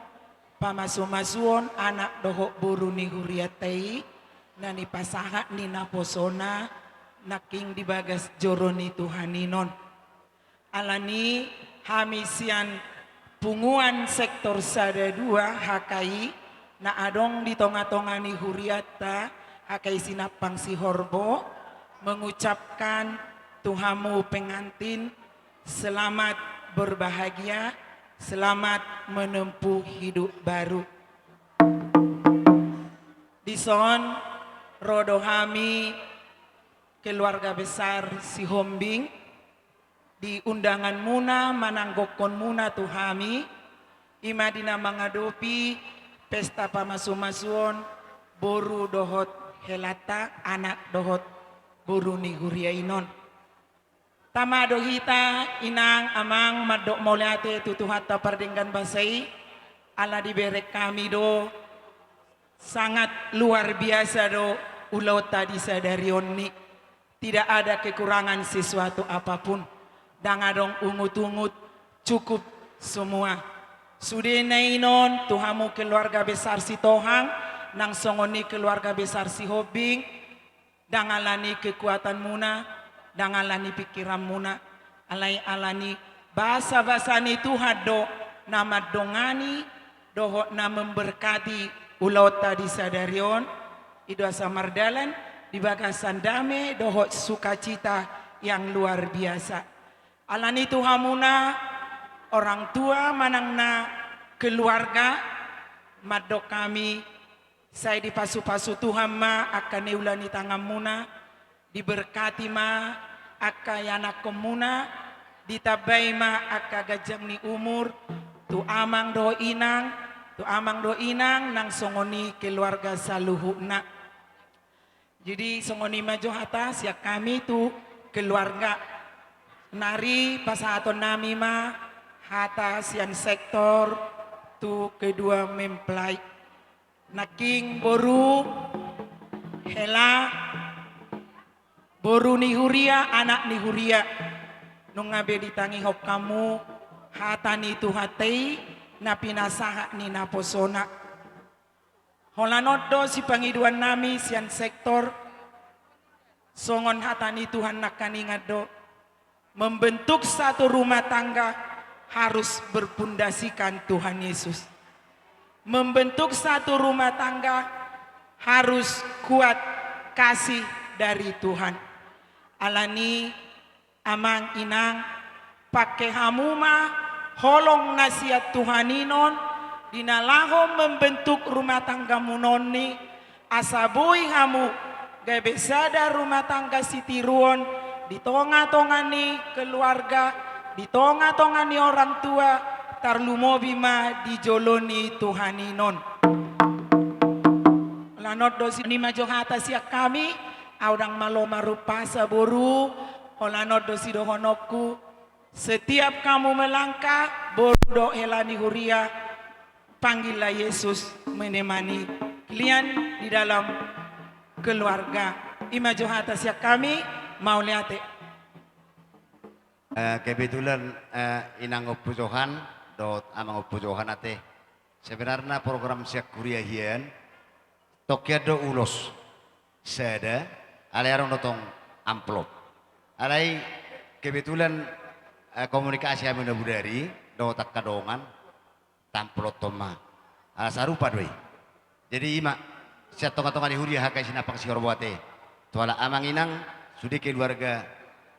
pamasu-masuon anak dohot boru ni hurianta i, na nipasahat ni naposona nangkin di bagas joro ni Tuhan i non. Alani hami sian punguan sektor sada dua H K I na adong di tonga-tonga ni huriata H K I Sinampang Sihorbo mengucapkan tu hamu pengantin selamat berbahagia, selamat menempuh hidup baru. Dison ro do hami keluarga besar Sihombing di undanganmuna mananggokhonmuna tu hami, i ma di na mangadopi pesta pamasumasuon boru dohot helanta, anak dohot boru ni huria i non. Tama do hita, inang, amang, mandok mauliate tu Tuhanta pardenggan basa i, ala dibereng hami do sangat luar biasa do ulaonta di sadari on ni. Tidak ada kekurangan sesuatu apapun. Ndang adong ungut-ungut, cukup semua. Sudena i non tu hamu keluarga besar Sitohang, nang songon i keluarga besar Sihombing, ndang alani kekuatanmuna, ndang alani pikiranmuna, alai alani basa-basa ni Tuhan do na mandongani dohot na memberkati ulaonta di sadari on, i do asa mardalan di bagasan dame dohot sukacita yang luar biasa. Alani tu hamuna orang tua manang na keluarga, mandok hami, sai dipasupasu Tuhan ma angka niula ni tanganmuna, diberkati ma angka ianakhonmuna, ditambai ma angka ganjang ni umur, tu amang dohot inang, tu amang dohot inang, nang songon i keluarga saluhutna. Jadi songon i ma jo hata sian hami tu keluarga. Nari pasahatonnami ma hata sian sektor tu kedua mempelai. Nangkin boru, hela, boru ni huria, anak ni huria. Nunga be ditangihon hamu hata ni Tuhanta i na pinasahat ni naposona. Holan on do sipangidoannami sian sektor, songon hata ni Tuhan nangkaningan do, membentuk satu rumah tangga harus berpondasikan Tuhan Yesus. Membentuk satu rumah tangga harus kuat kasih dari Tuhan. Alani, amang, inang, pangke hamu ma holong na sian Tuhan i non di na laho membentuk rumah tanggamuna on ni, asa boi hamu gabe sada rumah tangga sitiruon di tonga-tonga ni keluarga, di tonga-tonga ni orang tua, tarlumobi ma di jolo ni Tuhan i non. Holan on do si, i ma jo hata sian hami, ahu ndang malo marumpasa boru, holan on do sidohononku, setiap kamu melangkah, boru dohot hela ni huria, panggillah Yesus menemani kalian di dalam keluarga. I ma jo hata sian hami, mauliate. Eh, kebetulan, eh, inang Ompu Johan dohot amang Ompu Johan ate. Sebenarna program sian huria hian, tongkian do ulos sada, alai adong do tong amplop. Alai kebetulan, eh, komunikasi hami na bodari dohot angka dongan, tampulonton ma. Ala sarupa do i. Jadi i ma, sian tonga-tonga ni huria H K I Sinampang Sihorbo ate. Tu halak amang inang, sude keluarga,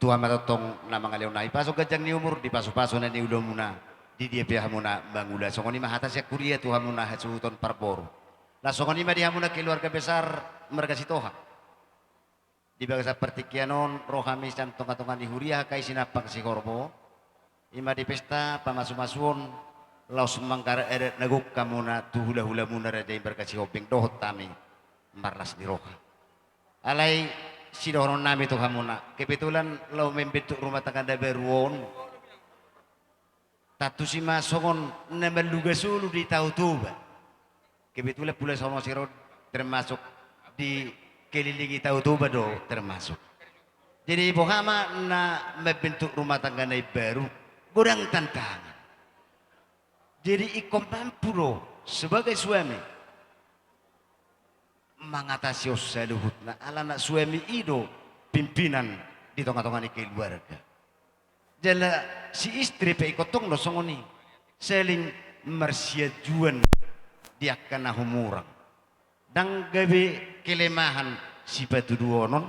Tuhan ma tongtong na mangalehon hami. Pasupasuon ganjang ni umur, dipasupasuon na niulamuna, di dia pe hamuna mangula. Songon i ma hata sian huria tu hamuna hasuhuton parboru. Laos songon i ma di hamuna keluarga besar marga Sitohang. Di bagasan partingkian on ro hami sian tonga-tonga ni huria H K I Sinampang Sihorbo, i ma di pesta pamasumasuon, laos manggarar adat na gok hamuna tu hula-hulamuna raja i marga Sihombing dohot hami marlas ni roha. Alai sidohononnami tu hamuna, kebetulan laho membentuk rumah tangga na baru on, tantu si ma songon na manluga solu di Tao Toba. Kebetulan pula songon siro termasuk dikelilingi Tao Toba do termasuk. Jadi boha ma na membentuk rumah tangga na imbaru, godang tantangan. Jadi ingkon mampu do sebagai suami mangatasi on saluhutna, alana suami i do pimpinan di tonga-tonga ni keluarga. Jala si istri pe ingkon tong do songon i, saling marsianjuan di angka na humurang. Ndang gabe kelemahan sipatuduhonon,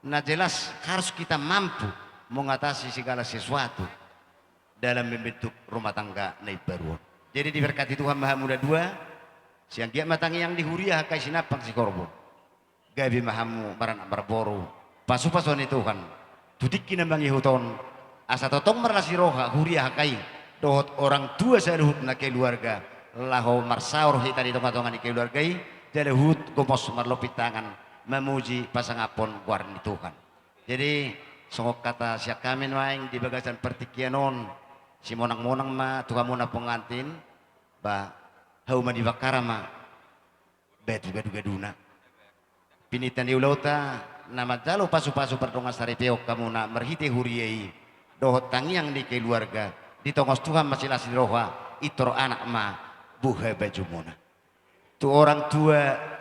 na jelas harus kita mampu mengatasi segala sesuatu dalam membentuk rumah tangga na imbaru on. Jadi diberkati Tuhan ma hamu na dua, sai anggiat ma tangiang ni huria HKI Sinampang Sihorbo. Gabe ma hamu maranak marboru, pasu-pasu ni Tuhan tu tingki na mangihut on, asa tongtong marlas ni roha huria HKI dohot orang tua saluhutna keluarga, laho marsaor hita di tonga-tonga ni keluarga i, jala huhut gomos marlompit tangan mamuji pasangaphon goar ni Tuhan. Jadi songon hata sian hami nuaeng di bagasan partingkian on, simonang-monang ma tu hamuna pengantin, ba hauma ni Bakkara ma batu gadu-gaduna. Pinita ni ulaonta na manjalo pasu-pasu pardongan saripeon hamuna marhite huria i dohot tangiang ni keluarga, ditongos Tuhan ma silas ni roha, intor anak ma buha bajumuna. Tu orang tua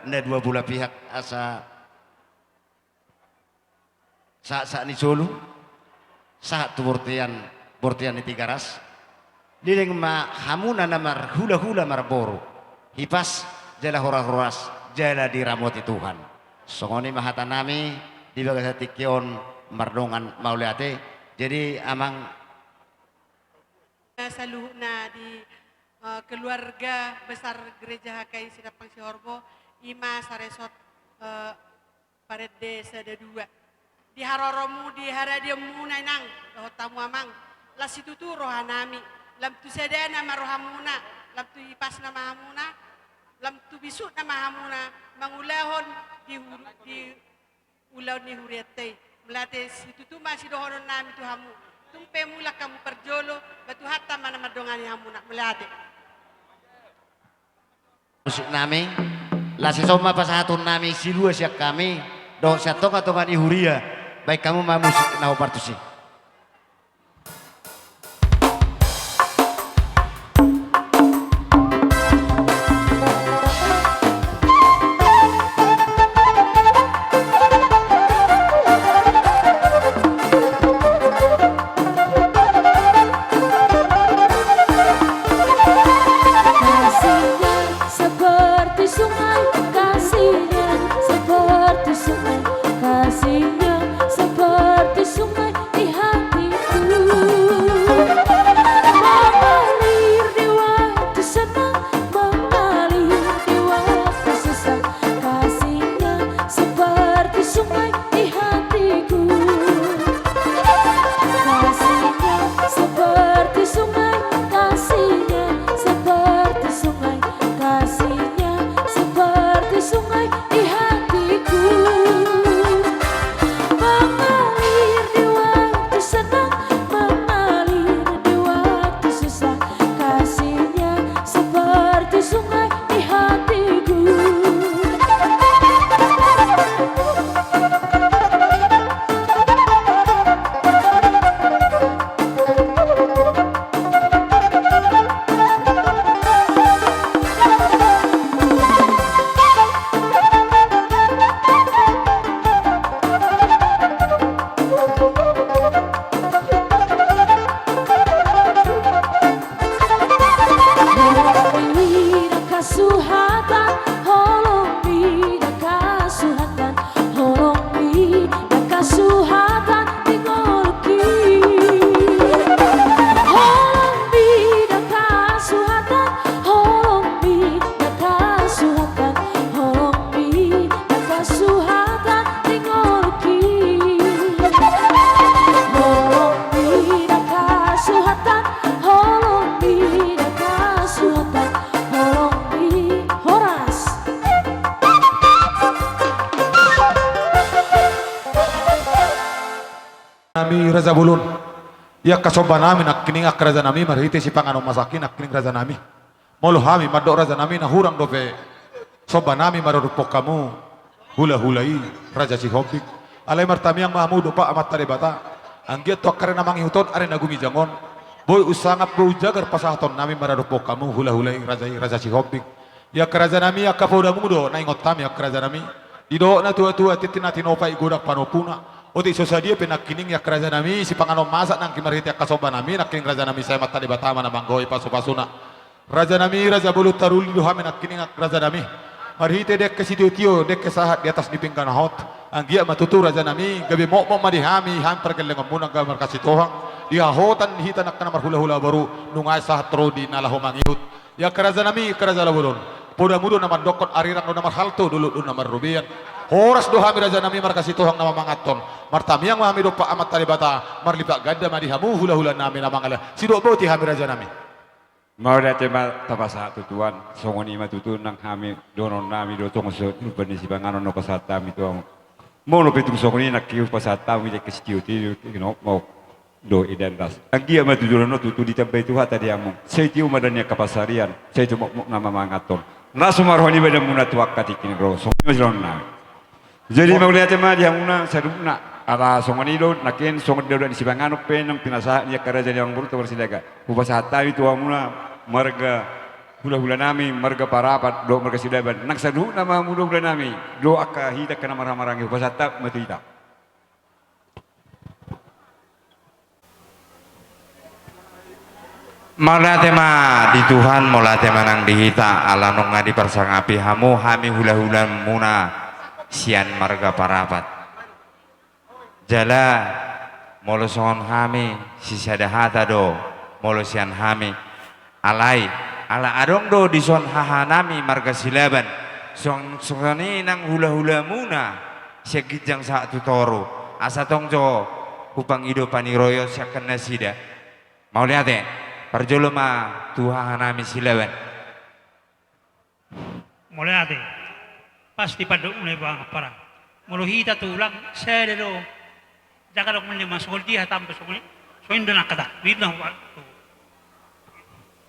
na dua bola pihak asa sahat-sahat ni solu, sahat tu bortean, bortean ni Tigaras. Leleng ma hamuna na marhula-hula marboru, hipas jala horas-horas jala diramoti Tuhan. Songon i ma hata nami di bagasan tingki on mardongan mauliate. Jadi amang, saluhutna di, eh, keluarga besar Gereja HKI Sinampang Sihorbo, i ma saresort, eh, parende sada dua. Di haroromu, di haradionmuna inang dohot hamu amang, las situtu rohanami, lam tu sadana ma rohamuna, lam tu hipasna ma hamuna, lam tu bisukna ma hamuna mangulahon di hur-, di ulaon ni hurianta i. Mauliate, situtu ma sidohononnami tu hamu. Tung pe mulak hamu parjolo, ba Tuhanta ma na mandongani hamuna. Mauliate. Musik nami, las i son ma pasahatonnami silua sian hami dohot sian tonga-tonga ni huria, baen hamu ma musik na hombar tusi. Kasihnya seperti sungai, kasihnya seperti sungai, kasihnya seperti sungai di hatiku. Mengalir di waktu senang, mengalir di waktu susah, kasihnya seperti sungai di hatiku. Kasihnya seperti sungai, kasihnya seperti sungai, kasihnya seperti sungai di hatiku. Mengalir di waktu senang, mengalir di waktu susah, kasihnya seperti sungai di hatiku. Holong mida kasuhatan, holong mida kasuhatan, holong mida kasuhatan di ngolungki. Holong mida kasuhatan, holong mida kasuhatan, holong mida kasuhatan di ngolungki. Holong mida kasuhatan, holong mida kasuhatan, holong mida, horas. Nami raja bolon. Ia angka somba nami nangkining angka raja nami marhite sipanganon masak i nangkining raja nami. Molo hami mandok raja nami na hurang dope somba nami maradophon hamu hula-hula i, Raja Sihombing. Alai martamiang ma hamu dope Amanta Debata, anggiat tu angka ari na mangihut on, ari na gumijang on, boi unsangap boi unjagar pasahaton nami maradophon hamu hula-hula i, raja i, Raja Sihombing. Ia angka raja nami, angka podamu do na ingot hami angka raja nami. Didok na tua-tua, tintin na tinopa i godang panompuna. Otik so sadia pe nangkining angka rajanami, sipanganon masak nangkin marhite angka sombanami, nangkining rajanami sai Amanta Debata ma na manggohi pasupasuna. Rajanami, raja bolon, taruli do hami nangkining angka rajanami. Marhite dengke sitiotio, dengke sahat di atas ni pinggan hot. Anggiat ma tutu rajanami, gabe mokmok ma di hami, hami pargellengonmuna angka markasitohang. Di hahotan ni hita angka na marhulahula boru, nunga sahat ro di na laho mangihut. Ia angka rajanami, angka raja bolon. Podamu do na mandokkon, arirang do na marhalto, dolok do na marrobean. Horas do hami rajanami markasitohang na mamangathon. Martamiang ma hami dompak Amanta Debata, marlipat ganda ma di hamu hulahulanami na mangalean. Sidok boti hami rajanami. Mauliate ma tapasahat tu Tuhan, songon i ma tutu nang hami dohononnami do tong so, rupa ni sipanganon na hupasahat hami tu hamu. Molo pe tung songon i nangkin hupasahat hami dengke sitiotio, mokmok do i dan ras. Anggiat ma tu joloan on tutu ditambai Tuhanta di hamu. Sai tio ma dan ni angka pansarian, sai tumokmok na mamangathon. Langsung ma roha ni badanmuna tu angka tingki na ro, songon i ma sidohononnami. Jadi mauliate ma di hamuna saluhutna. Ala songon i do, nangkin songon daudak ni sipanganon pe nang pinasahat ni angka raja ni amangborunta marsilaga. Hupasahat hami tu hamuna marga hulahulanami, marga Parapat dohot marga Silaban. Nang saluhutna ma hamu do hulanami, dohot angka hita angka na marhahamaranggi, hupasahat hami ma tu hita. Mauliate ma di Tuhan, mauliate ma nang di hita, ala nunga diparsangapi hamu hami hulahulamuna sian marga Parapat. Jala molo songon hami sisada hata do, molo sian hami, alai ala adong do dison hahanami marga Silaban, song-, songon i nang hulahulamuna sian ginjang sahat tu toru, asa tong jo hupangido paniroion sian nasida. Mauliate, parjolo ma tu hahanami Silaban. Mauliate. Pasti pandok mulai bang parang. Molo hita tulang sada do. Jaga dok mende masuk dia tambah songon i. Songon i do nang hata. Di na.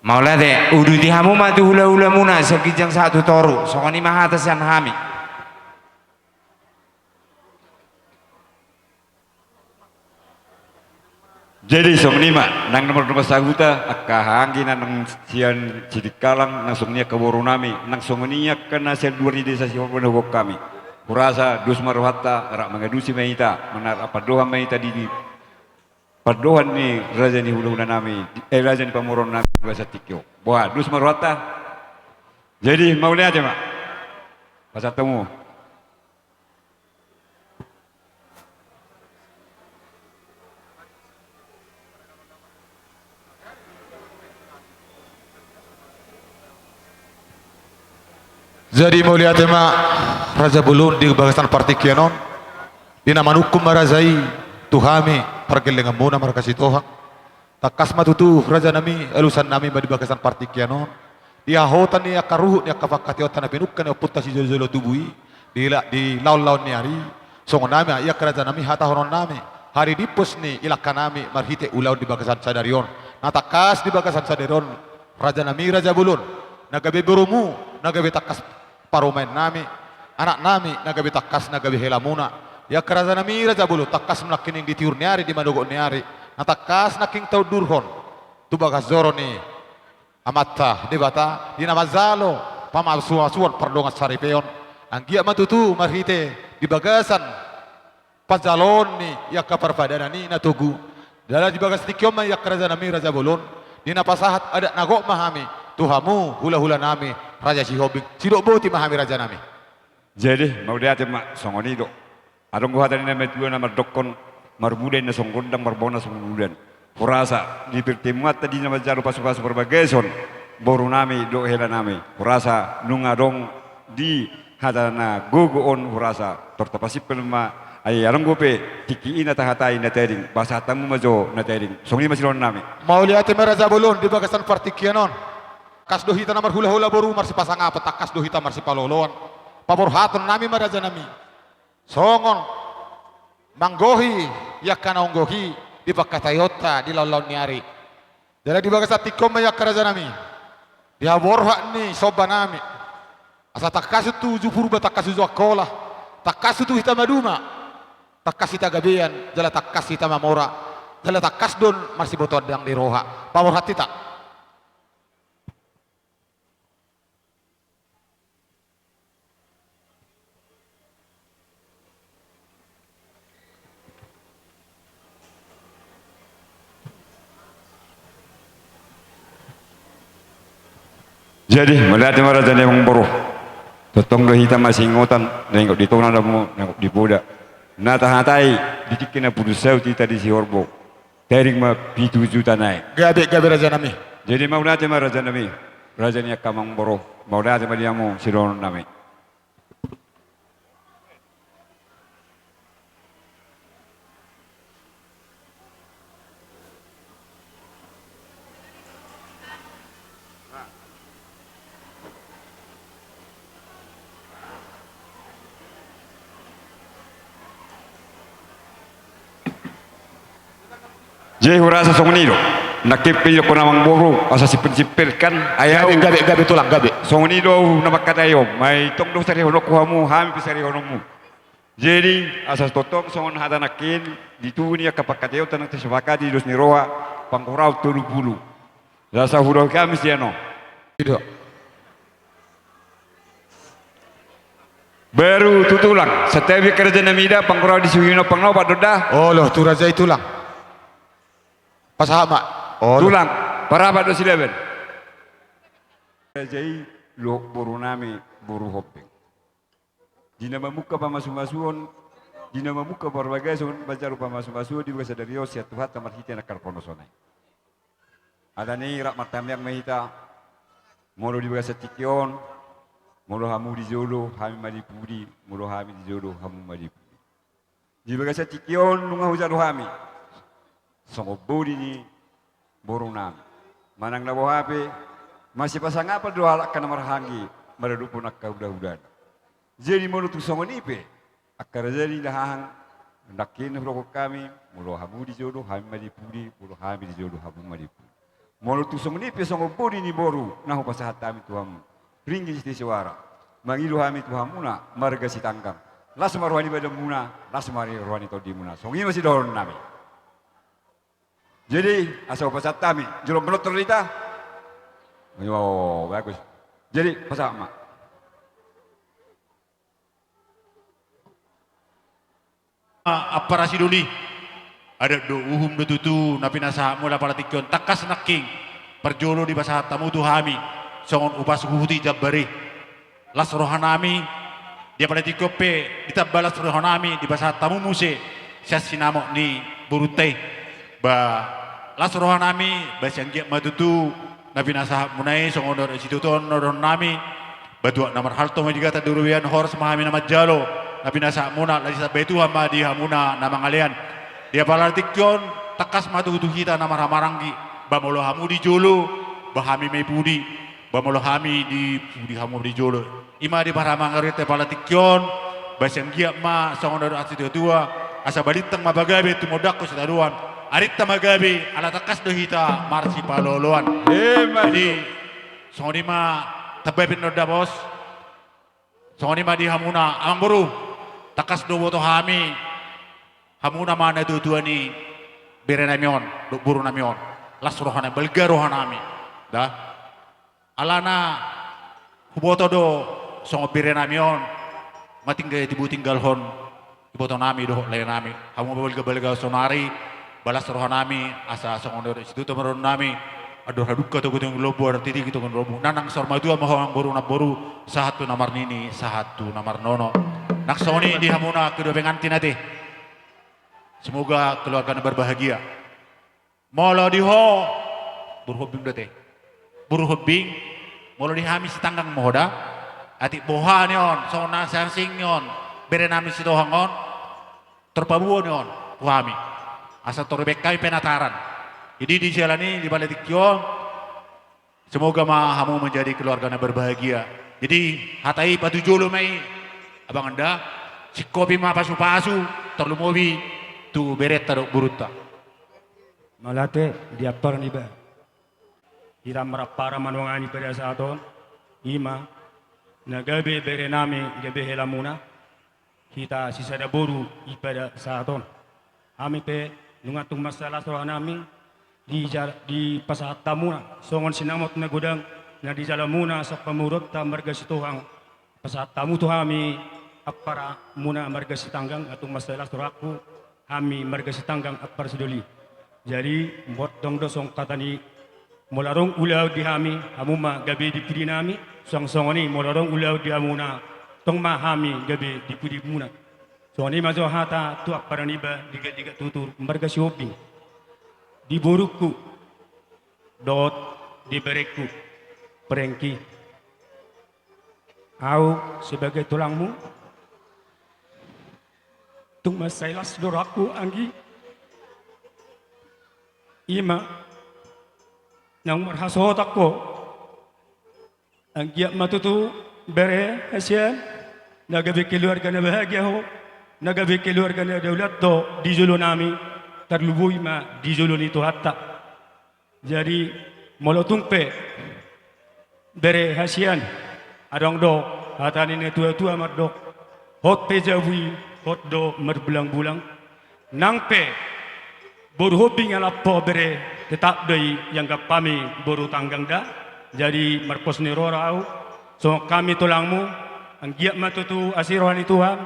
Mauliate, uduti hamu ma tu hulahulamuna sian ginjang sahat tu toru. Songon i ma hata sian hami. Jadi songon i ma nang na mardongan sahuta, angka hahaanggi na nang sian Sidikalang, nang songon i angka borunami, nang songon i angka na sian luar ni desa Sihombing na huboan hami. Hurasa dos ma rohanta, rap mangalusi ma hita, manarap pandohan ma hita di, di pandohan ni raja ni hulahulanami, eh, raja ni pamoruonnami di bagasan tingki on. Boha, dos ma rohanta. Jadi mauliate ma. Pasahat hamu. Jadi mauliate ma raja bolon di bagasan partingkian on, di na manungkun ma raja i tu hami pargellenganmuna markasitohang. Tangkas ma tutu rajanami, alusannami ma di bagasan partingkian on. Di hahotan ni angka ruhut ni angka pangkataionta na pinungka ni ompunta sijolojolo tubu i, di la-, di laonlaon ni ari, songon i ma ia angka rajanami hatahononnami, haridimpos ni ilangkanami marhite ulaon di bagasan sadari on. Na tangkas di bagasan sadari on, rajanami raja bolon, na gabe borumu, na gabe tangkas parumaennami, anaknami, na gabe tangkas, na gabe helamuna. Ia angka rajanami raja bolon, tangkas ma nangkining di tiur ni ari, di manogot ni ari, na tangkas nangkin taundurhon tu bagas joro ni Amanta Debata, di na manjalo pamasumasuon pardongan saripeon. Anggiat ma tutu marhite di bagasan panjaloon ni angka parpadanan i na togu. Jala di bagas tingki on ma ia angka rajanami raja bolon, di na pasahat adat na gok ma hami tu hamu hulahulanami raja Sihombing. Sidok boti ma hami rajanami. Jadi mauliate ma, songon i do. Adong do hata ni na matua na mandokkon, marbuda inna songon gondang, marbona songon udan. Hurasa di pertemuanta di na manjalo pasupasu parbagason borunami dohot helanami, hurasa nunga adong di hata na gogo on, hurasa tor tapasimpel ma. Ai adong dope tingki i na tahatai na tading, pasahat hamu ma jo na tading. Songon i ma sidohononnami. Mauliate ma raja bolon di bagasan partingkian on. Tangkas do hita na marhulahula boru marsipasangapon, tangkas do hita marsipalooloan. Paborhatonnami ma rajanami, songon manggohi i angka na umgohi di pangkataionta di laonlaon ni ari. Jala di bagasan tingki on ma ia angka rajanami, di haborhat ni sombanami, asa tangkas tu uju Purba, tangkas uju Angkola, tangkas tu hita maduma, tangkas hita gabean, jala tangkas hita mamora, jala tangkas do on marsibotoan dang ni roha. Paborhat hita. Jadi, mauliate ma raja ni amangboru. Tongtong do hita masingotan, na ingkon di tona do hamu, na ingkon di poda. Na tahatai, di tingki na pudun saut hita di sihorbo. Taring ma pitu juta nai. Gabe, gabe raja nami. Jadi, mauliate ma raja nami. Raja ni angka amangboru. Mauliate ma di hamu, sidohonon nami. Jadi hurasa songon i do. Nangkin pe didokkon amangboru, asa simpel-simpel kan, ai gabe, au gabe, gabe tulang, gabe. Songon i do au na mangkatai on, ma i tong do sarihononku hamu, hami pe sarihononmu. Jadi, asa tongtong songon hata nangkin, di tugu ni angka pangkataionta naung tasepakati di dos ni roha, pangkorahon tolu pulu. Asa hudok hami sian on. I do. Baru tu tulang, santabi angka raja nami da, pangkorahon di suhi na pangnopat do da. Olo, tu raja i tulang. Pasahat ma. Olo. Tulang, parapat do silaban. Raja i, lo boru nami, boru Hombing. Di na mamungka pamasumasuon, di na mamungka parbagason, manjalo pamasumasuon di bagasan sadari on sian Tuhanta marhite nangkar ponosona i. Alani i rap martangiang ma hita, molo di bagasan tingki on, molo hamu di jolo, hami ma di pudi, molo hami di jolo, hamu ma di pudi. Di bagasan tingki on nunga hujalo hami songon bodi ni boru nami. Manang na boha pe, masipasangapan do halak angka na marhahaanggi maradophon angka hulahulana. Jadi molo tung songon i pe, angka raja ni dahahang, nangkin hudokkon hami, molo hamu di jolo, hami ma di pudi, molo hami di jolo, hamu ma di pudi. Molo tung songon i pe songon bodi ni boru na hupasahat hami tu hamu, ringgit sitio soara, mangido hami tu hamuna marga Sitanggang. Las ma roha ni badanmuna, las ma roha ni tondimuna. Songon i ma sidohonon nami. Jadi asa hupasahat hami, jolo manortor hita. Iyo, bagus. Jadi pasahat ma. Ampara Sidoli. Adat do, uhum do tutu na pinasahatmu di pala tingki on. Tangkas nangkin, parjolo dipasahat hamu tu hami songon upa suhuti jambar i. Las rohanami, di pala tingki on pe ditamba las rohanami, dipasahat hamu muse sian sinamot ni borunta i. Ba las rohanami, ba sian giat ma tutu na pinasahatmuna i, songon dok sitadohononnami. Ba tuak na marhalto ma di gata di robean, horas ma hami na manjalo na pinasahatmuna, laos ditambai Tuhan ma di hamuna na mangalean. Di pala tingki on, tangkas ma tutu hita na marhahamaranggi, ba molo hamu di jolo, ba hami ma di pudi, ba molo hami di pudi, hamu di jolo. I ma di parhahamaranggi di pala tingki on, ba sian giat ma songon dok situatua, asa balintang ma pagabe tumondangkon sitadoan, arinta ma gabe ala tangkas do hita marsipaloloan. Emma tutu. Jadi songon i ma, tamba pe na undapos. Songon i ma di hamuna amangboru, tangkas do huboto hami, hamuna ma natuatua ni berenami on dohot borunami on. Las rohanami, balga rohanami da. Alana huboto do songon berenami on, matinggal, tibu tinggalhon ibotonami dohot laenami. Hamu ma balgabalga saonari, ba las rohanami, asa songon dok sitadohononnami: Andor hadungka togu-togu ni lombu, andor tinggi togu-togu ni lombu. Nang saur matua ma ho amangboru namboru, sahat tu na marnini, sahat tu na marnono. Nang songon i di hamuna kedua pengantin ate. Semoga keluarga na berbahagia. Molo di ho, boru Hombing do ate. Boru Hombing, molo di hami Sitanggang ma ho da. Atik boha ni on, songon na siasing ni on berenami Sitohang on, tor paboa ni on tu hami, asa tor baen hami penataran. Jadi di siala ni i, di pala tingki on, semoga ma hamu menjadi keluarga na berbahagia. Jadi hata i patujolo ma i, abang anda, singkopi ma pasupasu, tarlumobi tu berenta dohot borunta. Mauliate di ampara ni ba. Hita marampara manuangani pada saat on, i ma na gabe berenami gabe helamuna, hita sisada boru i pada saat on. Hami pe nunga tung mansai las rohanami di ja-, dipasahat hamuna songon sinamot na godang na di jalamuna sian pamoruonta marga Sitohang. Pasahat hamu tu hami amparamuna marga Sitanggang, nga tung mansai las rohangku, hami marga Sitanggang ampara Sidoli. Jadi molo adong do songon hata ni Molo adong ulaon di hami, hamu ma gabe di pudi nami, suang songon i molo adong ulaon di hamuna, tong ma hami gabe di pudimuna. Songon i ma jo hata tu ampara niba Digatdigat Tutur marga Sihombing. Di borungku dohot di berengku, Prengki. Au sebagai tulangmu, tung mansai las do rohangku anggi. I ma naung marhasohotan ho. Anggiat ma tutu bere hasian, na gabe keluarga na bahagia ho, na gabe keluarga na daulat do di jolo nami, tarlumobi ma di jolo ni Tuhanta. Jadi, molo tung pe bere hasian, adong do hata ni na tuatua mandok, hot pe jabu i, hot do marbulangbulang. Nang pe boru Hombing alap ho bere, tetap do i ianggap hami boru tanggang da. Jadi marpos ni roha do au songon hami tulangmu, anggiat ma tutu asi roha ni Tuhan,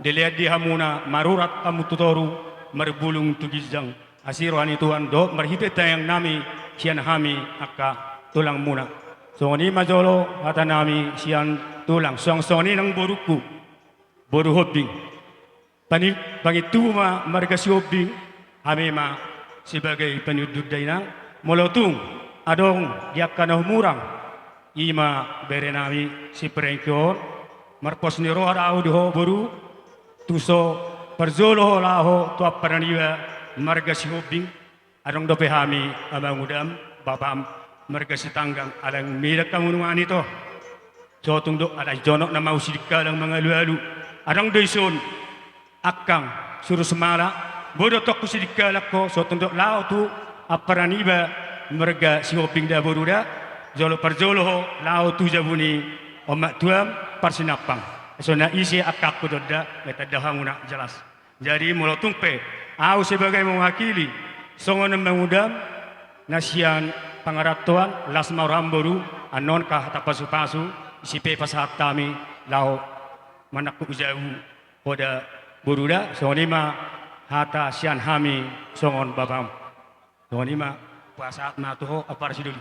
dilean di hamuna marurat hamu tu toru, marbulung tu ginjang. Asi roha ni Tuhan dohot marhite tangiang nami sian hami angka tulangmuna. Songon i ma jolo hata nami sian tulang, suang songon i nang borungku, boru Hombing. Pani-, pangintubu ma marga Sihombing, hami ma sebagai paniudur da inang, molo tung adong di angka na humurang, i ma bere nami si Prengki on, marpos ni roha do au di ho boru, tung so parjolo ho laho tu ampara niba marga Sihombing, adong dope hami amangudam, bapam, marga Sitanggang, alai medak hamu nunga ito. So tung do alai jonok nama hu Sidikalang mangalualu. Adong do dison angkang suru semala, boi do tongku Sidikalang ho, so tung do laho tu ampara niba marga Sihombing da boru da, jolo parjolo ho laho tu jabu ni omak tuam Parsinampang. So na ise angkangku do da, nga tanda hamuna jelas. Jadi molo tung pe au sebagai mewakili songon amangudam na sian pangarantoan, las ma roham boru, annon angka hata pasupasu, ise pe pasahat hami laho manangkup jabu ho da boru da, songon i ma hata sian hami songon bapam. Songon i ma, pasahat ma tu ho ampara sidoli.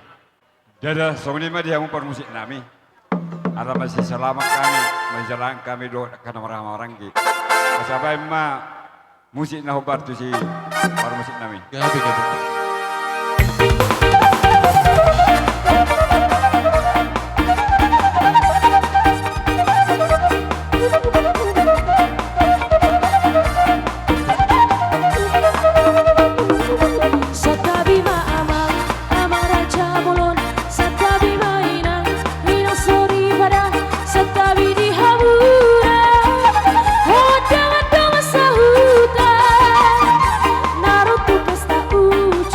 Ndada, songon i ma di hamu parmusik nami. Ala mansai salamat hami manjalangi hami dohot angka na marhahamaranggi. Asa baen ma musik na hombar tu si parmusik nami. Gabe, gabe. Santabi ma amang, amang raja bolon, santabi ma inang, inang soripada, santabi di hamuna, hot dongan-dongan sahuta, na ro tu pesta uju.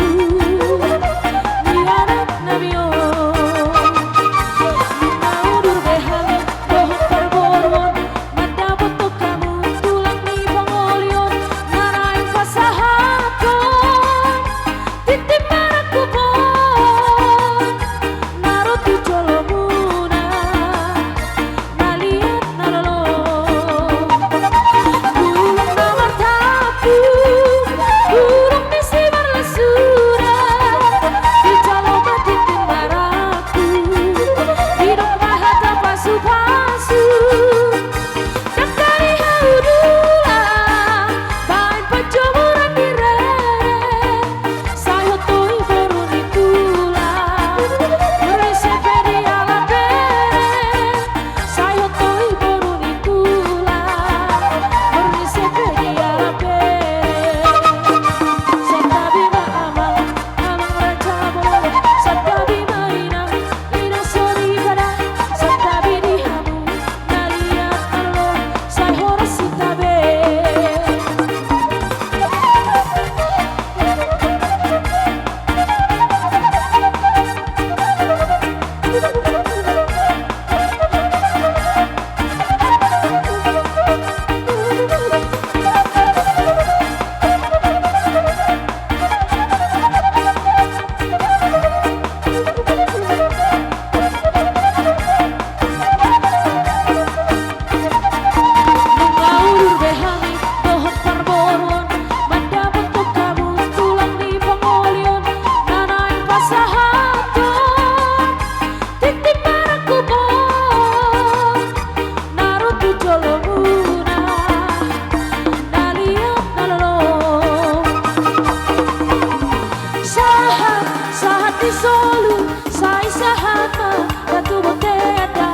Batu Bontean da.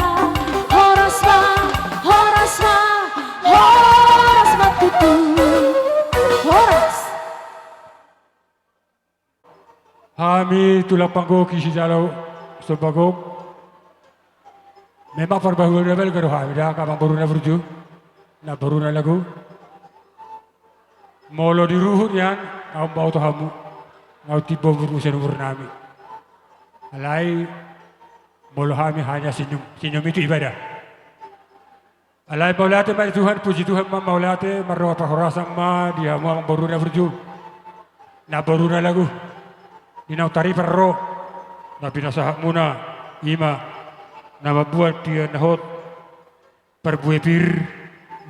Horas ma, horas ma, horas ma tutu. Horas. Hami tulang panggohi sijalo Somba Gok. Memang parbahuan na balga do hami da, amang boru na burju, namboru na lagu. Molo di ruhut nian, ahu mamboto hamu, nga timbo umur muse umur nami. Alai molo hami hanya senyum, senyum itu ibadah. Alai mauliate ma di Tuhan, puji Tuhan ma, mauliate, marroha parhorasan ma di hamu amang boru na burju, namboru na lagu. Di naung taripar ro na pinasahatmuna, i ma na mambuat piga na hot parbue pir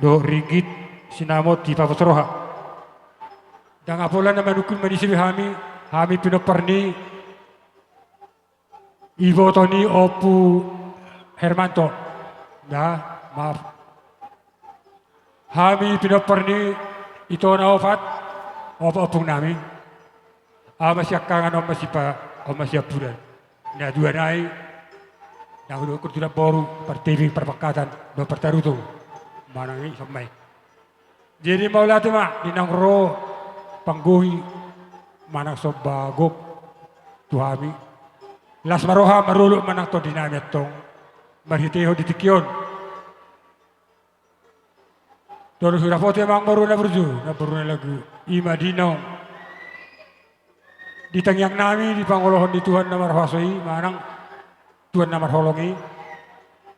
dohot ringgit sinamot di pabos roha. Ndang pola na manungkun manise be hami, hami pinompar ni iboto ni Ompu Hermanto. Ya, maaf. Hami pinompar ni ito na opat, opat ompung nami. Aha ma siangkangan, on ma sipa-, on ma siampudan. Na dua nai, na hudok kurtulan boru, partibing, parpangkatan, dohot partarutung. Manang i, son ma i. Jadi mauliate ma di naung ro panggohi manang Somba Gok tu hami. Las ma roha, marolop ma nang tondi nami antong marhitehon di tingki on. Tolu hurapote amang boru na burju, namboru na lagu, i ma di naung di tangiang nami di pangolohon ni Tuhan na marhuaso i, manang Tuhan na marholong i,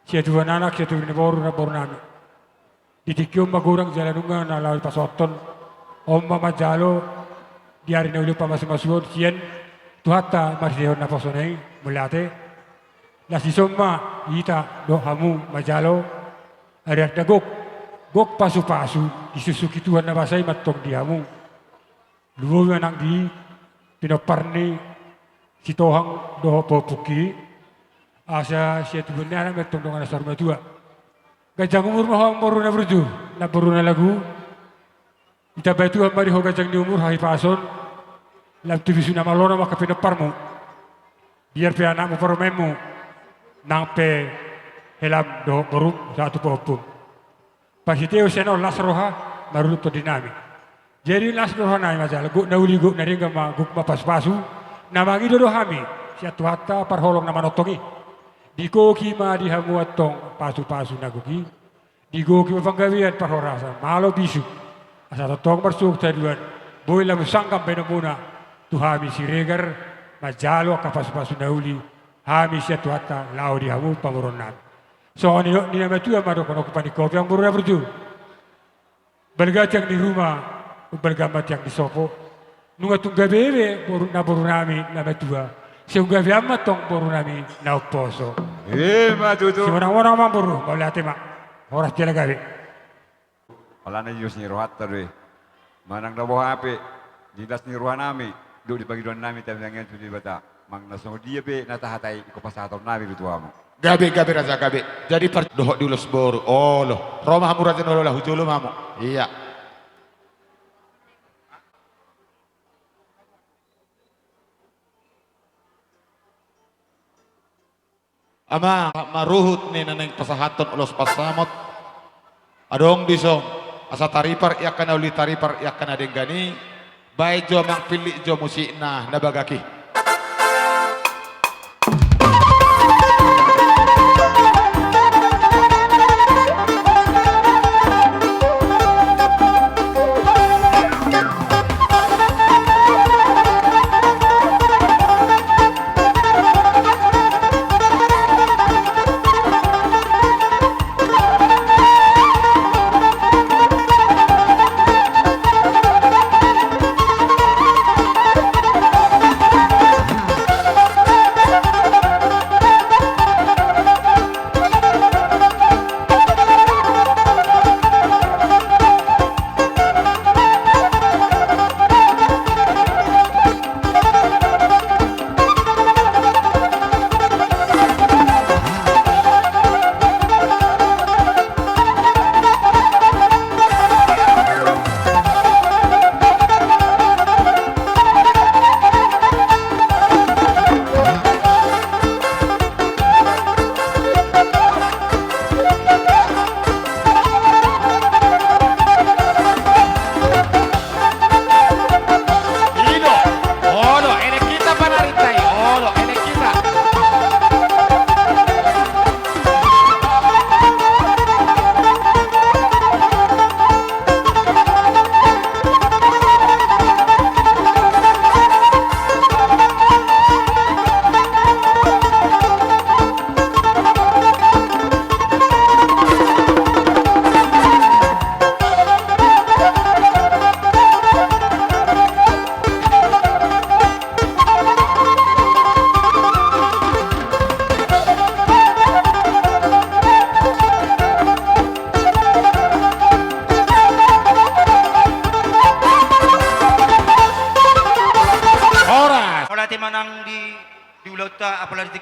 sian tubuan anak, sian tubuan ni boru, namboru nami. Di tingki on ma godang jala nunga na laho dipasahathon, on ma manjalo di ari na uli on pamasumasuon sian Tuhanta marhitehon naposona i, mauliate. Las dison ma hita dohot hamu manjalo arian na gok, gok pasupasu, disungsuki Tuhan na basa i ma antong di hamu. Lumobi ma nang di pinompar ni Sitohang dohot pahompungki, asa sian tubuan ni anak ma antong dongan na saur matua. Ganjang umur ma ho amang boru na burju, namboru na lagu. Ditambai Tuhan ma di ho ganjang ni umur, hahipason, lam tu bisuk na malo nang angka pinomparmu. Biar pe anakmu, parumaenmu, nang pe helam dohot borum sahat tu pahompum. Pasitehon sian on las roha, marolop tondi nami. Jadi las roha nami ma jala, gok na uli, gok na denggan ma, gok ma pasupasu na mangido do hami sian Tuhanta parholong na manongtong i. Digoki ma di hamu antong pasupasu na gok i. Digoki ma panggabean, parhorasan, malo bisuk, asa tongtong marsuhut haduan, boi lam sanggam baenonmuna tu hami Siregar manjalo angka pasupasu na uli, hami sian Tuhanta laho di hamu pamoruon nami. Songon nidok ni na matua ma dohononku, paningkopi amang boru na burju. Balga tiang ni ruma, balga ma tiang ni sopo. Nunga tung gabe be boru, namboru nami na matua, sai tung gabean ma antong boru nami na umposo. Ima tutu. Simonang-monang amang boru, mauliate ma. Horas jala gabe. Alana ios ni rohanta do i. Manang na boha pe di las ni roha nami dohot di pangidoan nami tangiang tu Debata, manang na songon dia pe na tahatai, ingkon pasahaton nami do tu hamu. Gabe, gabe raja, gabe. Jadi par-, dohot di ulos boru. Olo, ro ma hamu raja ni oloan, hu jolo ma hamu. Ia. Amang, maruhut ni na naeng pasahathon ulos pansamot. Adong dison, asa taripar i angka na uli, taripar i angka na denggan i. Baen jo amang, pillit jo musikna na bagak i.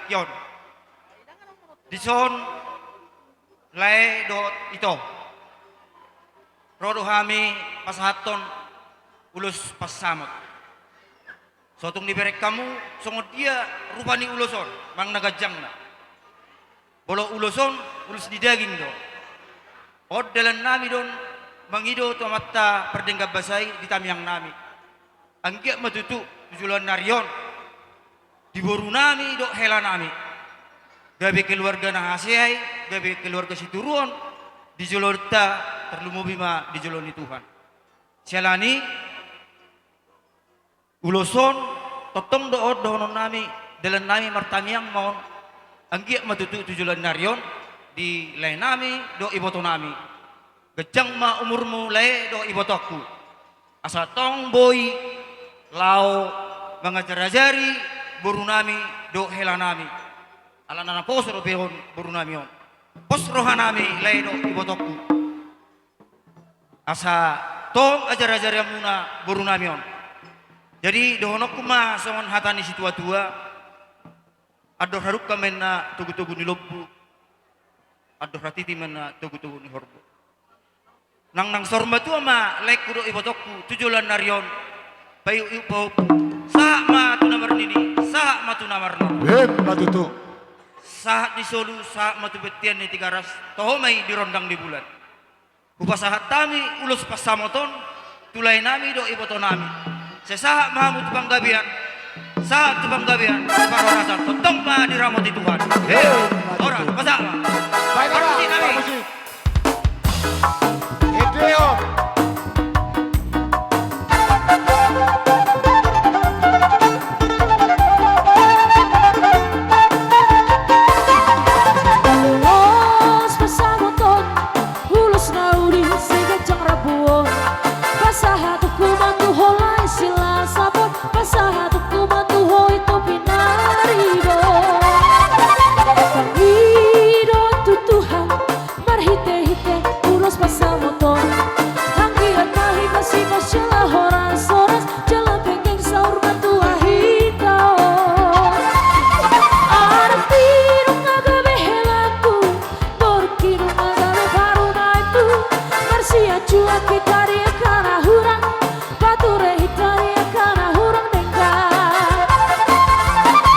Ion. Dison lae dohot ito. Ro do hami pasahathon ulos pansamot. So tung dibereng hamu songon dia rupa ni ulos on, manang na ganjangna. Molo ulos on, ulos ni daging do. On dalan nami do on mangido tu Amanta Pardenggan Basa i di tangiang nami. Anggiat ma tutu tu joloan ni ari on di boru nami dohot hela nami gabe keluarga na hasea i, gabe keluarga sitiruon di joloanta, tarlumobi ma di jolo ni Tuhan. Siala ni i, ulos on, tongtong do on dohonon nami, dalan nami martangiang ma on, anggiat ma tutu tu joloan ni ari on di lae nami dohot iboto nami. Ganjang ma umurmu lae dohot ibotongku. Asa tong boi laho mangajar-ajari boru nami dohot hela nami. Alana naposo dope on boru nami on. Pos roha nami lae dohot ibotongku. Asa tong ajar-ajarianmuna boru nami on. Jadi dohononku ma songon hata ni situa-tua. Andor hadungka ma inna togu-togu ni lombu. Andor hatiti ma inna togu-togu ni horbo. Nang, nang saur matua ma laengku dohot ibotongku tu joloan ni ari on. Paiuk-iuk pahompu. Sahat ma tu na marnini, sahat ma tu na marnono. Emma tutu. Sahat ni solu, sahat ma tu bontean ni Tigaras. Toho ma i di rondang ni bulan. Hupasahat hami ulos pansamot on tu lae nami dohot iboto nami. Sai sahat ma hamu tu panggabean, sahat tu panggabean, tu parhorasan, tongtong ma diramoti Tuhan. Emma tutu. Horas, pasahat ma. Baik, parmusik nami. Parmusik. Ede on. Ulos pansamot on, ulos na uli siganjang rambu on. Pasahatonku ma tu ho lae silasapon, pasahatonku ma tu ho ito pinaribot. Pangidoan tu Tuhan marhite-hite ulos pansamot on. Anggiat ma hita sipasiala horas-horas jala penggeng saur matua hita on. Anakki nunga gabe helangku, borungki nunga gabe parumaenku. Marsianjuan hita di angka na hurang, pature hita di angka na hurang denggan.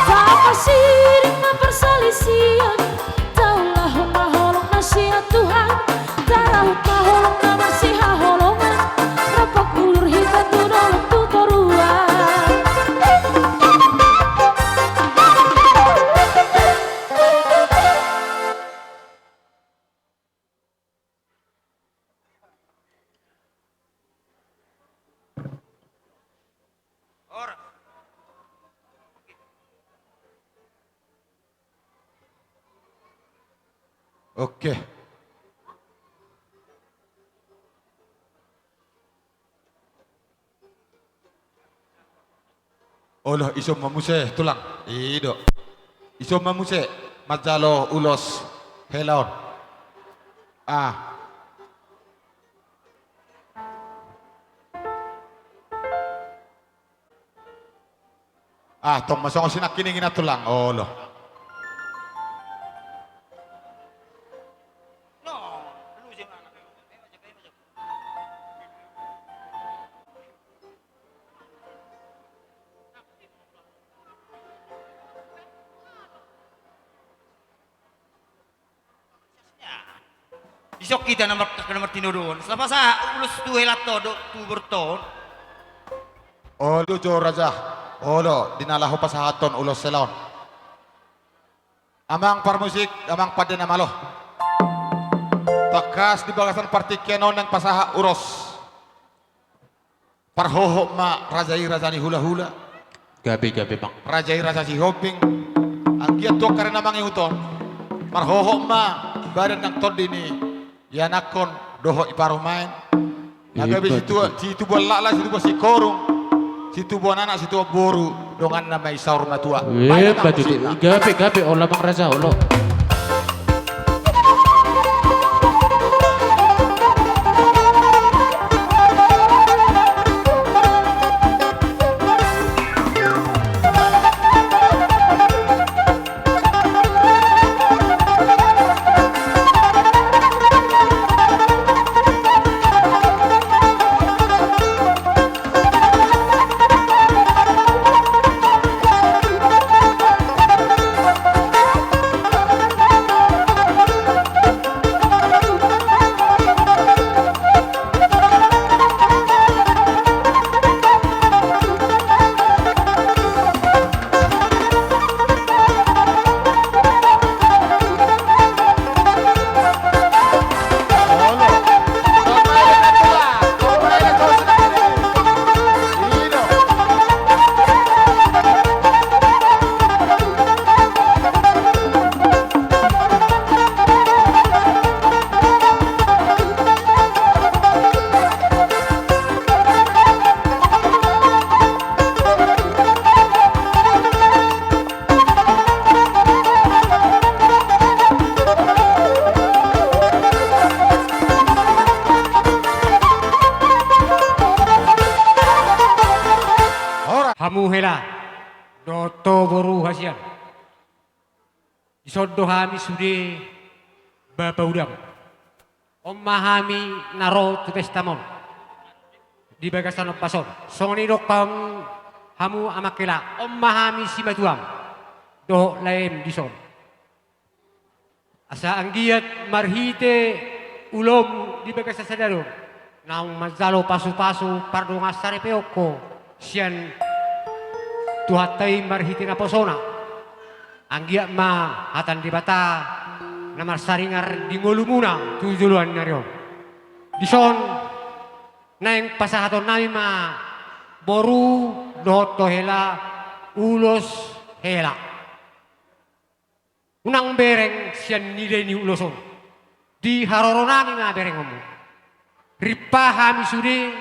Tapasiring ma parsalisian, taulahon ma holong na sian Tuhan. Tarahut ma holong na marsihaholongan, rap pangulur hita tu dolok tu toruan. Oke. Olo, ison ma muse, Tulang. I do. Ison ma muse manjalo ulos hela on. Ah. Ah, tong ma songon sinangkining i na, Tulang. Olo. Dison hita na mar-, na martinodohon. Sapasahat ulos tu helanta on dohot tu borunta on. Olo jo, Raja. Olo, di na laho pasahathon ulos hela on. Amang parmusik, amang pande na malo. Tangkas di bagasan partingkian on naeng pasahat ulos. Parhohot ma raja i raja ni hulahula. Gabe, gabe, Amang. Raja i raja Sihombing. Anggiat tu angka ari na mangihut on, marhohot ma badan nang tondi ni ianakhon dohot i parumaen. Na gabe situbuan lakla, situbuan singkoru, situbuan anak, situbuan boru, donganna ma i saur matua. Baen ma, Amang, tutu. Gabe, gabe, olo, Amang Raja, olo. Dison do hami sude bapaudam. On ma hami na ro tu pesta on di bagasan ombas on. Songon i do hamu, hamu amang hela, on ma hami simatuam dohot laem dison. Asa anggiat marhite ulaonmu di bagasan sadari on, naung manjalo pasupasu pardongansaripeon ho sian Tuhanta i marhite naposona. Anggiat ma hata ni Debata na marsaringar di ngolumuna tu joloan ni ari on. Dison naeng pasahatonnami ma boru dohot ho hela ulos hela. Unang bereng sian nilai ni ulos on. Di haroronami ma berengonmu. Rimpa hami sude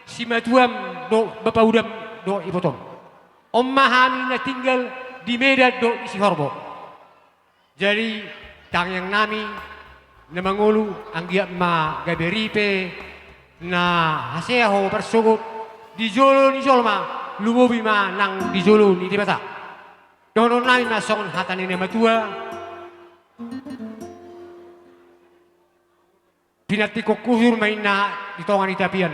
simatuam dohot bapaudam dohot ibotom. On ma hami na tinggal di Medan dohot di Sihorbo. Jadi tangiangnami na mangolu anggiat ma gabe ripe na hasea ho marsogot di jolo ni jolma, lumobi ma nang di jolo ni Debata. Dohononnami ma songon hata ni na matua. Pinantikhon hujur ma inna di tonga ni tapian.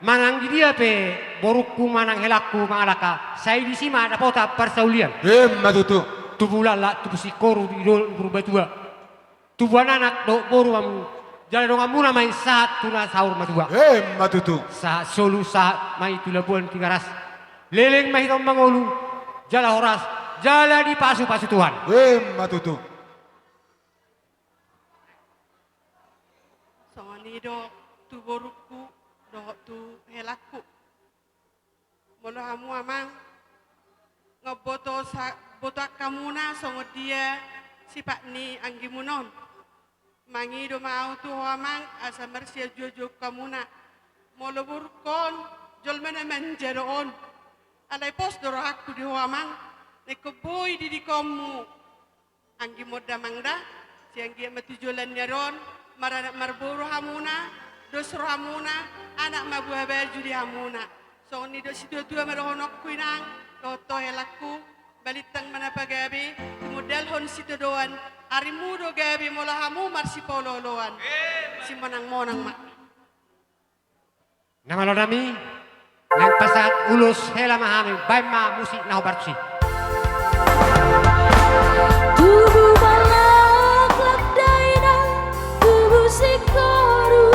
Manang di dia pe borungku manang helangku mangalangka, sai disi ma dapotan parsaulian. Emma tutu. Tubu laklak tubu singkoru di dolok ni Purbatua. Tubuan anak dohot boru hamu, jala donganmuna ma i sahat tu na saur matua. Emma tutu. Sahat solu sahat ma i tu labuan Tigaras. Leleng ma hita on mangolu jala horas, jala dipasupasu Tuhan. Emma tutu. Songon i do tu borungku dohot tu helangku. Molo hamu amang, nga boto sa-, boto angka muna songon dia sipat ni anggimuna on. Mangido ma ahu tu ho amang asa marsianjuanjuan hamuna. Molo borungkon jolma na manjalo on. Alai pos do rohangku di ho amang, na ingkon boi didikonmu. Anggi ma on da amang da, sai anggiat ma tu joloan ni ari on, maranak marboru hamuna, dos rohamuna, anak ma buhabaju di hamuna. Songon i do situatua ma dohononku inang, dohot ho helangku, balintang ma na pagabe, tumundalhon sitadoan, arimu do gabe molo hamu marsipaolooloan. Simonangmonang ma. Na malo nami, naeng pasahat ulos hela ma hami, baen ma musik na hombar tusi. Tubu laklak dainang, tubu singkoru,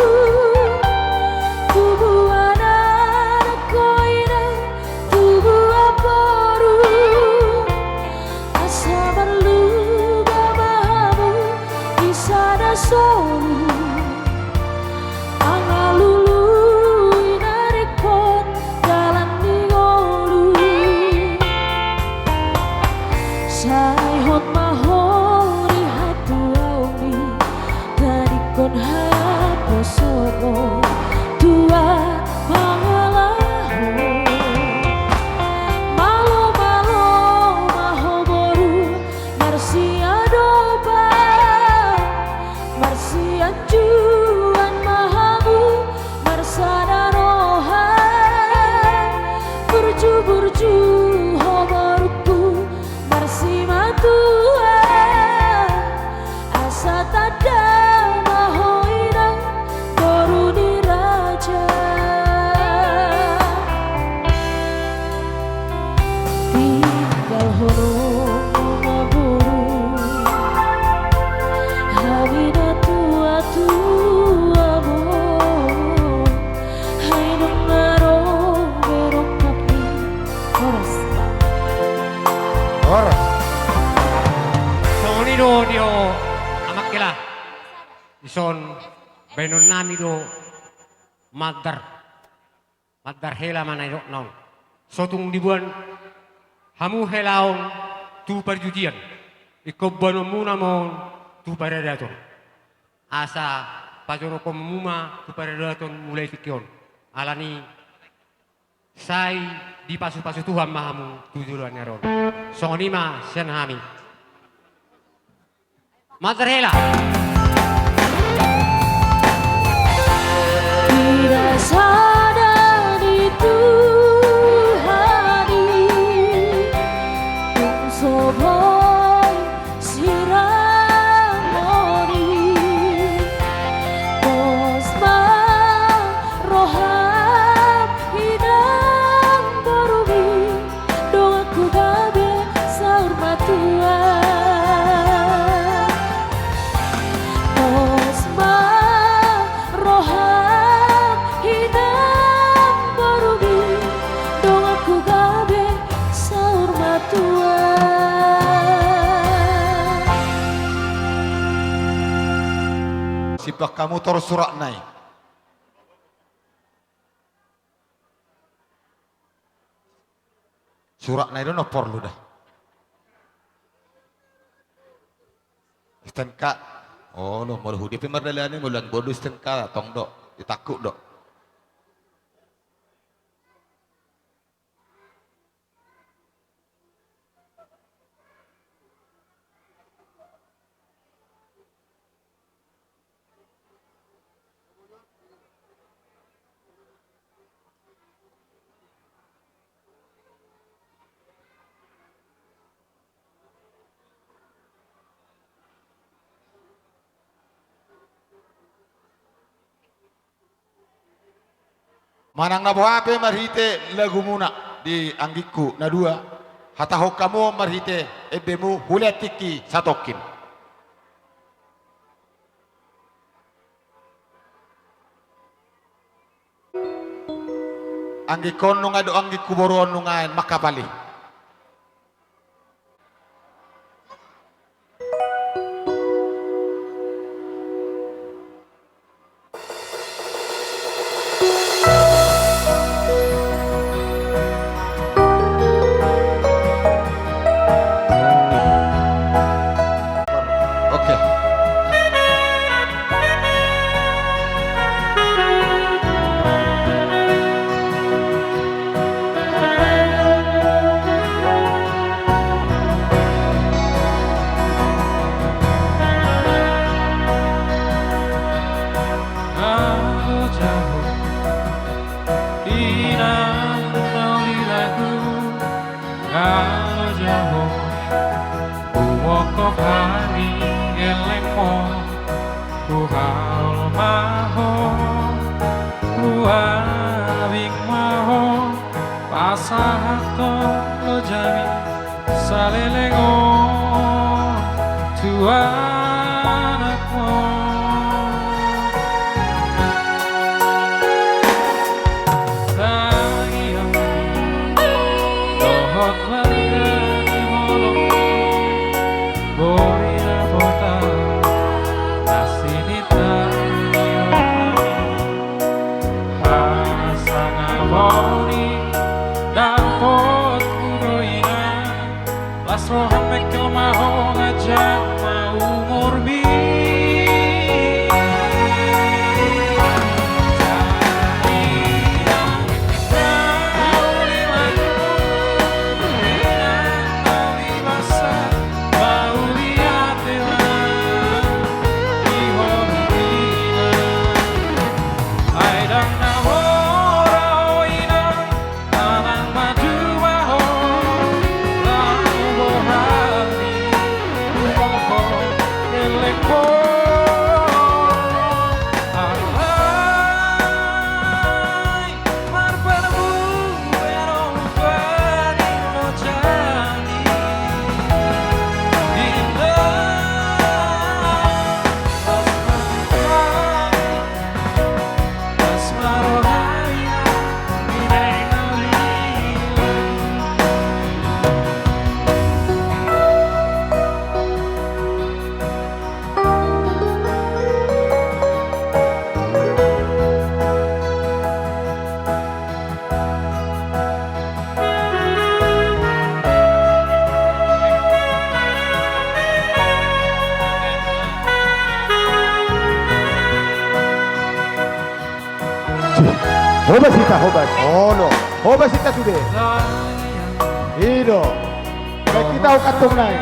tubu anak koinang, tubu amangboru. Asa marlunga ma hamu di sada solu. Mangalului na ringkot dalan ni ngolu. Sai hot ma ho di hatuaonmi, tadingkon haposomo tua pangalaho. Malomalo ma ho boru, marsiadopan, marsianjuan ma hamu, marsada roha. Burjuburju ho borungku, marsimatua. Asa tanda ma ho inang, boru ni raja. Tinggalhon ma boru, hami na tuatuamon, ai nunga ro be rongkapmi. Horas. Horas. Songon i do di ho amang hela. Dison baenonnami do mandar. Mandar hela ma na nidokna on. So tung diboan hamu hela on tu parjutian, ingkon boanonmuna ma on tu paradaton. Asa pajonokkonmu ma tu paradaton mulai tingki on. Alani sai dipasupasu Tuhan ma hamu tu joloan ni ari on. Songon i ma sian hami. Mandar hela. Pinasada ni Tuhan i, tung so boi sira Simpan hamu tor suratna i. Suratna i do na porlu da. STNK. Olo, molo hudia pe mardalani, molo dang boi do STNK, tong do, ditangkup do. Manang na boha pe marhite lagumuna di anggingku na dua, hatahon hamu marhite embemu, hulean tingki satongkin. Anggingkon nunga do, anggingku boru on nunga, mangkapali. Oke. Alo jabu, inang na uli lagu. Alo jabu, humophop hami gellengmon. Huhaol ma ho, huabing ma ho, pasahathon lojami saleleng on tu anakmon. Tangiang dohot marga ni holong, boi dapotan na sininta ni rohami. Hasangapon i dapotmu do inang, las roham mengkel ma ho, ganjang ma umurmi. Hobas hita, hobas. Olo. Hobas hita sude. I do. Baen hita kantong nai.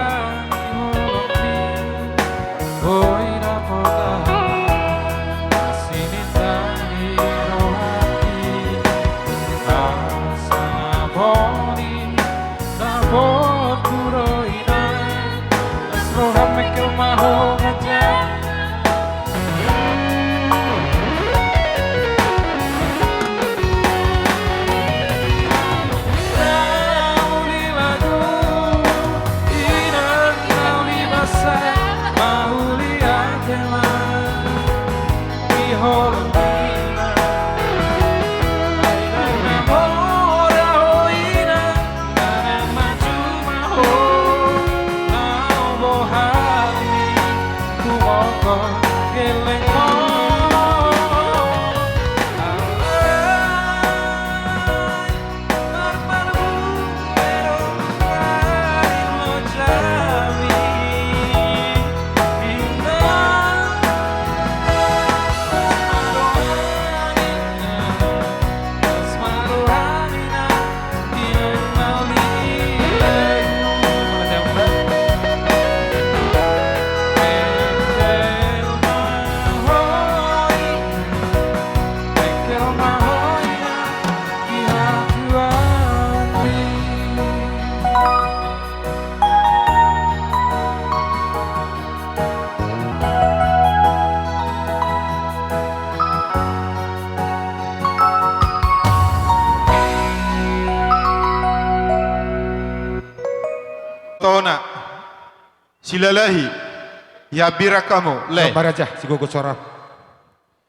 Silalahi, iambirang hamu, lae. Marraja, sigogo sora.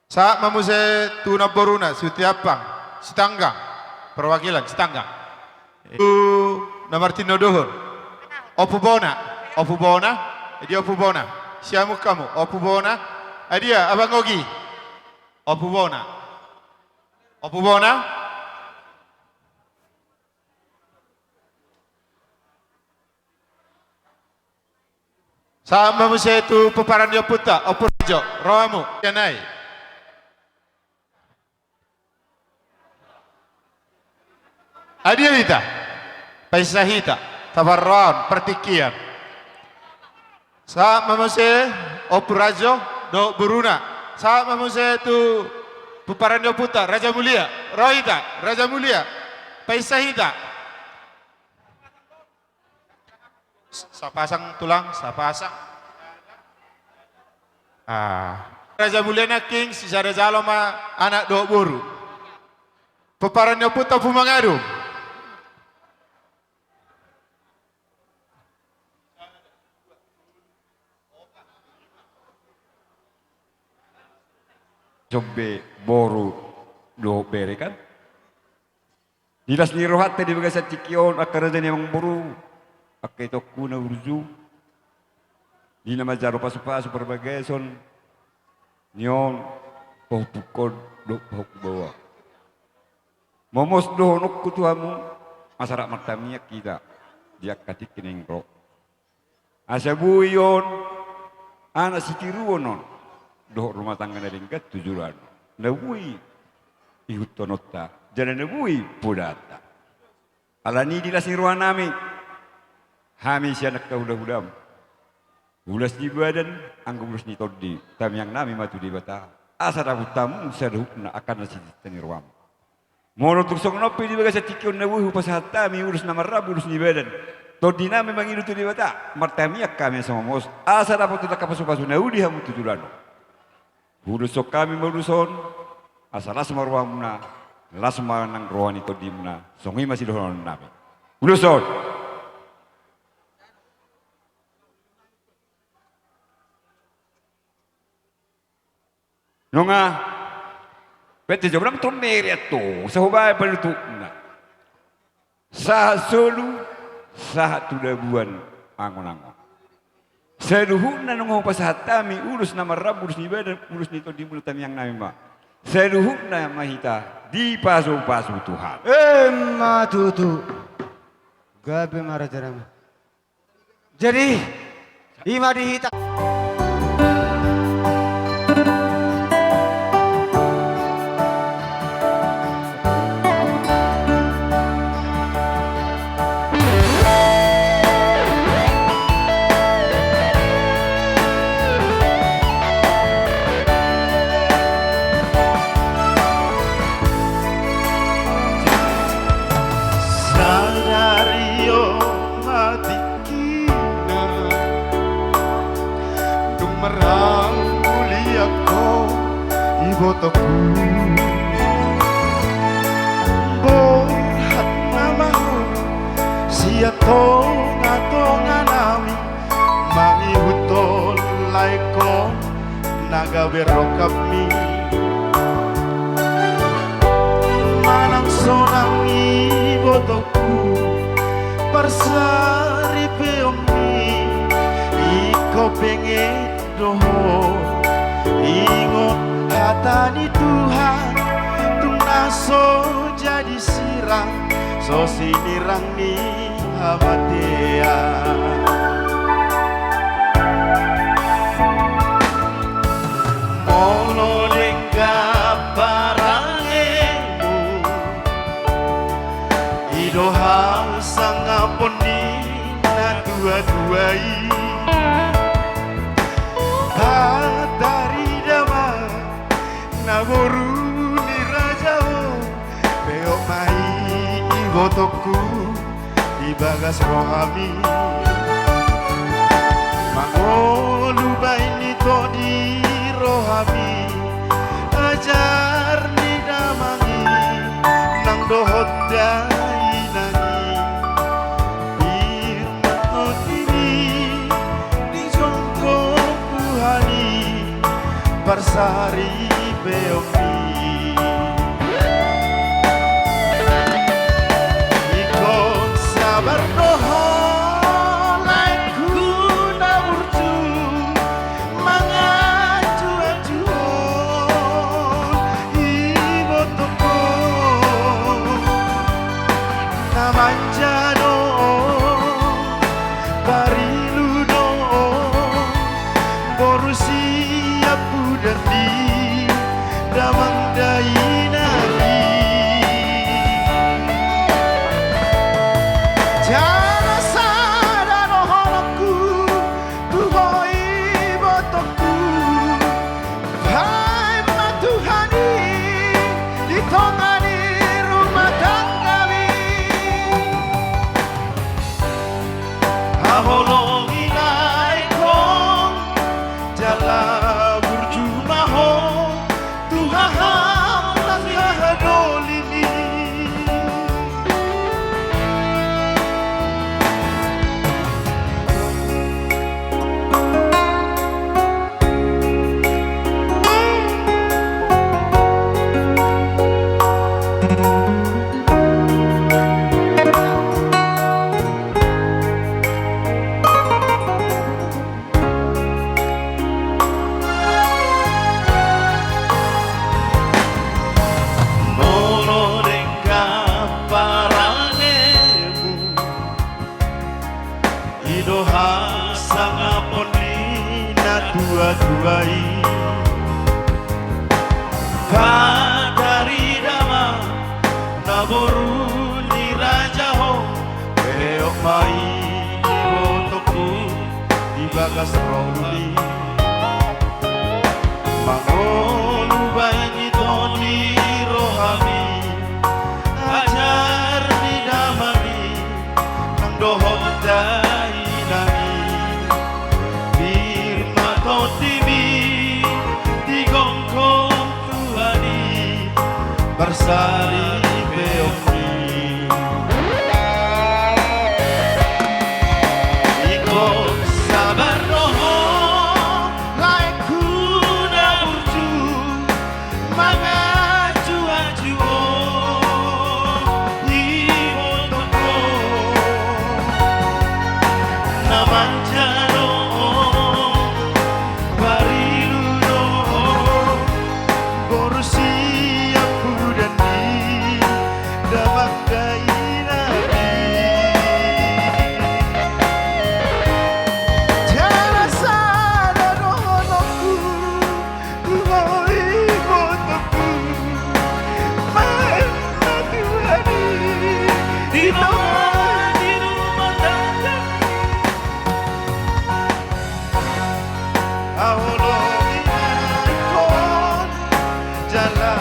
Sahat ma muse tu namboruna, Sutiampang, Sitanggang, perwakilan Sitanggang. Tu na martinodohon. Ompu Bona, Ompu Bona, dia Ompu Bona. Siamun hamu, Ompu Bona. Adia, Abang Ogi. Ompu Bona. Ompu Bona. Sahat ma muse tu pomparan ni ompunta, Ompu Rajo, ro hamu, ianae. Adia hita, paisa hita, taparrohahon, partingkian. Sahat ma muse, Ompu Rajo, dohot boruna. Sahat ma muse tu pomparan ni ompunta, Raja Mulia, ro hita, Raja Mulia, paisa hita. Sapasang tulang, sapasang. Ah. Raja Mulia nangkin, sisada jalo ma anak dohot boru. Pomparan ni ompunta Ompu Mangadum. Sombe boru dohot bere kan? Di las ni rohanta di bagasan tingki on, angka raja ni amangboru, angka itongku na burju, di na manjalo pasupasu parbagason ni on, pahompungkon dohot pahompu baoa. Momos dohononku tu hamu, asa rap martamiang hita di angka tingki naeng ro. Asa boi on anak sitiruon on dohot rumah tangga na denggan tu joloan on, na boi ihuthononta jala na boi podahonta. Alani i di las ni rohanami, hami sian angka hulahulamu, ulos ni badan anggo ulos ni tondi, tamiangnami ma tu Debata asa dapot hamu saluhutna angka na sitinta ni rohamu. Molo tung songon on pe di bagasan tingki on na boi hupasahat hami ulos na marrambu ulos ni badan, tondinami mangido tu Debata, martamiang hami asa momos asa dapot angka pasupasu na uli hamu tu joloan on. Uloshon hami ma ulos on, asa las ma rohamuna, las ma nang roha ni tondimuna, songon i ma sidohononnami. Uloshon. Nunga, berarti jomlang tu mere tu, sahuba panutupna. Sahat solu, sahat tu dabuan angon-angon. Saluhutna nunga hupasahat hami ulos na marrambu ulos ni badan ulos ni tondimuna, tamiangnami ma. Saluhutna ma hita dipasupasu Tuhan. Emma tutu. Gabe ma raja nami. Jadi, i ma di hita. Sadari on ma tingkina, dung marrambu liat ho ibotongku. Borhat nama ho sian tonga-tonga nami, mangihuthon laengkon na gabe rongkapmi. Manang sonang ibotongku parsaripeonmi, ingkon benget do ho. Ingot hata ni Tuhan, tung na so jadi sirang, so sinirang ni hamatean. Molo denggan parangemu, i do hasangapon ni na tua-tua i. Patarida ma na boru ni raja on, peop ma i ibotongku di bagas rohami. Mangolu baen ni to di rohami, ajar ni damang i nang dohot dainang i. Pir ma tondimi Parsaripeonmi. Ingkon sabar do ho laengku na burju, manganju-anjuhon ibotongku. Na manja do ho, parilu do ho, boru siampudanmi, damang dainangmi. Jala sada dohononku tu ho ibotongku, baen ma Tuhan i di tonga ni rumah tanggami. Haholongi na ingkon jala burju ma ho tu haham nang hahadolimi. Molo denggan parangemu, i do hasangapon ni na tua-tua i. Patarida ma na boru ni raja ho, peop ma i ibotongku di bagas rohami. Mangolu baen ito di rohami, ajar ni damami nang dohot dainangmi. Pir ma tondimi, tigongkon Tuhan i, parsaripeonmi. Ingkon sabar do ho laengku na burju, manganju-anju ho ibotongku. Na manja do ho, parilu do ho, boru siampudanmi, damang dainangmi. Jala sada dohononku tu ho ibotongku, baen ma Tuhan i di tonga ni rumah tangga. Haholongi na ingkon jala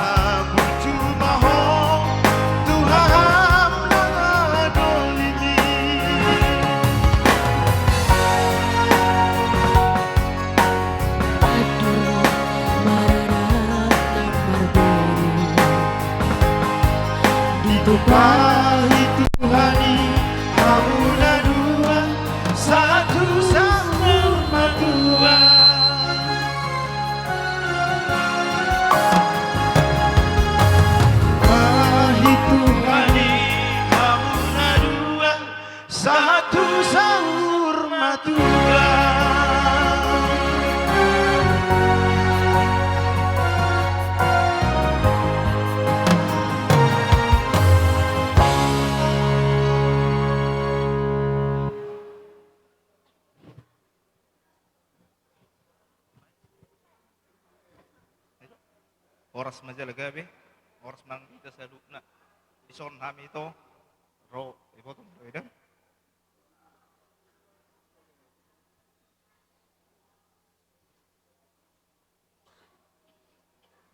burju ma ho tu haham nang hahadolimi. Andor ma rara nang marbere, ditumpahi Tuhan i hamu na dua, sahat tu saur matua. Ditumpahi Tuhan i hamu na dua, sahat tu saur matua. Horas ma jala gabe, horas ma nang di hita saluhutna. Dison hami ito ro, ibotom do, ido.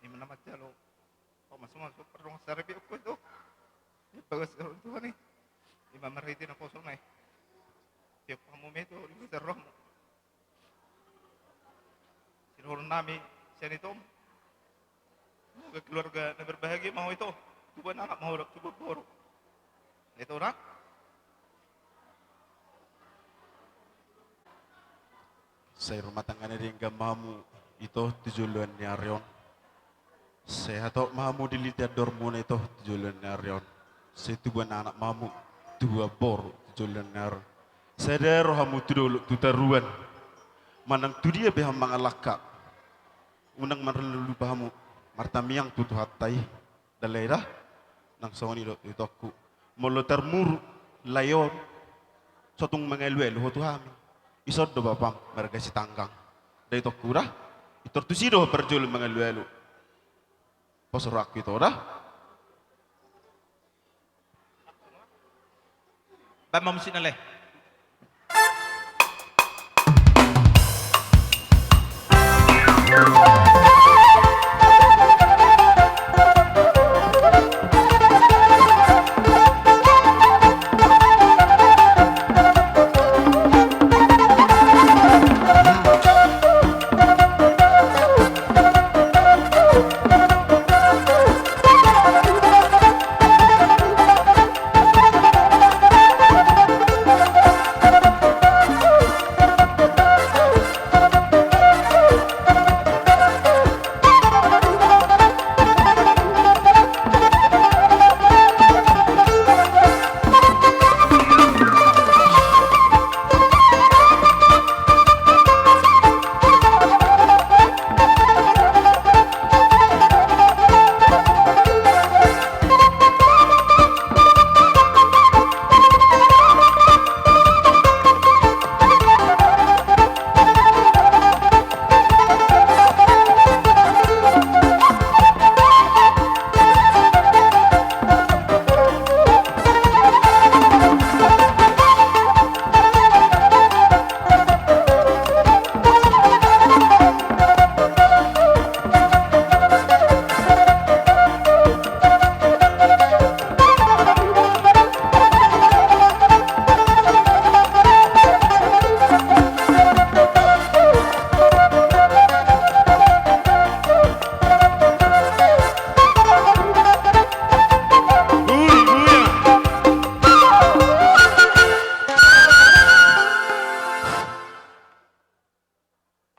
Ima na manjalo. Ho ma, so ma, so pardongan saripeonku ito. Di bagas roha ni Tuhan i. Ima marhite naposo na i. Tiop hamu ma ito di bagas rohamu. Sidohonon nami sian ito. Semoga keluarga na berbahagia ma ho ito. Tubuan anak ma ho dohot tubuan boru. Ito na. Sai rumah tangga na denggan ma hamu Ito tu joloan ni ari on. Sai hatop ma hamu dilitian dohormuna ito tu joloan ni ari on. Sai tubuan anak ma hamu, tubuan boru tu joloan ni ari on. Sai dao rohamu tu dolok tu toruan. Manang tu dia pe hamu mangalangka, unang marlulupa hamu martangiang tu Tuhanta i. Ndang lae da. Nang songon i do itongku. Molo tarmuruk lae on, so tung mangalualu ho tu hami. Ison do bapam marga Sitanggang. Ndang itongku da. Itor tusi do ho parjolo mangalualu. Pos rohangku ito da. Baen ma musik na lae.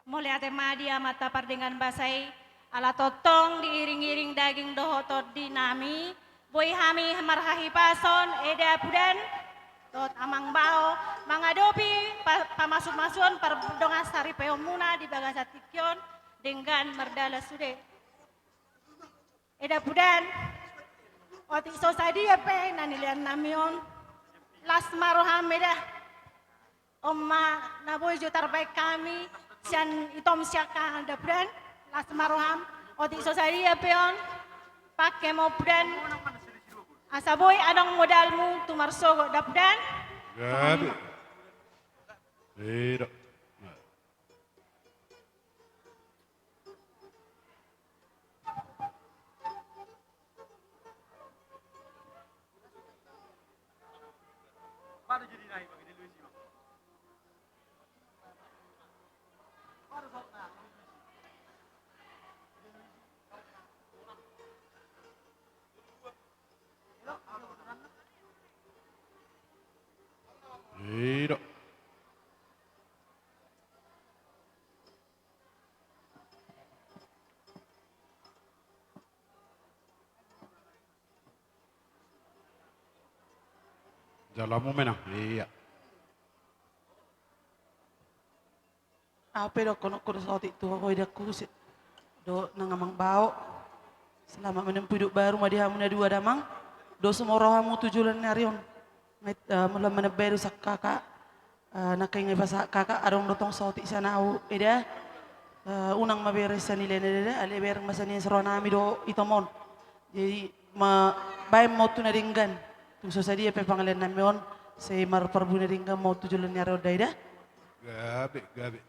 Mauliate ma di Amanta Pardenggan Basa i, ala tongtong diiring-iring daging dohot tondinami, boi hami marhahipason, Eda Pudan dohot Amang Bao, mangadopi pa-, pamasu-masuon pardongan saripeonmuna di bagasan tingki on, denggan mardalan sude. Eda Pudan, otik so sadia pe na nileannami on, las ma roham, Eda. On ma na boi jo tarbaen hami sian itom sian hahang, da Pudan, las ma roham. Otik so sadia pe on, pake ma on, Pudan, asa boi adong modalmu tu marsogot, da Pudan. Gabe. Eda. Eda. Jalamu menang, iya. Au pe dohononku do saotik tu ho, Eda, dohot nang Amang Bao. Selamat menempuh hidup baru ma di hamu na dua damang. Dos ma rohamu tu joloan ni ari on. Nga, eh, molo manang baen do sian kakak, eh, nangkin nga ipasahat kakak, adong do tong saotik sian au, Eda. Eh, unang ma bereng sanilean, Eda, alai bereng ma sanilean sirohanami do itom on. Jadi, ma, baen ma on tu na denggan. Tung so sadia pe pangaleannami on, sai marparbue na denggan ma on tu joloan ni ari on, da, Eda. Gabe, gabe.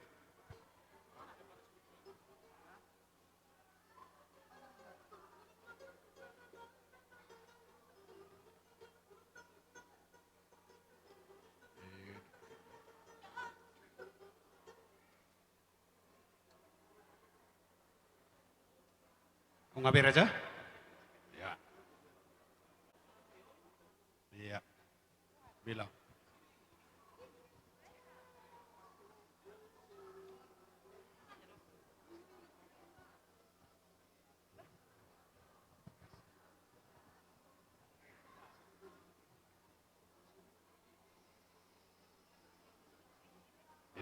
Nunga bere, Raja? Iya. Iya. Bilang.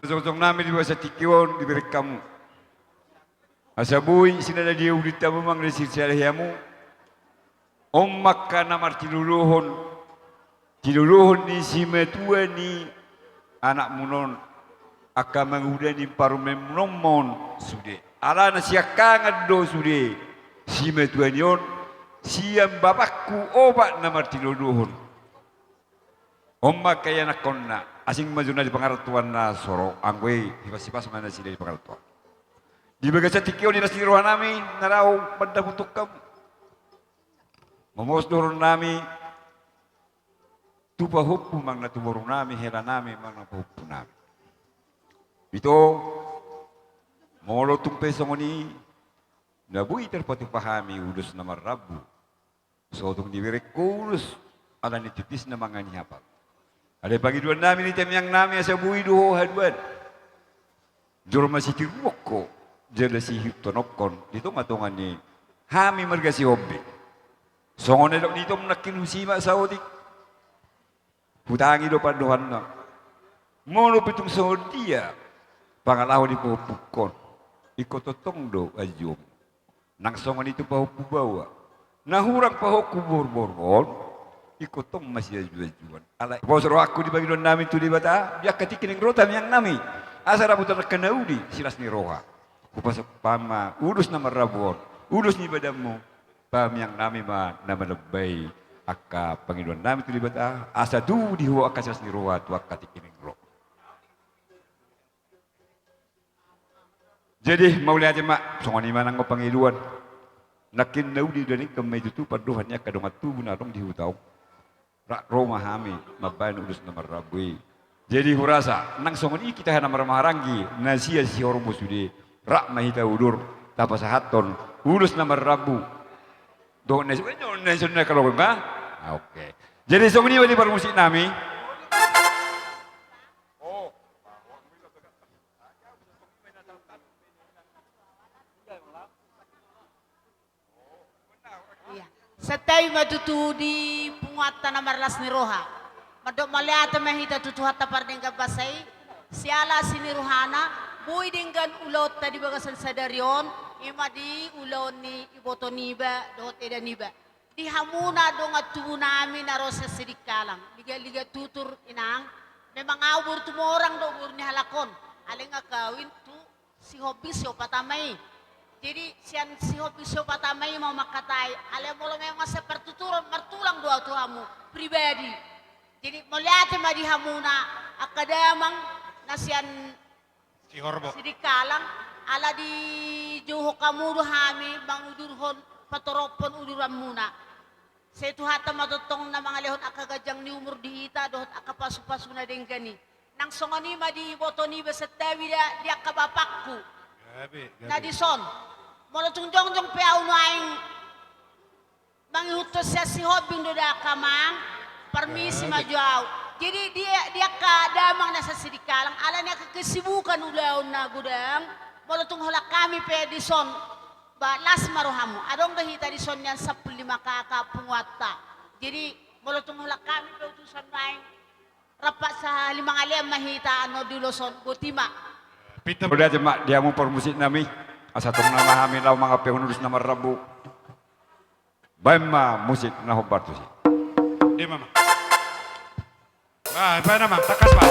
Jongjong nami di bagasan tingki on dibereng hamu. Asa boi sinada di uli hamu manang di sirsiala hamu. On ma angka na martiloloan, tiloloan ni simatua ni anakmuna on, angka manguda ni parumaenmuna on ma on sude. Alana siangkangan do sude simatua ni on sian bapakku opat na martiloloan. On ma angka ianakhonna, asing ma jolo na dipangarantoan na so ro, anggo i hipas-hipas ma nasida dipangarantoan. Di bagasan tingki on di las ni roha nami na laho mandapothon hamu. Mamojom do roha nami tu pahompu manang na tu boru nami, hela nami manang na pahompu nami. Ito, molo tung pe songon i, na boi tarpatupa hami ulos na marrambu. So tung dibereng ho ulos, ala ni tipisna mangan ni hapal. Alai pangidoan nami ni tamiang nami asa boi do ho haduan. Jolma sitiruon ho, jala sihitondokkon di tonga-tonga ni hami marga Sihombing. Songon na nidok ni Tom nangkin husimak saotik. Hutangi do pandohanna. Molo pe tung songon dia pangalaho ni pahompungkon, ingkon tongtong do ajuonmu. Nang songon i tu pahompu baoa. Na hurang pahompu boru-boru on, ingkon tong masiaju-ajuan. Alai pos rohangku di pangidoan nami tu Debata, di angka tingki ni ro tamiang nami. Asa dapotan angka na uli, silas ni roha. Hupasahat ma ulos na marrambu on, ulos ni badanmu, tamiang nami ma na manombai angka pangidoan nami tu Debata, asa tubu di ho angka silas ni roha tu angka tingki ni ro. Jadi, mauliate ma, songon i ma nang pangidoan. Nangkin na uli do ningkan ma i tutu pandohan ni angka dongan tubu na adong di huta on. Rap ro ma hami mambahen ulos na marrambu i. Jadi hurasa, nang songon i hita na marhahamaranggi, na sian Sihorbo sude, rap ma hita udur, tapasahathon ulos na marrambu. Dohot na songon i, na songon i na kalogon, ha? Ah, oke. Jadi songon i ma di parmusik nami. Iya. Santabi ma tutu di punguanta na marlas ni roha. Mandok mauliate ma hita tu Tuhanta pardenggan basa i, siala asi ni rohana, boi denggan ulaonta di bagasan sadari on, i ma di ulaon ni iboto niba dohot eda niba. Di hamuna dongan tubu nami na ro sian Sidikalang, Ligaliga Tutur, inang, memang au boru Tumorang do boru ni halak on, alai nga kawin tu Sihombing siopat ama i. Jadi sian Sihombing siopat ama i ma au mangkatai, alai molo memang sian partuturan martulang do au tu hamu pribadi. Jadi mauliate ma di hamuna angka damang na sian Sihorbo. Sidikalang, ala dijouhon hamu do hami mangudurhon, patorophon uduranmuna. Sai Tuhanta ma tongtong na mangalehon angka ganjang ni umur di hita dohot angka pasupasu na denggan i. Nang songon i ma di iboto niba santabi da di angka bapakku. Gabe, gabe. Na dison. Molo tung jongjong pe au nuaeng mangihuthon sian Sihombing do da angka amang, parmisi ma jo au. Jadi di, di angka damang na sian Sidikalang, ala ni angka kesibukan ulaon na godang, molo tung holan hami pe dison, ba las ma rohamu. Adong do hita dison nian sampulu lima K K punguanta. Jadi molo tung holan hami pe utusan nuaeng, rap sahalima ngalean ma hita annon di ulos on, boti ma. Pinta. Mauliate ma di hamu parmusik nami, asa tong nama hami laho mangalehon ulos na marrambu. Baen ma musik na hombar tusi. Ima ma. Bah, baen ma, tangkas ma.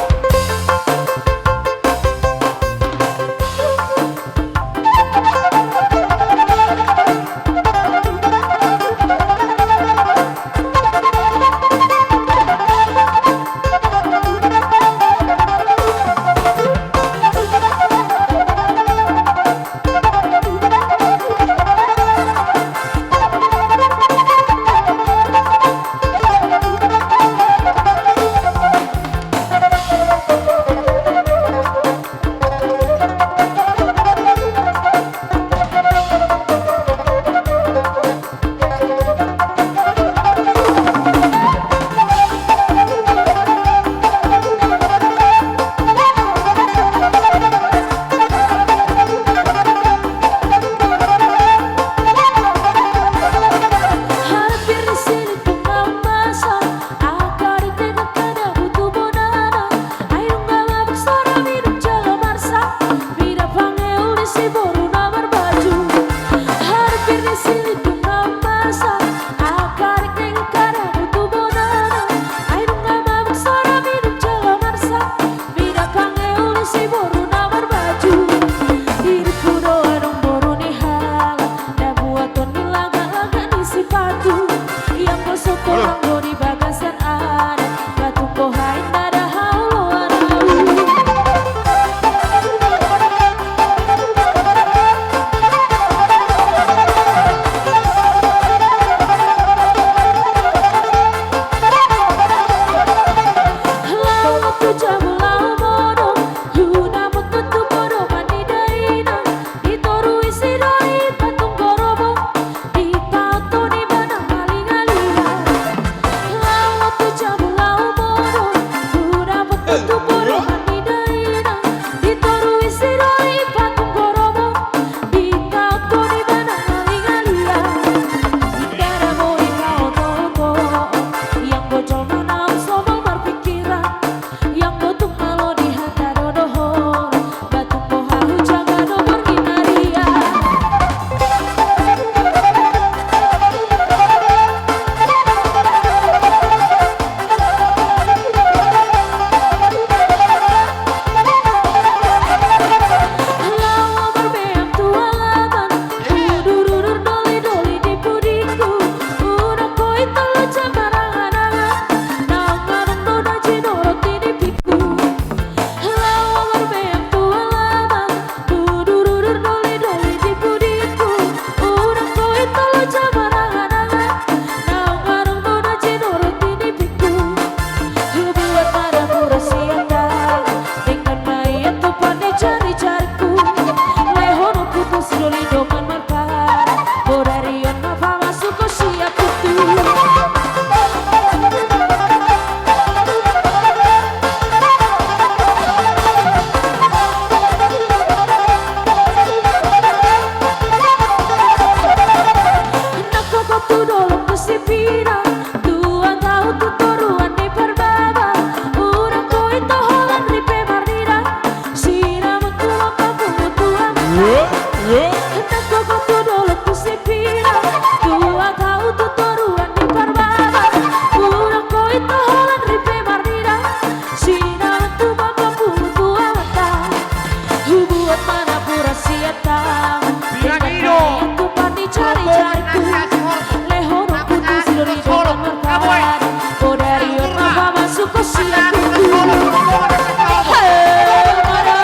Nanggo ho tu dolok tu Sipinang, tu atau tu toruan ni Parbaba, murang ho ito holan ripe marnida, sinamot tu bapa pungu tu amanta, hubuat ma napuran sian tangan. Bilang i do. Dengan tangan tu parni jari-jariku. Lehononku tu sidoli dongan marpala. Podari on ma pamasuk ho sian tutu. Hei, mada.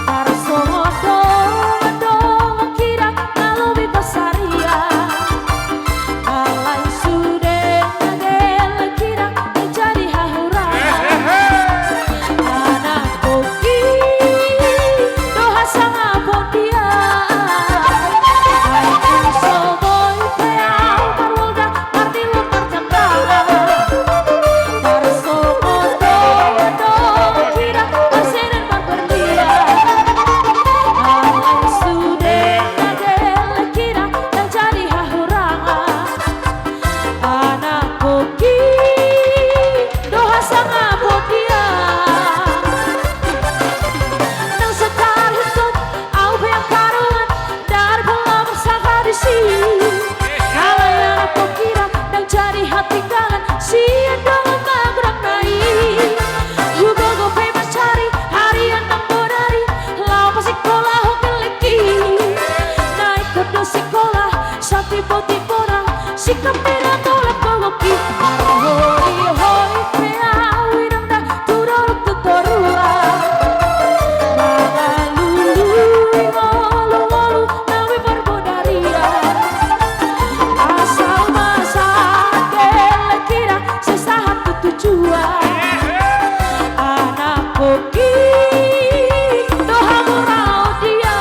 Tarsongon dongan-dongan hita na lobi pansarian, alai sude na gelleng hita na jadi hahurangan. Anak pongki do hasangapon dia, ai tung so boi pe au marwolda. Martilun marjambangan, tarsongon dongan-dongan hita, marsedan marperdian. Alai sude na gelleng hita na jadi hahurangan. Anak pongki do hasangapon dia. Nang so tarhithon au pe angkarongan, daripada marsangkap disi. Alai anak pongki hita ndang jadi hatinggalan sian dongan magodang na i. Hugogo pe mansari harian nang bodari, laho pasingkolahon gellengki. Na ingkon do sikola satimbotibona, singkop pe na tolap gogongki. Marhori-hori pe au inang da tu dolok tu toruan, mangalului ngolu-ngolu na boi parbodarian. Asal ma sahat gelleng hita, sai sahat tu tujuan. Anak pongki do hamu raut dia.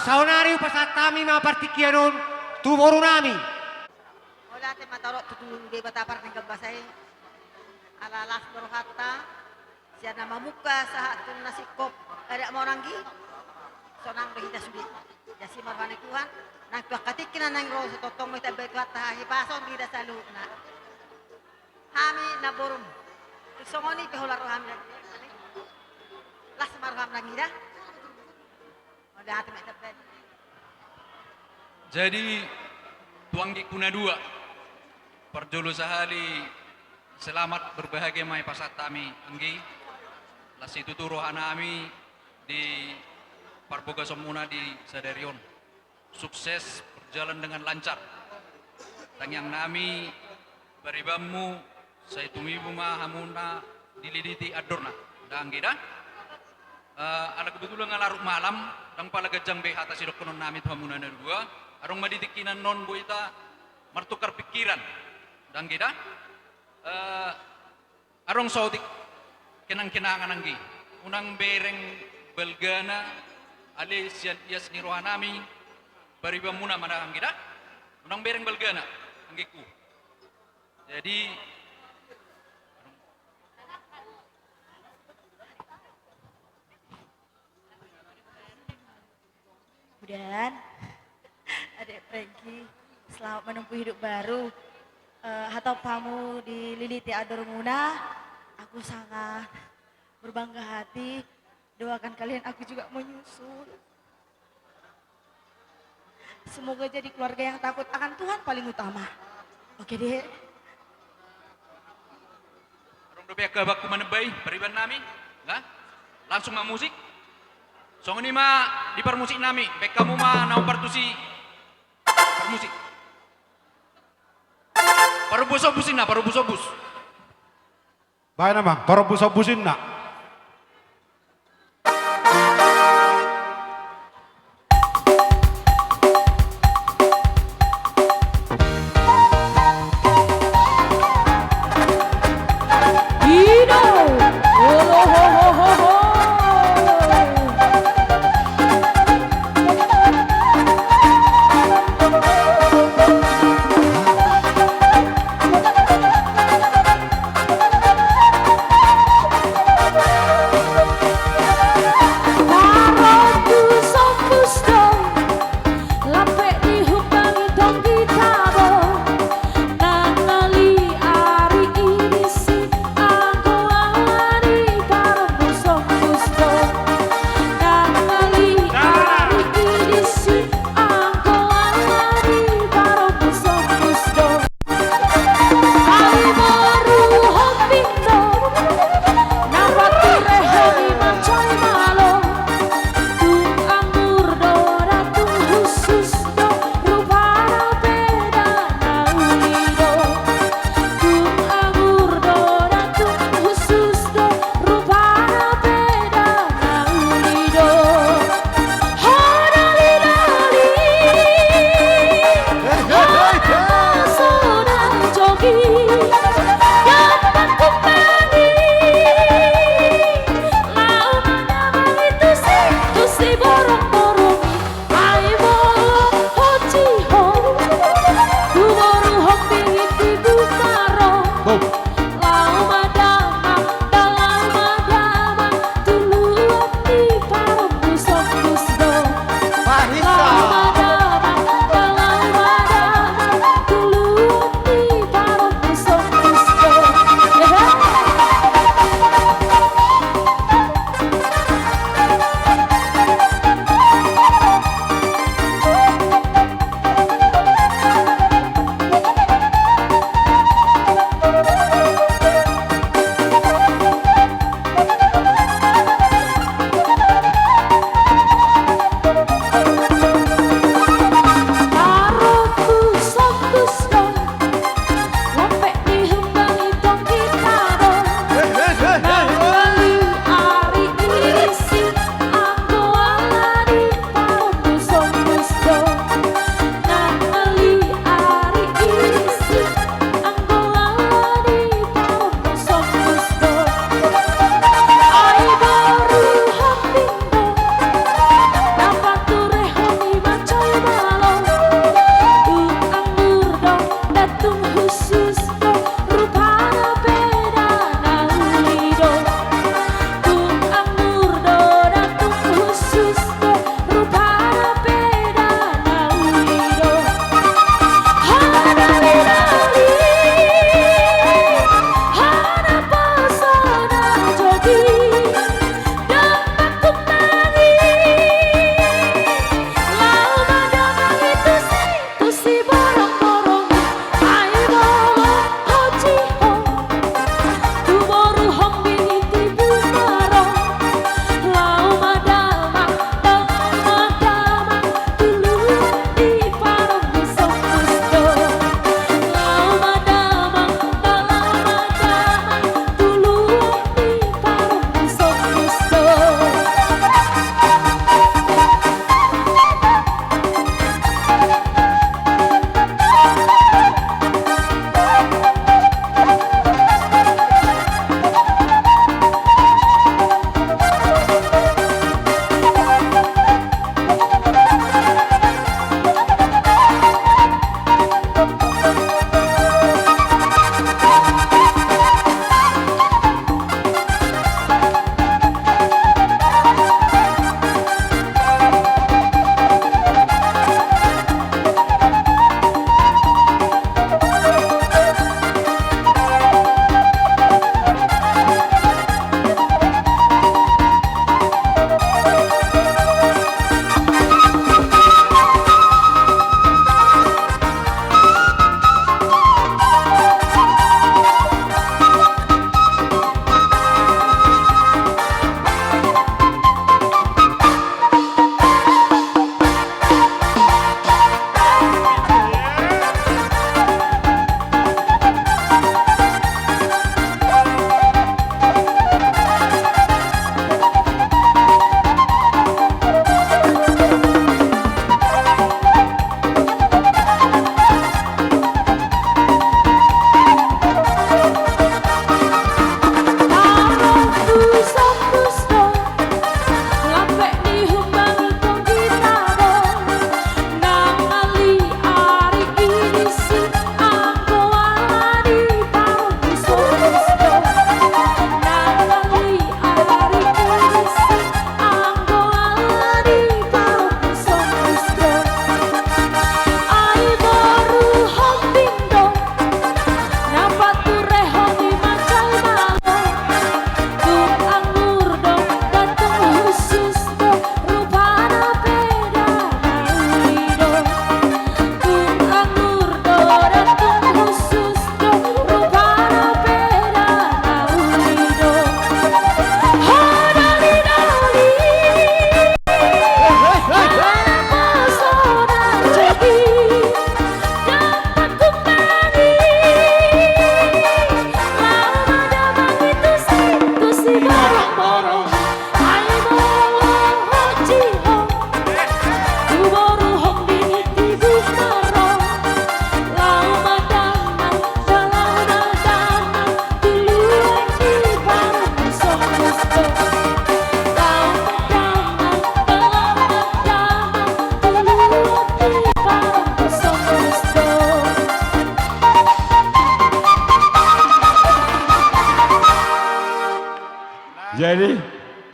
Saonari hupasahat hami ma partingkian on tu boru nami. Mauliate ma torop tu Debata Parnabangsai, ala las do rohanta sian na mamungka sahat tu na singkop. Adat ma on anggi, sonang do hita sude. Jadi ma roha ni Tuhan, nang tu angka tingki na naeng ro, sai tongtong ma ditambai Tuhanta hahipason di hita saluhutna. Hami namborum, tung songon i pe holan rohami. Las ma roham nangkin da. Jadi, tu anggingku na dua, parjolo sahali selamat berbahagia ma hupasahat hami anggi. Las situtu rohanami di parbogasonmuna di sadari on. Sukses, berjalan dengan lancar. Tangiangnami, paribanmu, sai tumibu ma hamuna dililiti andorna. Ndang anggi da? Eh, ala kebetulan nga larut malam, ndang pala ganjang be hata sidohononnami tu hamuna na dua, adong ma di tingki na on boi hita martukar pikiran. Ndang anggi da? Eh, adong saotik kenang-kenangan anggi. Unang bereng balgana, ale sian ias ni rohanami, paribanmuna ma da anggi da? Unang bereng balgana, anggingku. Jadi, mudahan, Adek Frankie, selamat menempuh hidup baru. Eh, hatop hamu dililiti andormuna, aku sangat berbangga hati. Doakan kalian, aku juga menyusul. Semoga jadi keluarga yang takut akan Tuhan paling utama. Oke, Dek. Adong dope angka abangku manembai, paribannami. Nga? Langsung ma musik. Songon i ma di parmusiknami, baen hamu ma na umpartusi parmusik. Parombu sombus inna, parombu sombus. Baen amang, parombu sombus inna.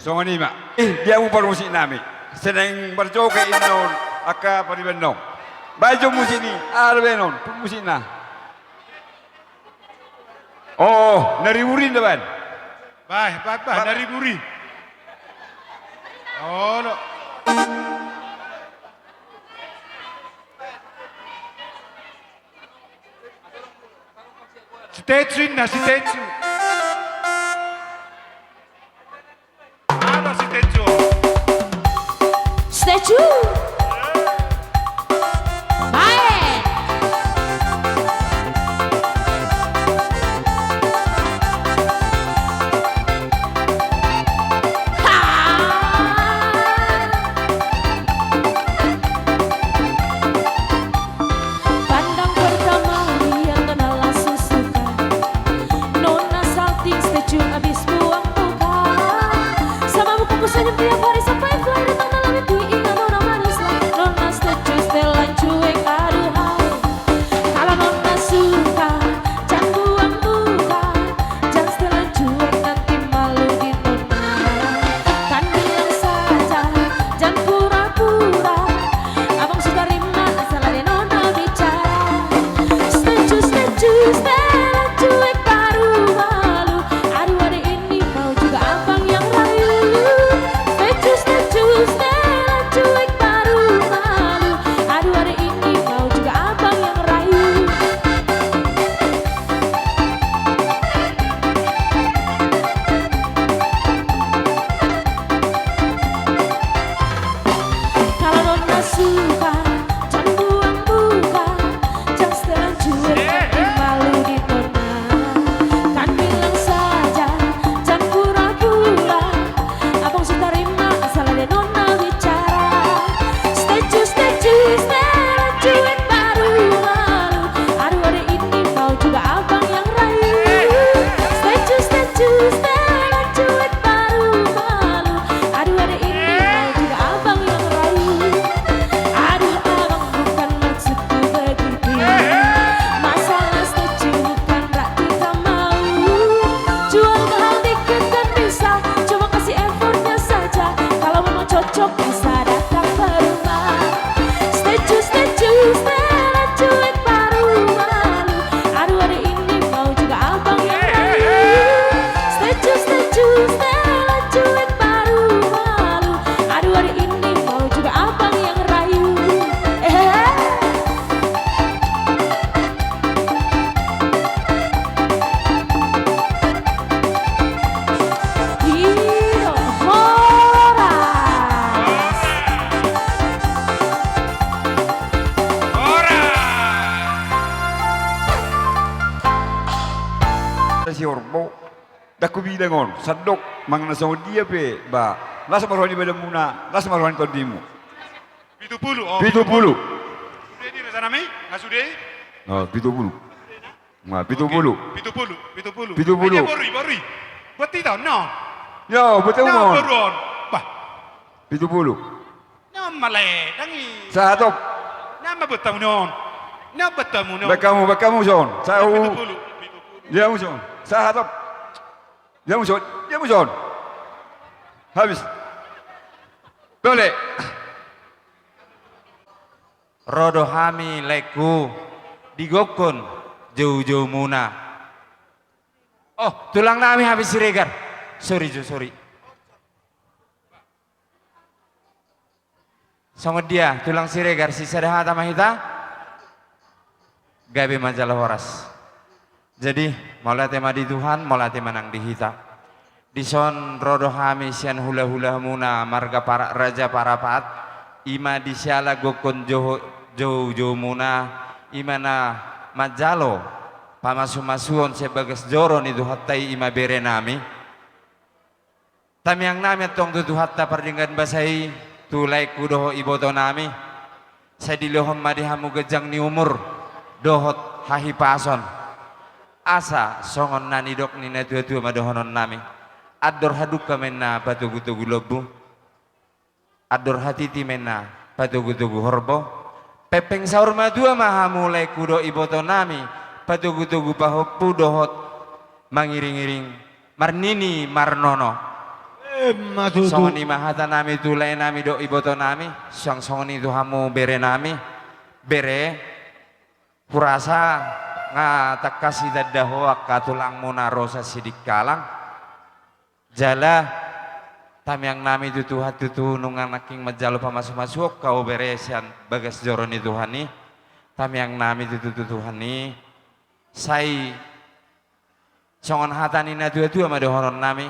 Songon i ma. Eh, dia hamu parmusik nami. Seneng marjoget innon angka pariban on. Baen jo musik ni, aha do baen on, tu musik na. Oh, na riburi nda baen. Bae, bae, bae, na riburi. Olo. Stage inna, stage. Ada stage. Stage. Bae. Ha. Pandang pertama lihat nona langsung suka. Nona salting stage abis buang muka. Sama buka ku senyum tiap hari sampai fly datang dalam mimpi. Ingat nona manis lah. Nona stage setelan cuek aduhai. Kalau nona suka jangan buang muka. Jangan setelan cuek nanti malu di nona. Kan bilang saja jangan pura-pura. Abang sudah rima asal ada nona bicara. Stage, stage, setelan cuek baru malu. Aduh adek ini mau juga abang yang rayu. Stage, stage, setelan cuek baru malu. Aduh adek ini mau juga abang yang rayu. Kalau nona suka, jangan buang muka, jangan setelan cuek nanti malu di nona. Kan bilang saja, jangan pura-pura. Abang sudah rima asal ada nona bicara. Stage, stage, setelan cuek baru malu. Aduh adek ini mau juga abang yang rayu. Stage, stage, setelan cuek baru malu. Aduh adek ini mau juga abang yang rayu. Aduh abang bukan maksudku begitu. Masalah stage bukan rak kita mau. Jual mahal dikit kan bisa, cuma kasih effortnya saja. Kalau memang cocok bisa datang ke rumah. Stage, stage, setelan cuek baru malu. Aduh adek ini mau juga abang yang rayu. Stage, stage, setelan cuek baru malu. Aduh adek ini mau juga abang yang rayu. Eh. Iyo, horas. Horas. Si Orbo, ndang hubilang on, sandok manang na songon dia pe, ba, las ma roha ni badanmuna, las ma roha ni tondimu. Pitu pulu, oh, pitu pulu. Sude di raja nami, nga sude. Oh, pitu pulu. Nah, pitu pulu. Oke. Pitu pulu, pitu pulu. Pitu pulu. Ayo, boru i, boru i. Buat hita, no. Yo, buat hita, no, boru on. Bah. Pitu pulu. Na male, dangi. Sahat, op. Na ma buat hamu non. Na buat hamu non. Baen hamu, baen hamu son. Sahu. Pitu pulu, pitu pulu. Dia hamu son. Sahat, op. Dia hamu son, dia hamu son. Habis. Boleh. Ro do hami, laengku, di gokhon joujoumuna. Oh, tulang nami hami Siregar. Sorry jo, sorry. Songon dia, tulang Siregar, sisada hata ma hita? Gabe ma jala horas. Jadi, mauliate ma di Tuhan, mauliate ma nang di hita. Dison ro do hami sian hulahulamuna marga Para-, Raja Parapat, i ma di siala gokhon joho-, joujoumuna, i ma na manjalo pamasumasuon sian bagas joro ni Tuhanta i, i ma bere nami. Tamiang nami antong tu Tuhanta pardenggan basa i, tu laengku dohot iboto nami. Sai dilehon ma di hamu ganjang ni umur dohot hahipason. Asa songon na nidok ni natuatua ma dohonon nami: Andor hadungka ma inna patogutogu lombu, andor hatiti ma inna patogutogu horbo. Pengpeng saur matua ma hamu, laengku dohot iboto nami, patogutogu pahompu dohot mangiringiring marnini marnono. Emma tutu. Songon i ma hata nami tu lae nami dohot iboto nami, suang songon i tu hamu bere nami. Bere, hurasa nga tangkas ditanda ho angka tulangmuna ro sian Sidikalang. Jala tamiang nami tu Tuhan tutu, nunga nangkin manjalo pamasumasuon ho bere sian bagas joro ni Tuhan i. Tamiang nami tutu tu Tuhan i. Sai songon hata ni natuatua ma dohonon nami.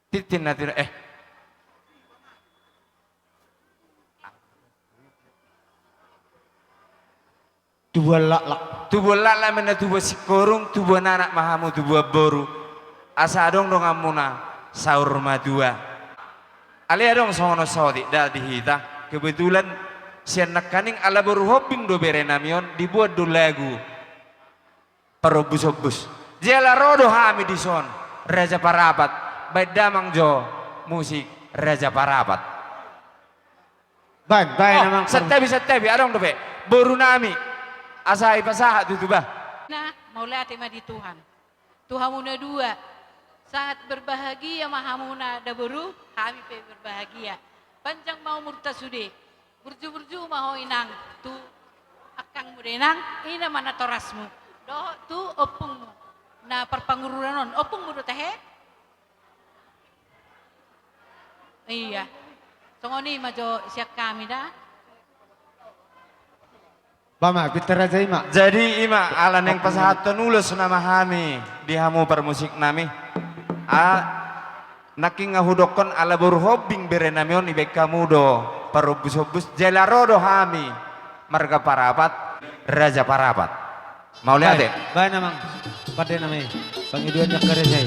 Tintin natua, eh. Tubuan laklak. Tubuan laklak ma inna tubuan singkoru, tubuan anak ma hamu, tubuan boru. Asa adong donganmuna saur matua. Alai adong songon on saotik da di hita. Kebetulan sian nangkaning ala boru Hombing do bere nami on, dibuat do lagu parombusombus. Jala ro do hami dison, Raja Parapat. Baen damang jo musik Raja Parapat. Baen, baen. Oh, amang, santabi, santabi, adong dope boru nami. Asa i pasahat tutu bah. Na, mauliate ma di Tuhan. Tu hamu na dua. Sangat berbahagia ma hamu na da boru, hami pe berbahagia. Panjang ma umurta sude. Burju-burju ma ho inang, tu angkangmu da inang, ina ma natorasmu. Dohot tu ompungmu. Na parpangururan on, ompungmu do tahe? Iya. Songon i ma jo sian hami da. Ba ma, pinta raja i ma. Jadi i ma, ala naeng pasahathon ulos nama hami di hamu parmusik nami. A, nangkin nga hudokkon ala boru Hombing bere nami on, dibaen hamu do parombusombus, jala ro do hami marga Parapat, Raja Parapat. Mauliate. Baen, baen amang. Pande nami. Pangidoan ni angka raja i.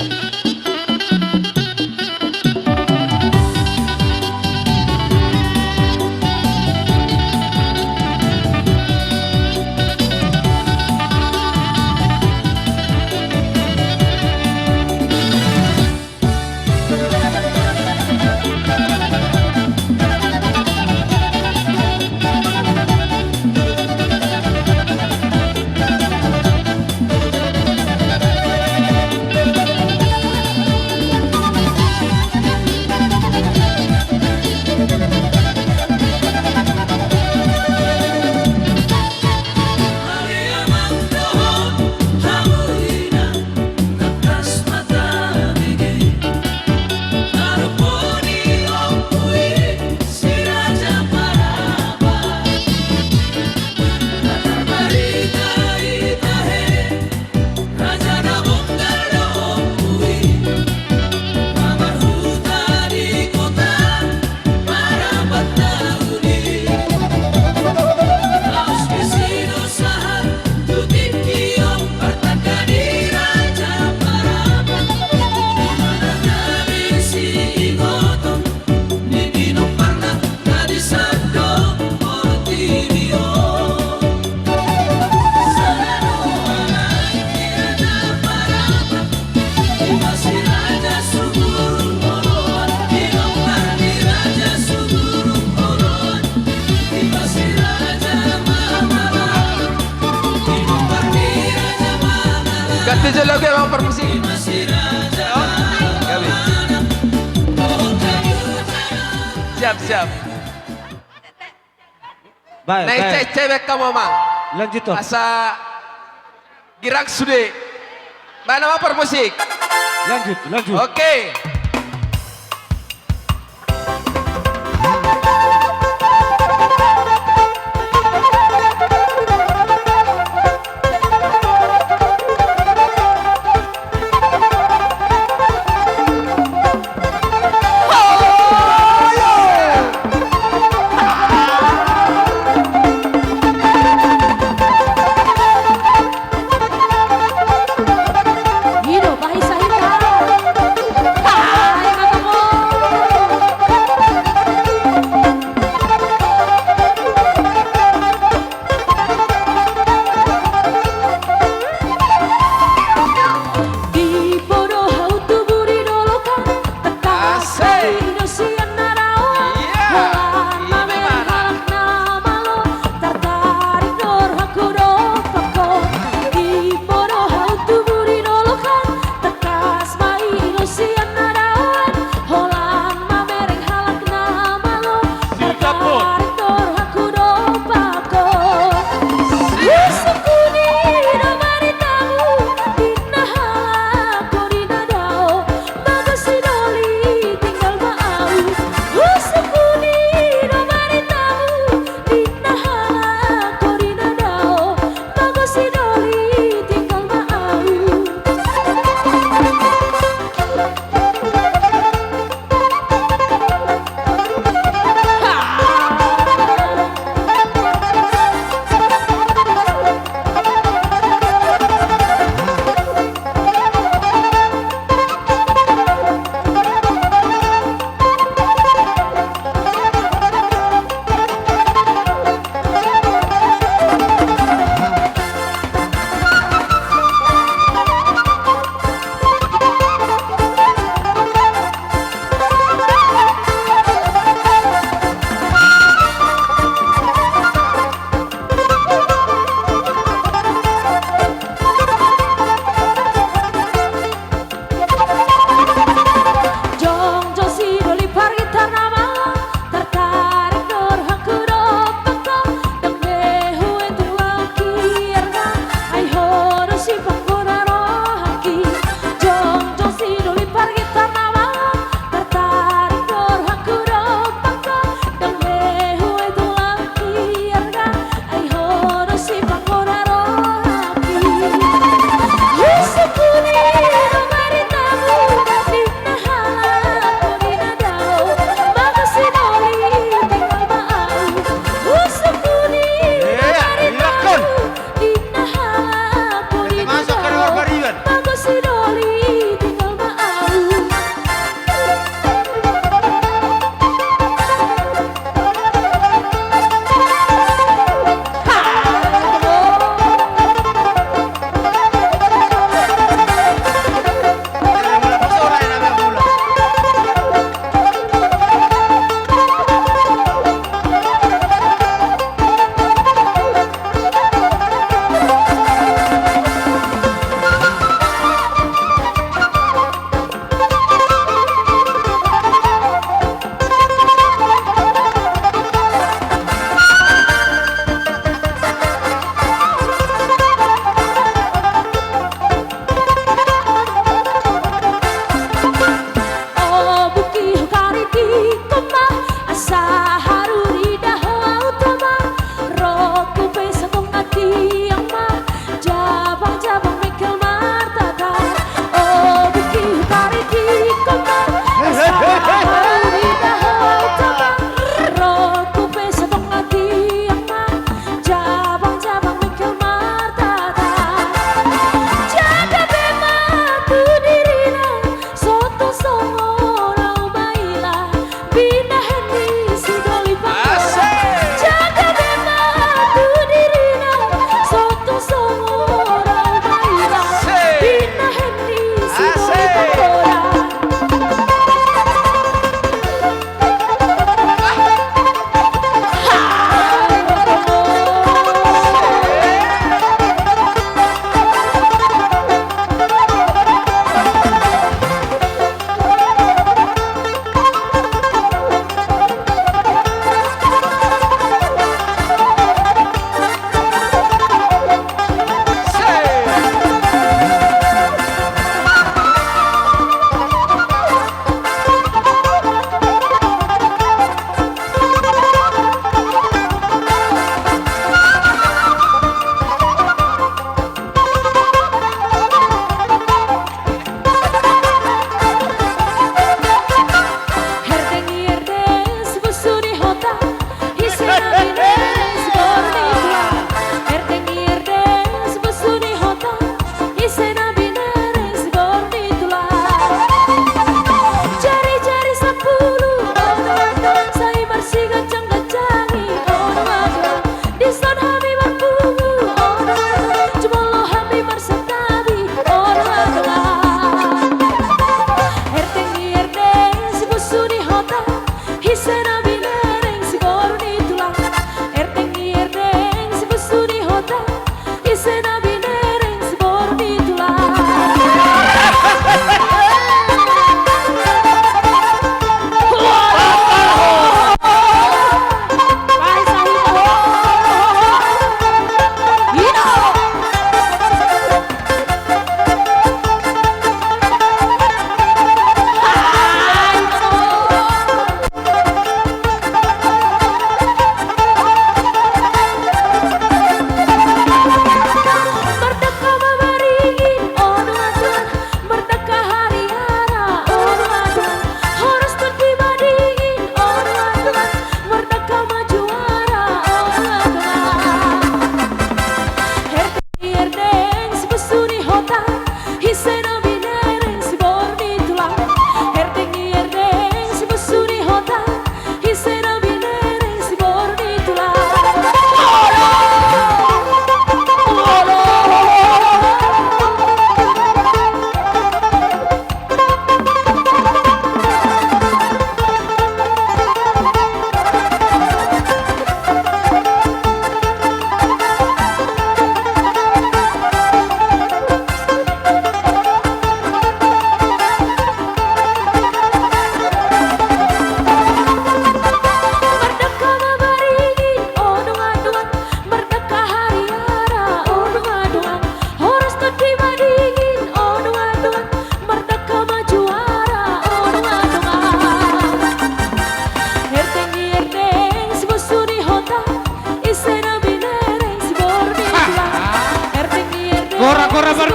Ganti jo lagu, amang parmusik. Gabe. Siap, siap. Baik, naeng baik. Cek, cek baen hamu, amang. Lanjut, Om. Asa girang sude. Baen, amang parmusik. Lanjut, lanjut. Oke.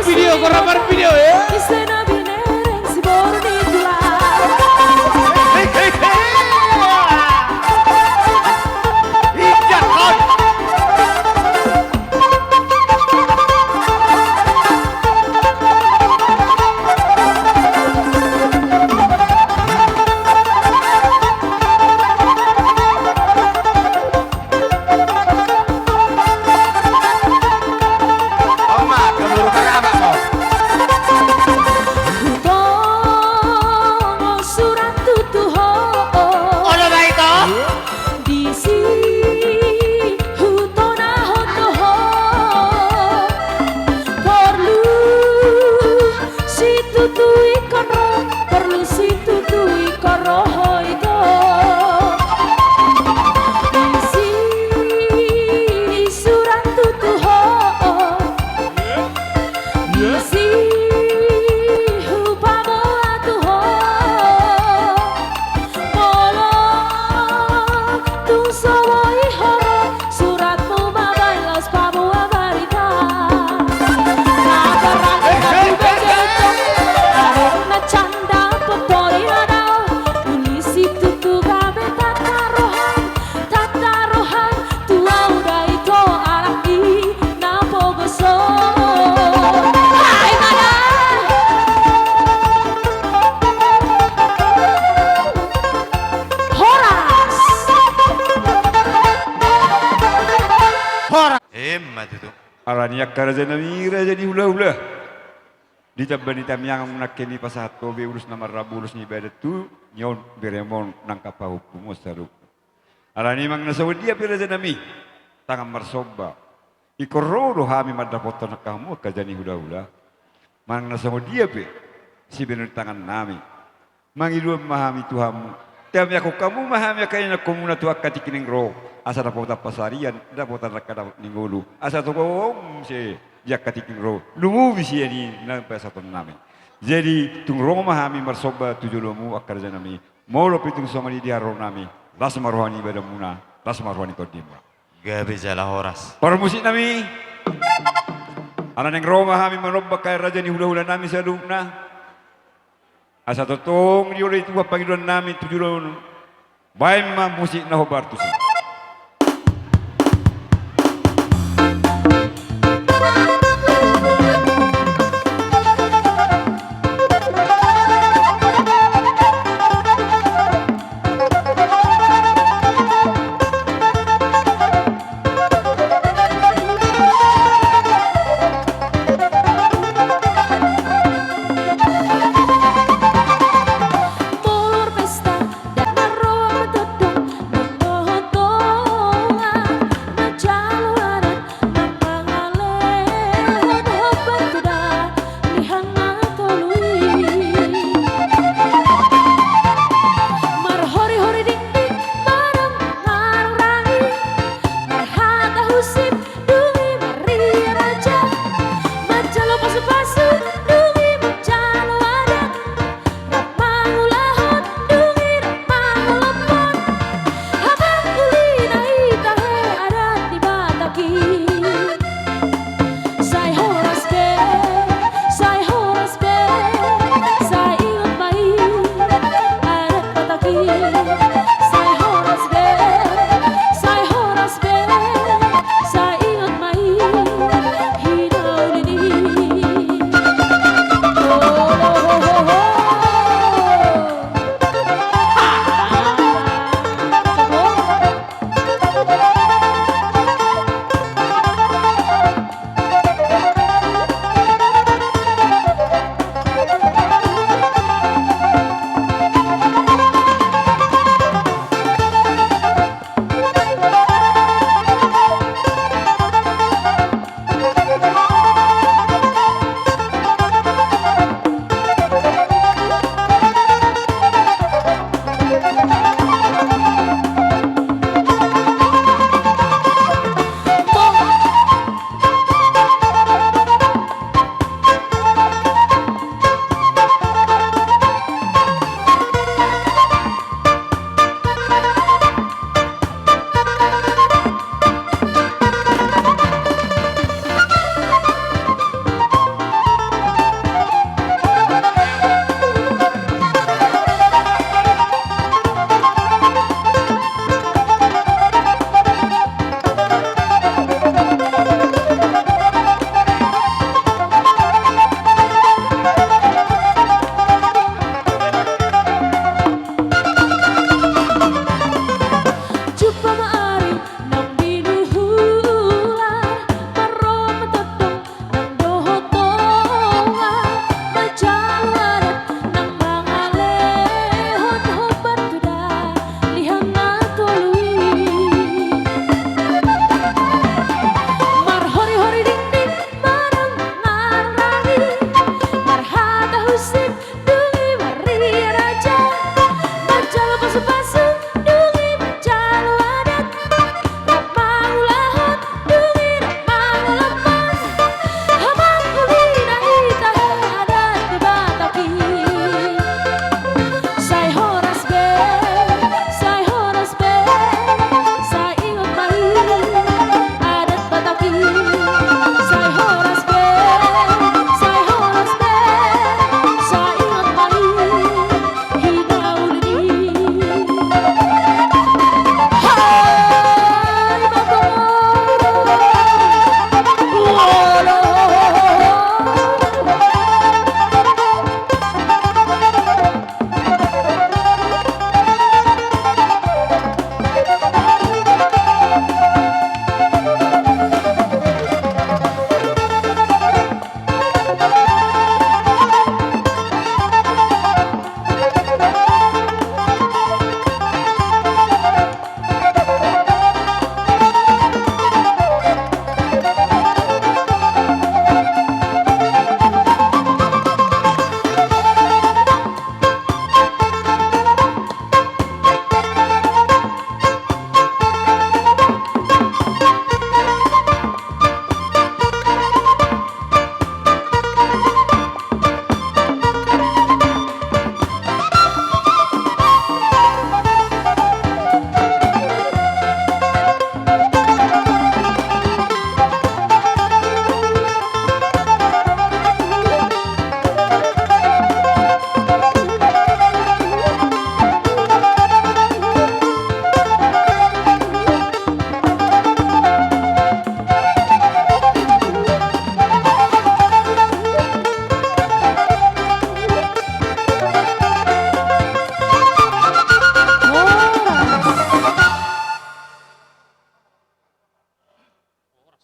Video, gora marvideo, eh? Ise na binereng siboru ni tulang. Hei, hei, hei. Injak kau. Hutongon surat tu ho. Olo, baik, oh. Disi hutonahon tu ho. Porlu situtu ingkon ro, porlu situtu ingkon ro ho ito. Disi surat tu ho. Disi hupaboa tu ho. Molo tung so boi ho ro, suratmu ma baen laos paboa barita. Na barani na tu begeto, adong na canda potori na dao. Uli situtu gabe tatarohang, tatarohang tu au da ito anak i na pogoso. Ai mada. Horas. Horas. Emma tutu. Alani angka raja nami, raja ni hulahula. Di tamba ni tangiangmu nangkin i pasahat ho be ulos na marrambu, ulos ni badan tu inganan, beremon nang pahompumuna saluhutna. Alani i manang na songon dia pe raja nami, tangan marsomba. Ingkon ro do hami mandapothon angka hamu angka raja ni hulahula. Manang na songon dia pe sibahenon ni tangan nami. Mangido ma hami tu hamu. Tamiangkon hamu ma hami angka ianakhonmuna tu angka tingki naeng ro. Asa dapotan pansarian, dapotan angka dapot ni ngolu. Asa togihon muse di angka tingki naeng ro. Lumobi sian i na pasahaton nami. Jadi tung ro ma hami marsomba tu jolomu angka raja nami. Molo pe tung songon i di haroro nami. Las ma roha ni badanmuna. Las ma roha ni tondimuna. Gabe jala horas. Parmusik nami. Ala naeng ro ma hami manomba angka raja ni hulahula nami saluhutna. Asa tongtong dioloi Tuhan pangidoan nami tu jolomu. Baen ma musik na hombar tusi.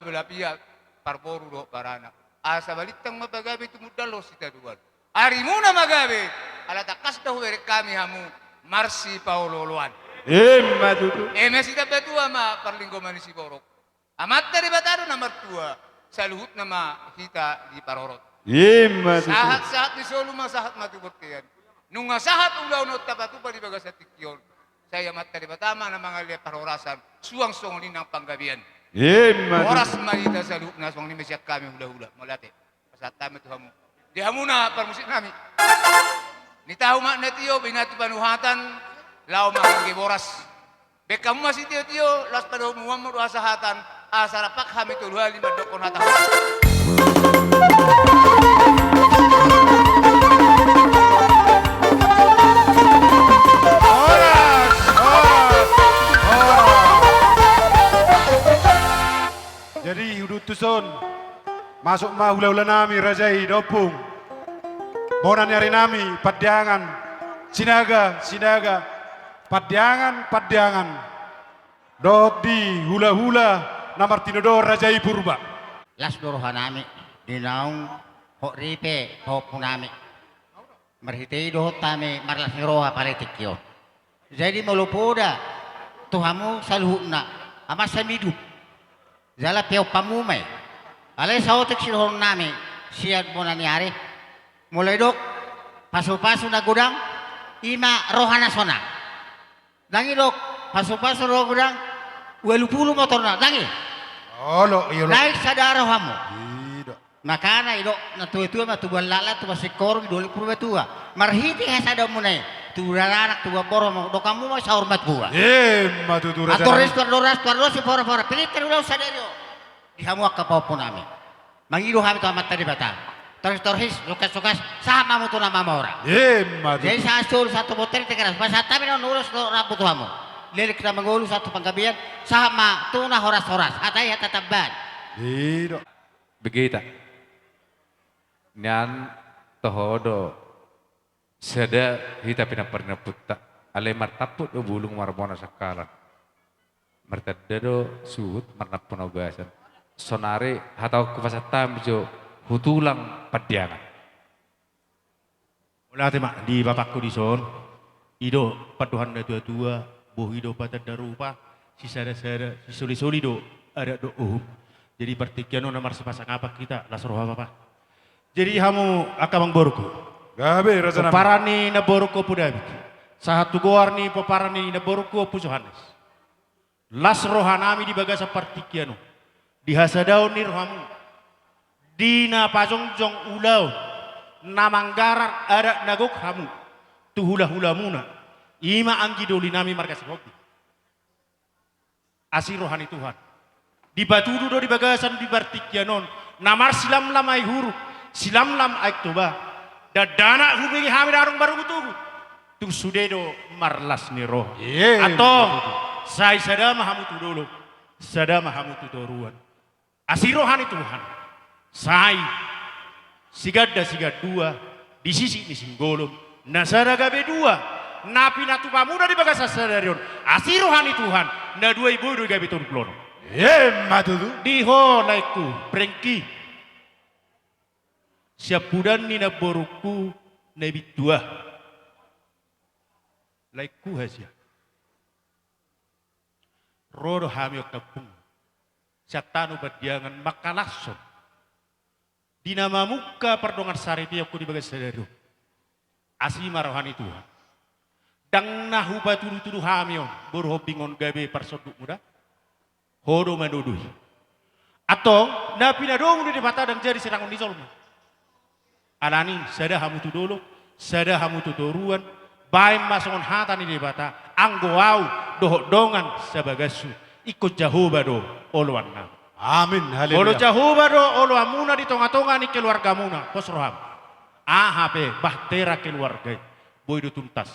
Bola pia parboru dohot paranak. Asa balintang ma pagabe tumundalhon sitadoan. Arimuna ma gabe, ala tangkas do hubereng hami hamu marsipaolooloan. Emma tutu. Eme sitambatua ma parlinggoman ni siborok. Amanta Debata do na martua, saluhutna ma hita diparorot. Emma tutu. Sahat-sahat ni solu ma sahat ma tu bontean. Nunga sahat ulaon on tapatupa di bagasan tingki on. Sai Amanta Debata ma na mangalean parhorasan, suang songon i nang panggabean. Emma tutu. Horas ma hita saluhutna, songon i ma sian hami hulahula. Mauliate. Pasahat hami tu hamu. Di hamuna parmusik nami. Nitahu ma na tio, binatu panuhatan, laho mangangge boras. Baen hamu ma sitio-tio, laos padomu hamu do hasahatan, asa rap hami tolu hali mandokkon hata horas. Horas, horas, horas. Jadi, udutus on, masuk ma hulahula nami, raja i da ompung. Bona ni ari nami, Pandiangan, Sinaga, Sinaga, Pandiangan, Pandiangan. Dohot di hulahula na martinodohon raja i Purba. Las do roha nami, di naung hot ripe pahompu nami. Marhite i dohot hami marlas ni roha pala tingki on. Jadi molo poda tu hamu saluhutna, amang samidup. Jala peop hamu ma i. Alai saotik sidohonon nami sian bona ni ari. Molo didok pasu-pasu na godang, i ma roha na sonang. Ndang didok pasu-pasu roha godang, ualu pulu motorna, ndang i. Olo, i olo. Naeng sada roha hamu. Ido. Makana didok na tua-tua ma, tubuan laklak, tubuan singkoru, didoli Purbatua. Marhite hasadaonmuna i, tubuan anak, tubuan boru, dok hamu ma saur matua. Emma tutu, raja nami. Ator ris, tuardor ras, tuardor sipora-pora, pilinta ulaon sadari on. Di hamu angka pahompu nami. Mangido hami tu Amanta Debata. Torhis-torhis, sukses-sukses, sahat ma hamu tu na mamora. Emma tutu. Jadi sahat solu, sahat tu bontean, Tigaras. Pasahat hami na ulos do rambu tu hamu. Leleng na mangolu, sahat tu panggabean, sahat ma tu na horas-horas. Hata i hata tambahan. Ido. Begitu. Nian toho do. Sada hita pinampar ni ompunta, alai martampuk do bulung marbona sangkalan. Martanda do suhut marnampu na ugasan. Sonari hatahonku pasahat hami jo tu tulang Pandiangan. Mauliate ma di bapakku dison, i do pandohan na tua-tua, bohi do patanda rupa, sisada-sada, sisolisoli do adat dohot uhum. Jadi partingkian on na marsipasangapan hita, las roha bapa. Jadi hamu angka amangborungku. Gabe, raja nami. Pomparan ni namborungku Ompu David. Sahat tu goar ni pomparan ni namborungku Ompu Johannes. Las roha nami di bagasan partingkian on. Di hasadaon ni rohamu. Di na pajongjong ulaon. Na manggarar adat na gok hamu. Tu hula-hulamuna. I ma anggi doli nami marga Sihombing. Asi roha ni Tuhan. Dipatudu do di bagasan di partingkian on, na marsilamlam aek huruk, silamlam aek Toba. Dakdanak hubege hami na adong marugut-ugut. Tung sude do marlas ni roha. Iya, antong, betul. Sai sada ma hamu tu dolok, sada ma hamu tu toruan. Asi roha ni Tuhan. Sai siganda sigandua di sisik ni singgolom, na sada gabe dua, na pinatupa muna di bagasan sadari on. Asi roha ni Tuhan, na dua i boi do gabe tolu pulu onom. Emma tutu. Di ho laengku, Prengki. Siampudan ni namborungku na bintua. Laengku Hasia. Ro do hami on kampung. Sian tano Pandiangan mangkalashon. Di na mamungka pardongansaripeonku di bagasan sadari on. Asi ma roha ni Tuhan. Ndang na hupatudu-tudu hami on, boru Hombing on gabe parsondukmu da. Ho do manodoi. Antong, na pinadomu ni Debata ndang jadi sirangon ni jolma. Alani, sada hamu tu dolok, sada hamu tu toruan, baen ma songon hata ni Debata, anggo ahu, dohot dongan sabagashu, ingkon Jahowa do oloannami. Amin, haleluya. Molo Jahowa do oloanmuna di tonga-tonga ni keluargamuna, pos roham. Aha pe, bahtera keluarga i, boi do tuntas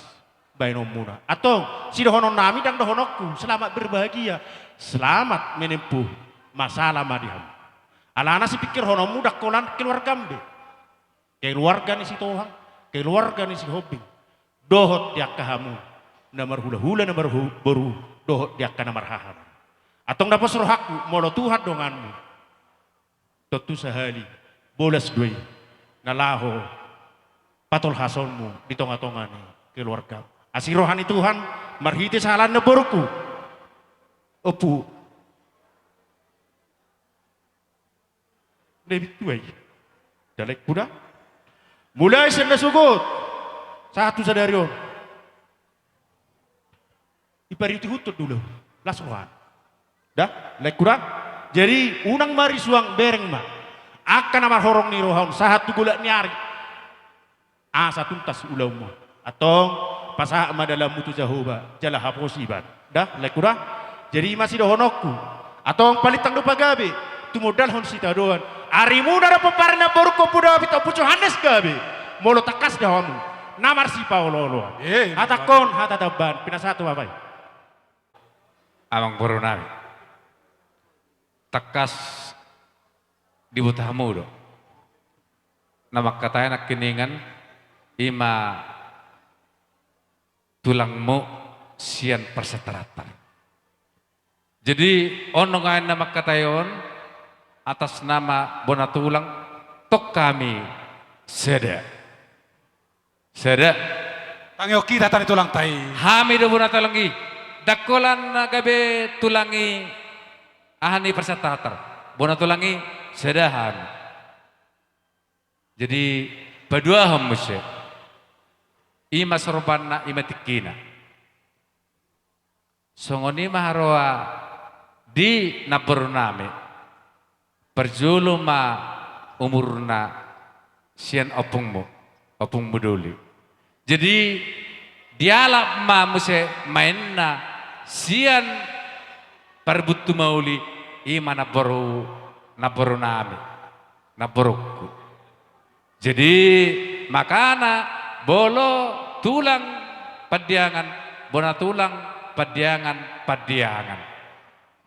baenonmuna. Antong, sidohononnami ndang dohononku, selamat berbahagia, selamat menempuh masalah ma di hamu. Alana sipingkirhononmu ndang holan keluargam be. Keluarga ni Sitohang, keluarga ni Sihombing. Dohot di angka hamu, na marhula-hula, na marboru, dohot di angka na marhaha. Antong na pos rohangku, molo Tuhan donganmu. Tontu sahali, bolas do i na laho patolhasonmu di tonga-tonga ni keluarga. Asi roha ni Tuhan, marhite sahalana borungku. Ompu. Lebih tuai. Dalek kuda. Mulai sian na sogot. Sahat tu sadari on. Diparitihuthon do ulaon. Las roha. Da, laengku da. Jadi, unang marisuang, bereng ma. Angka na marhorong ni roha on, sahat tu golak ni ari. Asa tuntas ulaonmu. Antong, pasahat ma dalanmu tu Jahowa, jala haposi Ibana. Da, laengku da. Jadi, i ma sidohononku. Antong, palintang do pagabe. Tumondalhon sitadoan. Arimuna do pomparan ni namborungku Ompu David, Ompu Johannes gabe. Molo tangkas do hamu na marsipaolo-oloan. Eh, hatangkon, hata tamban, pinasahat tu Bapa i. Amangboru nami. Tangkas diboto hamu do. Na mangkatai nangkiningan i ma tulangmu sian Parsetartar. Jadi, on do nuaeng na mangkatai on, atas nama bona tulang, tong hami sada. Sada. Tangihon hita hata ni tulangta i. Hami do bona tulang i. Ndang holan na gabe tulang i, aha ni Parsetartar. Bona tulang i, sada hami. Jadi, paduahon muse. I ma sorbanna, i ma tingkina. Songon i ma haroa di namboru nami. Parjolo ma umurna sian ompungmu, ompungmu Doli. Jadi, dialap ma muse maenna sian parbuntu mauli, i ma namboru, namboru nami, namborungku. Jadi, makana molo tulang Pandiangan, bona tulang Pandiangan, Pandiangan.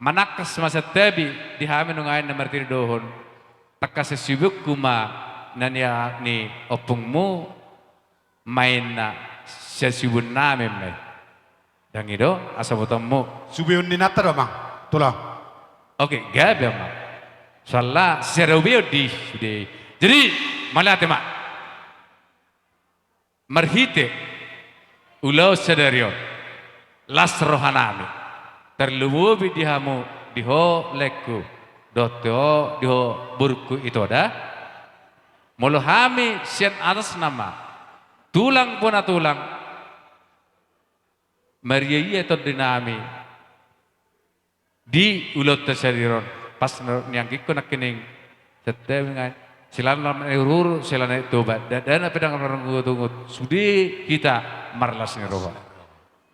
Manangkas ma santabi di hami nuaeng na martinodohon, tangkas sian siubeonku ma na nialap ni ompungmu, maenna sian siubeon nami ma i. Ndang i do, asa botoonmu. Siubeon ni inanta do, Amang. Tulang. Oke, gabe, Amang. Soalna sisada ubeon do i sude. Jadi, mauliate ma. Marhite ulaon sadari on, las roha nami, tarlumobi di hamu, di ho laengku, dohot di ho, di ho borungku ito da. Molo hami sian atas nama tulang bona tulang, mariaia tondi nami di ulaonta sadari on, pas na nianggikkon nangkining santabi nangkin, siala na marhurhur, siala na toba, ndada na pedang marungutungut, sude hita marlas ni roha.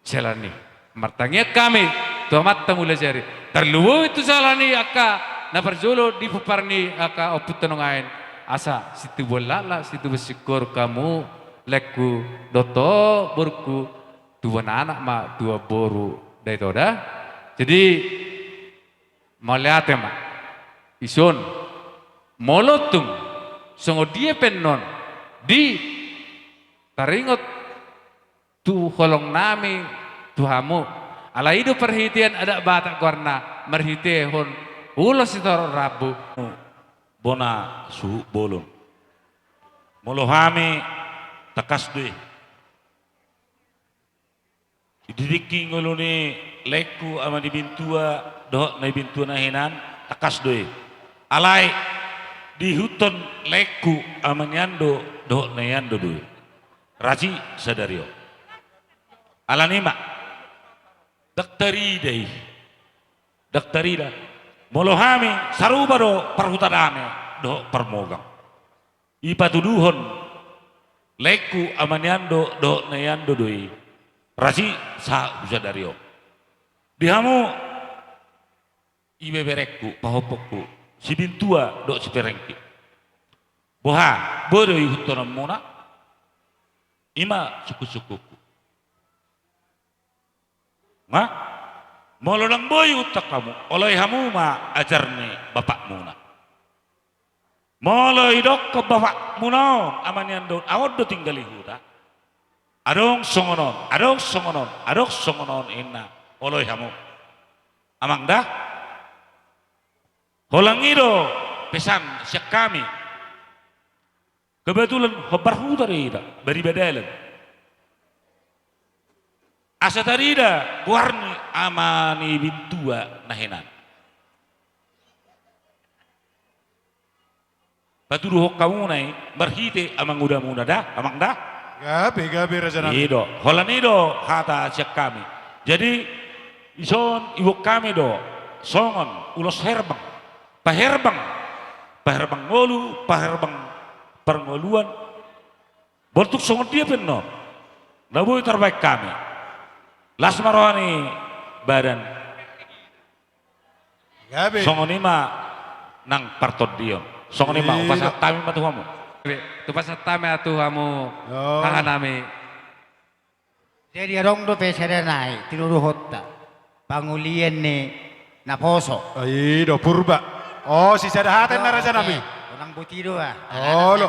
Siala ni i martangiang hami tu Amanta Mulajadi, tarlumobi tu siala ni angka na parjolo di pomparan ni angka ompunta nuaeng, asa situbuan laklak, situbuan singkoru hamu laengku dohot ho borungku, tubuan anak ma tubuan boru da ito da. Jadi, mauliate ma. Dison, molo tung songon dia pe annon di taringot tu holong nami tu hamu, alai i do parhitean adat Batak goarna marhitehon ulos sitorop rambu. Bona suhut bolon. Molo hami tangkas do i. Di tingki ngolu ni laengku ama ni bintua dohot na ni bintua na hinan, tangkas do i. Alai diihuthon laengku ama ni ando dohot na ni ando do i. Raja i sadari on. Alani i ma. Ndang tarida i. Ndang tarida. Molo hami sarupa do parhuta dame dohot parmogang. Dipatuduhon laengku ama ni ando dohot na ni ando do i. Raja i sahat tu sadari on. Di hamu ibeberengku, pahompuku, si bintua dohot si perengki. Boha, boi do ihuthononmuna? I ma sungkunsungkunku. Nga? Molo ndang boi ihuthon hamu, oloi hamu ma ajar ni bapakmuna. Molo didokkon bapakmuna on, ama ni ando on, ahu on do tinggal di huta. Adong songon on, adong songon on, adong songon on inna, oloi hamu. Amang da? Holan i do Pesan sian hami. Kebetulan hombar huta do hita, bariba dalan. Asa tarida goar ni ama ni bintua na hinan. Patuduhon hamuna i marhite amangudamuna da, amang da. Gabe, gabe, rajanami. I do, holan i do hata sian hami. Jadi, dison iboan hami do songon ulos herbang, paherbang, paherbang ngolu, paherbang parngoluan. Boi tung songon dia pe annon na boi tarbaen hami. Las ma roha ni badan. Gabe. Songon i ma nang partondion. Songon i ma. Iya. Hupasahat hami ma tu hamu. Hupasahat hami ma tu hamu. Yo. Hahanami. Jadi adong dope sada nai tinodohonta, pangulian ni naposo. I do Purba. O, sisada hata ninna, rajanami. Unang boti do ah. Olo.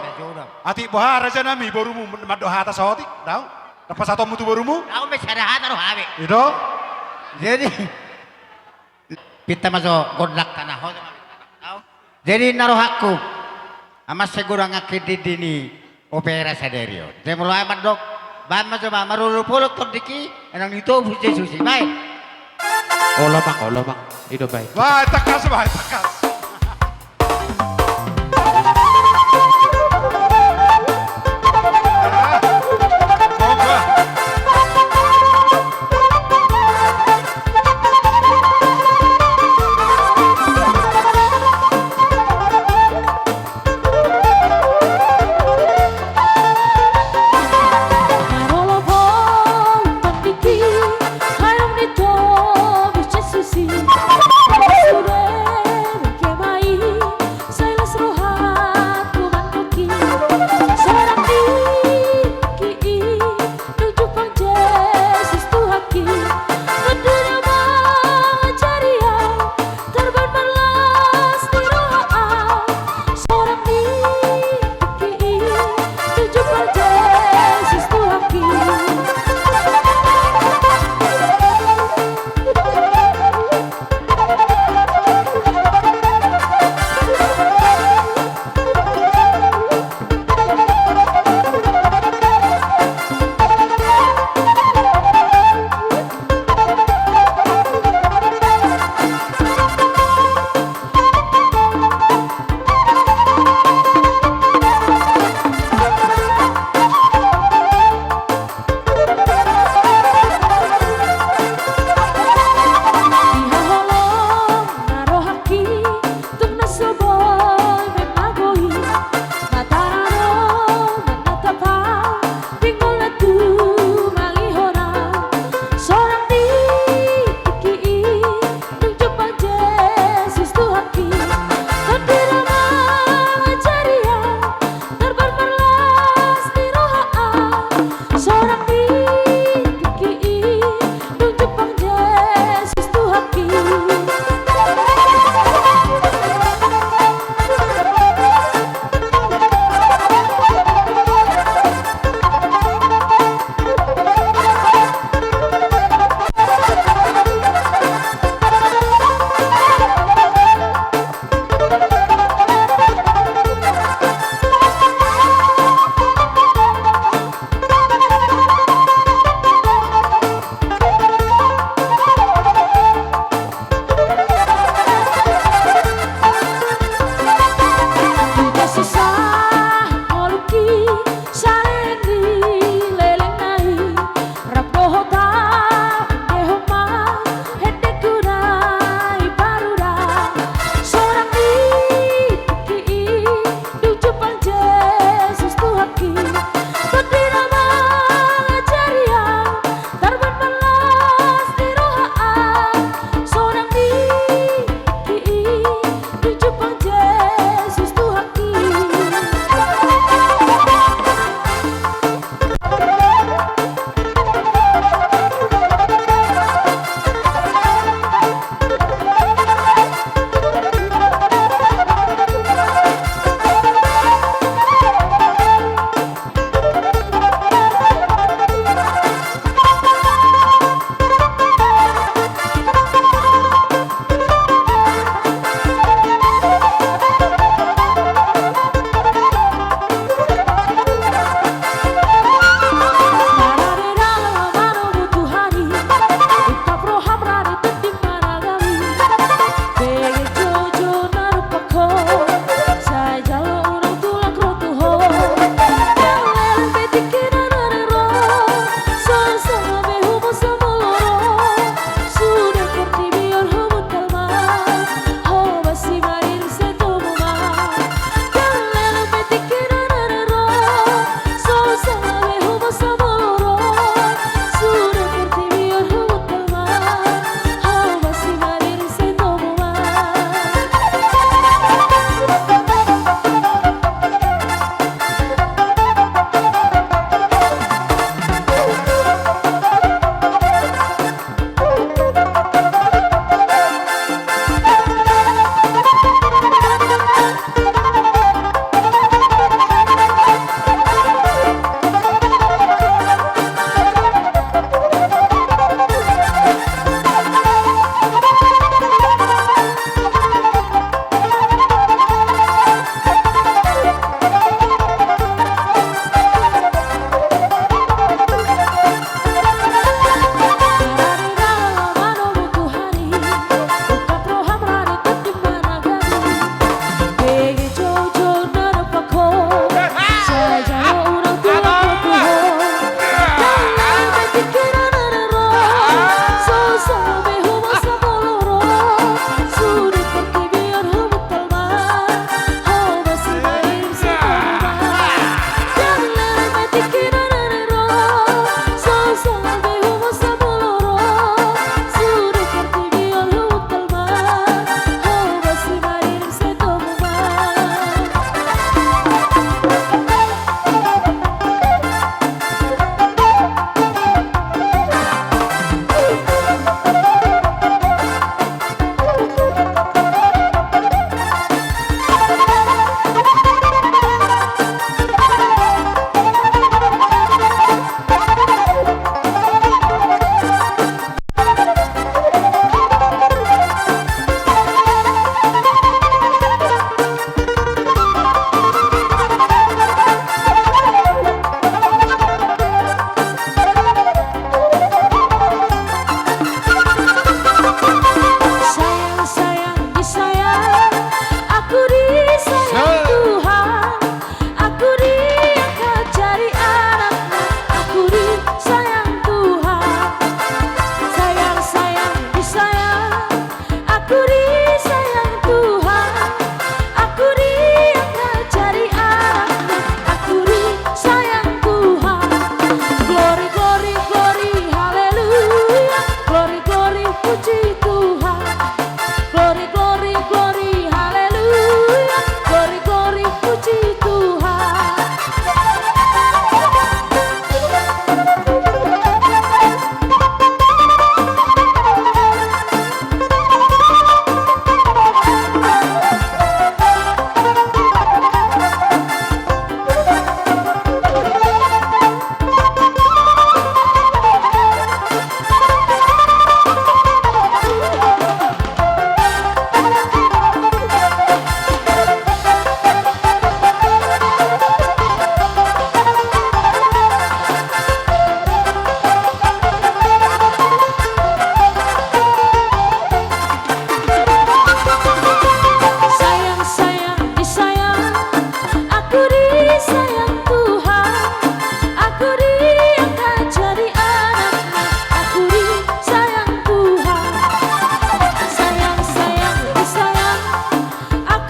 Atik boha rajanami, borumu mandok hata saotik? Daong. Napasahatonmu tu borumu? Daong be, sada hata do hami. I do. Jadi pinta ma jo gondang tana ho. Jadi ninna rohangku, mansai godang angka dinding ni opera sadari on. Jadi molo ahu mandok, baen ma jo ma marolopolop tondingki, unang ditobus Jesus i, baen. Olo, Amang, olo, Amang. I do, baen. Baen, tangkas, baen, tangkas.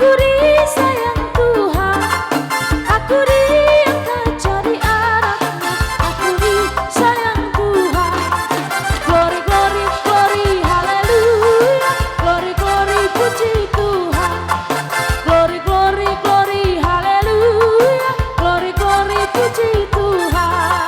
Aku disayang Tuhan, aku diangkat jadi anaknya, aku disayang Tuhan. Glory, glory, glory, haleluya. Glory, glory, puji Tuhan. Glory, glory, glory, haleluya. Glory, glory, puji Tuhan.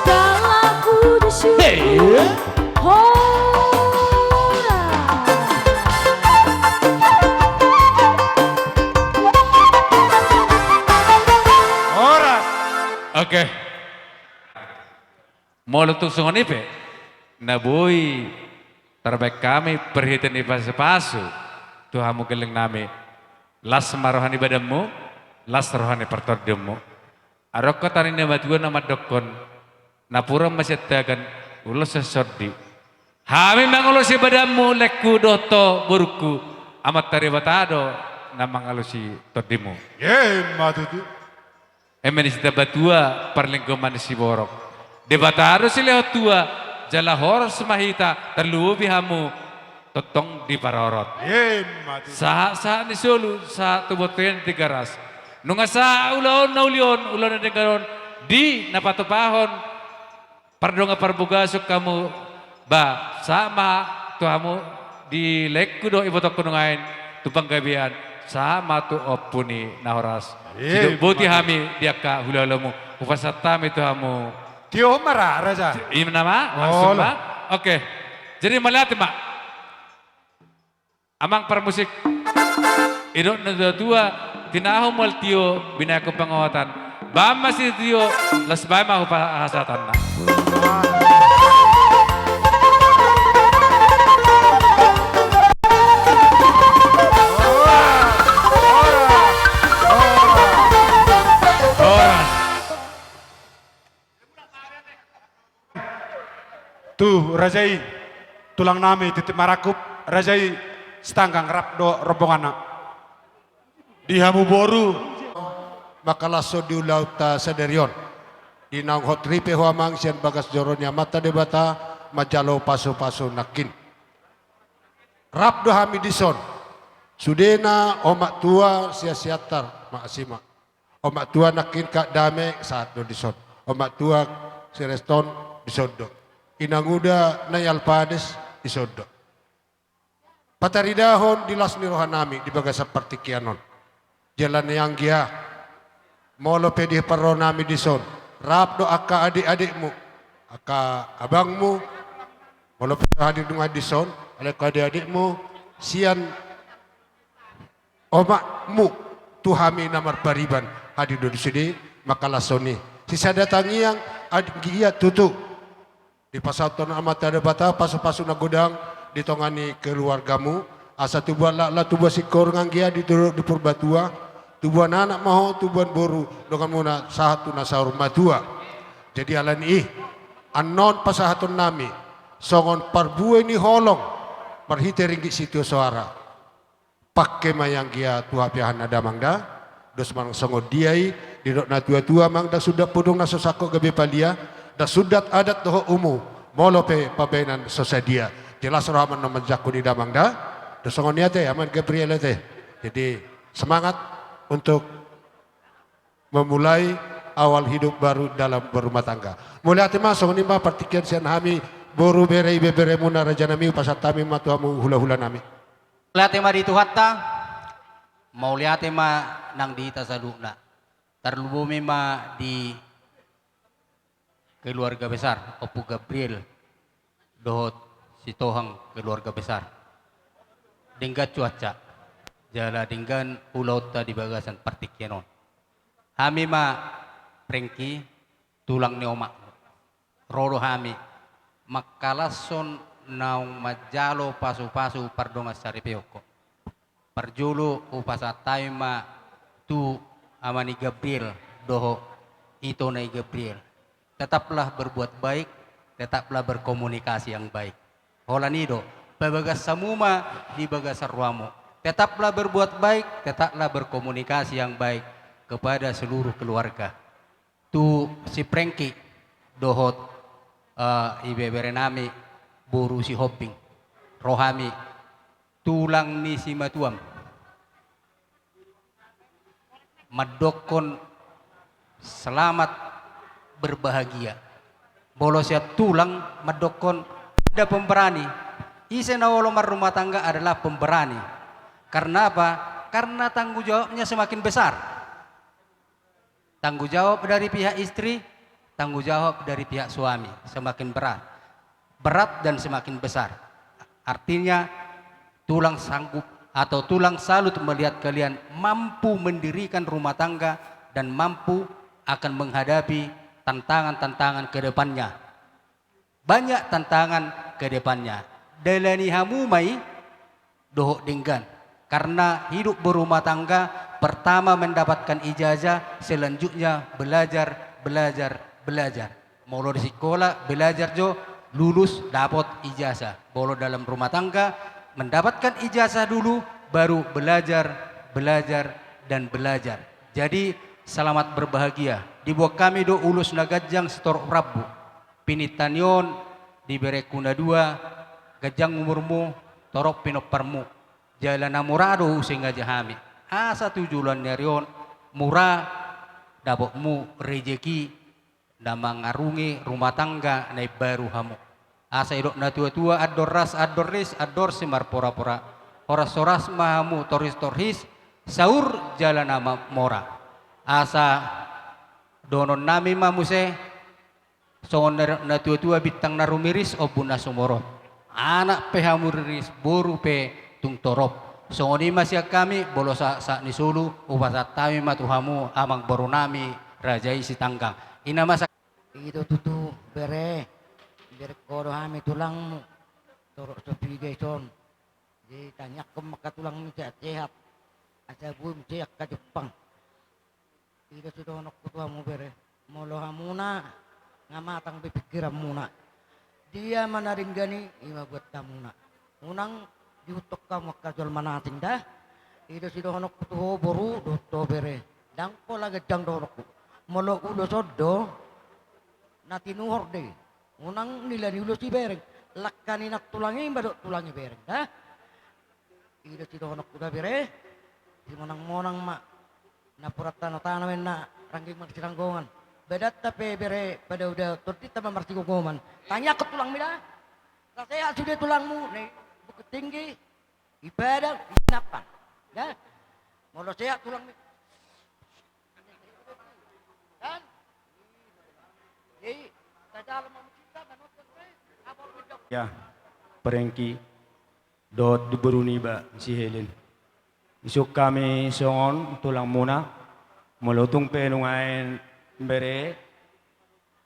Segala puji syukur. Horas. Horas. Oke. Molo tung songon i pe na boi tarbaen hami parhitean ni pasupasu tu hamu gelleng nami, las ma roha ni badanmu, las roha ni partondionmu. Adong hata ni na matua na mandokkon, napuran ma sian tagan, ulos sian sondi. Hami mangalusi badanmu, laengku dohot ho borungku, Amanta Debata do na mangalusi tondimu. Emma tutu. Eme ni sitabatua parlinggoman ni siborok. Debata do silehon tua, jala horas ma hita tarlumobi hamu tongtong diparorot. Emma tutu. Sahat-sahat ni solu, sahat tu bontean Tigaras. Nunga sahat ulaon na uli on, ulaon na denggan on, di na patupahon pardongan parbagason hamu, ba, sahat ma tu hamu di laengku dohot ibotongku nuaeng tu panggabean, sahat ma tu ompu ni na horas. Sidok boti hami di angka hulahulamu, hupasahat hami tu hamu. Tio ma ra, Raja. Ima nama, langsung ma. Oke. Jadi mauliate ma. Amang parmusik, didok na tua-tua, tinahu mual tio, binahen pangohotan. Bahen ma sitio, laos bahen ma hupasahatanna. Horas. Tu raja i, tulang nami Tintin Marangkup, raja i Sitanggang rap dohot rombonganna. Di hamu boru, mangkalashon di ulaonta sadari on. Di naung hot ripe ho amang sian bagas joro ni Amanta Debata, manjalo pasupasu nangkin. Rap do hami dison. Sudena omak tua sian Siantar, ma asi ma. Omak tua nangkin Kak Dame, sahat do dison. Omak tua Sireston, dison do. Inanguda Nai Alpades, dison do. Pataridahon di las ni roha nami di bagasan partingkian on. Jala na anggia, molo pe di parro nami dison, rap do angka adik-adikmu, angka abangmu, molo pe hadir nunga dison, alai angka adik-adikmu, sian omakmu tu hami na marpariban. Hadir do di sude mangkalashon i. Sisada tangiang, anggiat tutu dipasahathon Amanta Debata pasupasu na godang di tonga ni keluargamu, asa tubuan laklak tubuan singkoru anggiat di dolok di Purbatua, tubuan anak ma ho tubuan boru donganmuna sahat tu na saur matua. Jadi alani i, annon pasahatonnami songon parbue ni holong marhite ringgit sitio soara. Pangke ma i anggiat tu hapeahanna da amang da. Dos manang songon dia i, didok na tuatua amang da, sundat pudung na so sangkot gabe palia, da sundat adat dohot umu, molo pe pambahenan so sadia. Jelas roha ma annon manjangkon i da amang da. Dos songon i ate, Amang Gabriel ate. Jadi semangat untuk memulai awal hidup baru dalam berumah tangga. Mauliate ma, songon i ma partingkian sian hami, boru, bere, ibeberemuna, rajanami, hupasahat hami ma tu hamu hulahulanami. Mauliate ma di Tuhanta, mauliate ma nang di hita saluhutna. Tarlumobi ma di keluarga besar Ompu Gabriel dohot Sitohang keluarga besar. Denggan cuaca jala denggan ulaonta di bagasan partingkian on. Hami ma Prengki, tulang ni omakmu. Ro do hami mangkalashon naung manjalo pasupasu pardongan saripeon. Parjolo hupasahat hami ma tu ama ni Gabriel dohot ito na i Gabriel. Tetaplah berbuat baik, tetaplah berkomunikasi yang baik. Holan i do, pabagas hamu ma di bagasan rohamu. Tetaplah berbuat baik, tetaplah berkomunikasi yang baik kepada seluruh keluarga. Tu si Prengki dohot, eh, ibeberenami boru Sihombing. Ro hami tulang ni simatuam mandokkon selamat berbahagia. Molo sian tulang mandokkon ada pemberani. Ise na olo marrumah tangga adalah pemberani. Karena apa? Karena tanggung jawabnya semakin besar. Tanggung jawab dari pihak istri, tanggung jawab dari pihak suami semakin berat, berat dan semakin besar. Artinya, tulang sanggup atau tulang salut melihat kalian mampu mendirikan rumah tangga dan mampu akan menghadapi tantangan-tantangan ke depannya. Banyak tantangan ke depannya. Dalani hamu ma i dohot denggan. Karena hidup berumah tangga, pertama mendapatkan ijazah, selanjutnya belajar, belajar, belajar. Molo di sikola, belajar jo, lulus, dapat ijazah. Molo dalam rumah tangga, mendapatkan ijazah dulu, baru belajar, belajar, dan belajar. Jadi, selamat berbahagia. Diboan hami do ulos na ganjang sitorop rambu. Pinintanion di berengku na dua, ganjang umurmu, torop pinomparmu. Jala na mura do husengaja hami. Asa tu joloan ni ari on, mura dapotmu rejeki na mangarungi rumah tangga na imbaru hamu. Asa didok na tuatua, andor ras, andor ris, andor simarporapora. Horashorasma hamu, torhistorhis, saur jala na ma-, mora. Asa dohononnami ma muse, songon na, na tuatua, bintang na rumiris, ombun na sumorop. Anak pe hamu riris, boru pe tung torop. Songon i ma sian hami, molo sa-, sahat ni solu, hupasahat hami ma tu hamu, amangborunami, raja i Sitanggang. I na ma sa- I do tutu, bere, berengko do hami tulangmu, torop so piga ison. Jadi tangiangkon ma angka tulangmi sehat-sehat. Asa boi muse angka jumpang. I do sidohononku tu hamu, bere. Molo hamuna nga matang be pingkiranmuna, dia ma na denggan i, i ma buat hamuna. Unang diihuthon hamu angka jolma na asing da. I do sidohononku tu ho boru dohot ho bere. Ndang pola ganjang dohononku. Molo ulos on do na tinuhor do i. Unang nilani ulos i bereng. Langka ni nantulang i ma dohot tulang i bereng da. I do sidohononku da, bere. Simonangmonang ma. Napuran tano-tano ma inna, rangging marsiranggongan. Badanta pe, bere, padao-dao, tondinta ma marsigomgoman. Tangiangkon tulangmi da. Asa sehat sude tulangmu, na i Bukittinggi, i Padang, i Sinampang. Da. Molo sehat tulangmi. Kan? Jadi, tajalo ma musik, manonton pe, apa. Ya, Prengki. Dohot di boru niba si Helen. Isuk hami songon tulangmuna, molo tung pe nuaeng bere,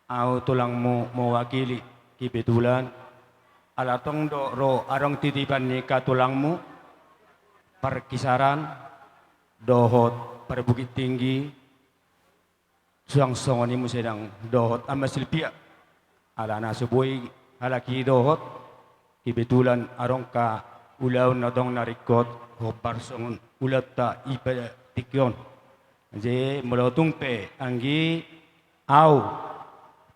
au tulangmu mewakili kebetulan, ala tong do ro adong titipan ni hatulangmu, parkisaran, dohot parbukit tinggi, suang songon i muse nang dohot Ama Silvia. Alana so boi halak i dohot, kebetulan adong angka ulaon na tong na ringkot, hombar songon ulaonta i pada tingki on. Jadi, molo tung pe anggi au,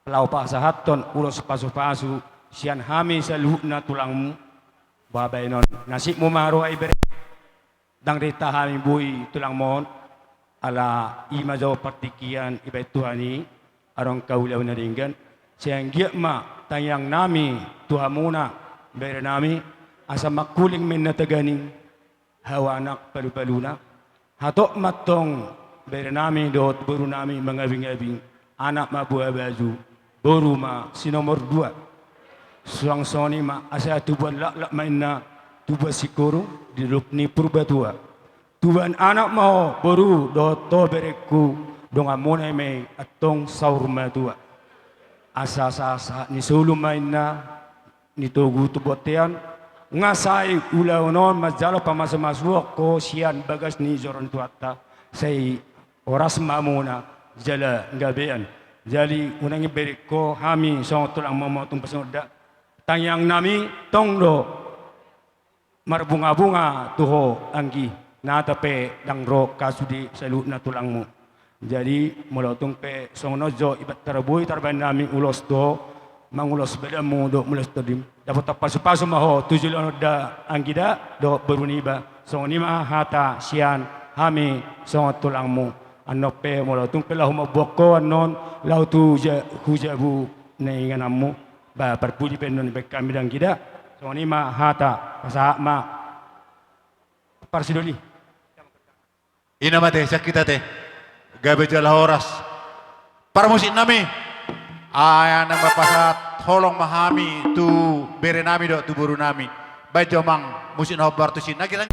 laho pasahathon ulos pasupasu sian hami saluhutna tulangmu, bahenon nasibmu ma ro ai bere. Ndang dirita hami boi tulangmon, ala i ma jo partingkian dibahen Tuhan i, adong angka ulaon na denggan, sai anggiat ma tangiangnami tu hamuna berenami, asa mangkuling ma inna taganing, hau anak palupaluna, hatop ma antong berenami dohot borunami mangabingabing, anak ma buhabaju, boru ma si nomor dua. Suang songon i ma asa tubuan laklak ma inna, tubuan singkoru di dolok ni Purbatua. Tubuan anak ma ho boru dohot ho berengku, donganmuna i ma i antong saur matua. Asa sahat-sahat ni solu ma inna, ni togu tu bontean, nga sai ulaon on manjalo pamasumasuon ho sian bagas ni joro ni Tuhanta, sai horas ma hamuna jala gabean. Jadi unang i berengku, hami songon tulangmu ma tung pe songon da, tangiangnami tong do marbungabunga tu ho anggi, nata pe ndang ro angka sude saluhutna tulangmu. Jadi molo tung pe songon on jo iba tarboi tarbahen nami ulos tu ho, mangulos badanmu dohot mangulos tondim, dapotan pasupasu ma ho tu joloan on da anggi da dohot boru niba. Songon i ma hata sian hami songon tulangmu. Annon pe molo tung pe laho mamboan ho annon laho tu ja-, hu jabu na ingananmu, ba parpudi pe annon dibahen hami da anggi da. Songon i ma hata, pasahat ma parsidoli. I ma ate, sian hita ate. Gabe jala horas parmusiknami. Ai na mamboan pasahat holong ma hami tu berenami dohot tu borunami. Baen jo amang musik na hombar tusi na hita.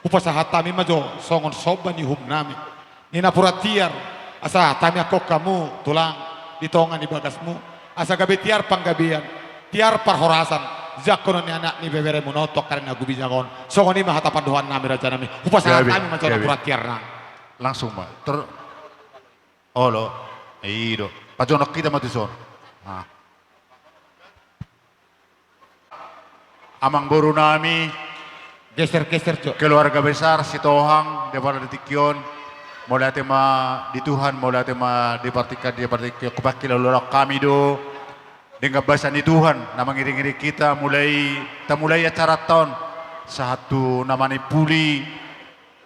Hupasahat hami ma jo songon somba ni uhum nami, ni napuran tiar, asa hami angkon hamu tulang di tonga ni bagasmu, asa gabe tiar panggabean, tiar parhorasan, jangkonon ni anak ni beberemuna on tu angka ari na gubinjang on. Songon i ma hata pandohan nami raja nami. Hupasahat hami ma jo napuran tiar nang. Langsung ma. Ter- Olo, i do. Pajonok hita ma tuson. Amang boru nami, geser-geser jo, keluarga besar Sitohang di apala di tingki on. Mauliate ma di Tuhan, mauliate ma di partingkian, di partingkian, hupangkilalaon hami do denggan basa ni Tuhan na mangiring-iring hita mulai, tamulai acaranta on sahat tu na manimpuli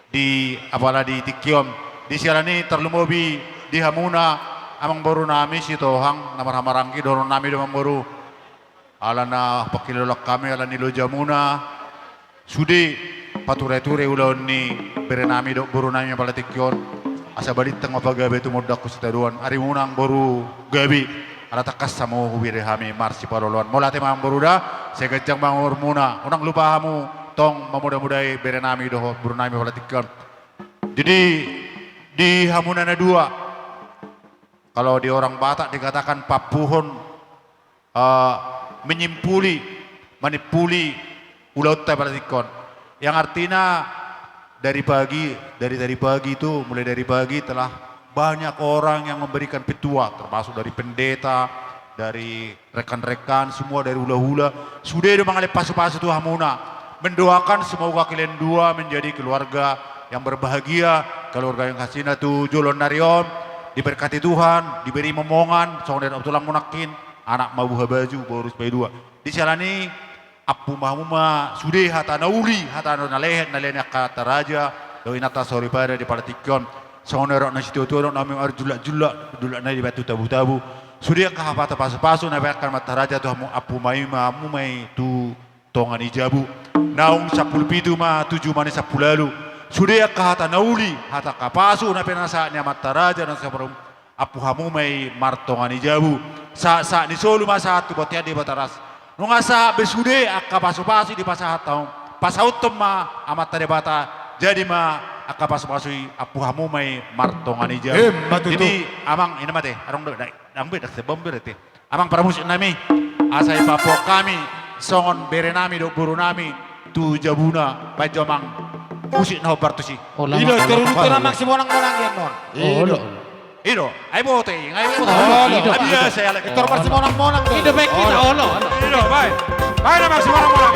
di apala di tingki on. Di siala ni i tarlumobi di hamuna amang boru nami Sitohang na marhamaranggi, dohonon nami do amang boru, ala na hupangkilalaon hami ala ni lojamuna, sude pature-ture ulaon ni bere nami dohot boru nami apala tingki on, asa balintang ma pagabe tumundalhon sitadoan, arimuna amang boru gabe. Ala tangkas hamu hubere hami marsipaloaloan. Mauliate ma amang boru da, sai ganjang ma umurmuna. Unang lupa hamu tong mamuda-mudai bere nami dohot boru nami apala tingki on. Jadi di hamuna na dua, kalau di orang Batak dikatakan pampuhon, eh, menyimpuli, manimpuli ulaonta apala tingki on. Yang artinya dari pagi, dari tadi pagi itu, mulai dari pagi telah banyak orang yang memberikan petua, termasuk dari pendeta, dari rekan-rekan, semua dari hula-hula, sude do mangalehon pasu-pasu tu hamuna. Mendoakan semoga kalian dua menjadi keluarga yang berbahagia, keluarga yang hasina tu joloan ni ari on, diberkati Tuhan, diberi momongan, songon na didok tulangmu nangkin, anak ma buha baju, boru sipaidua. Di siala ni i, ampu ma hamu ma sude hata na uli, hata na lehet, na lehet ni angka hata raja dohot inanta soripada di apala tingki on. Songon na didok na situatua, didok na marjullak-jullak, jullak nai dibaen tu tabu-tabu. Sude angka hata pasu-pasu na dibaen angka amanta raja tu hamu, ampu ma i ma hamu ma i tu tonga ni jabu. Naung sampulu pitu ma tu jumani sampulu ualu. Sude angka hata na uli, hata angka pasu na pinasahat ni amanta raja na sabar, ampu hamu ma i martonga ni jabu. Sahat-sahat ni solu ma sahat tu bontean Debata Las. Nunga sahat be sude angka pasu-pasu dipasahat hamu, pasauthon ma Amanta Debata, jadi ma angka pasu-pasu i, ampu hamu ma i martonga ni jabu. Emma tutu. Jadi amang, i ma ate, adong do, dang be, dang sebom be ate. Amang parmusik nami, asa ipampohon hami songon bere nami dohot boru nami tu jabuna, baen jo amang musik na hombar tusi. Olo, i do, amang. Turun, turun amang simonang-monang i annon. Olo. I do, ai bote i, ai bote. Olo, i do. Ai biasa i, alai. Tor marsimonang-monang do. I do, baen hita, olo, olo. I do, baen. Baen amang simonang-monang.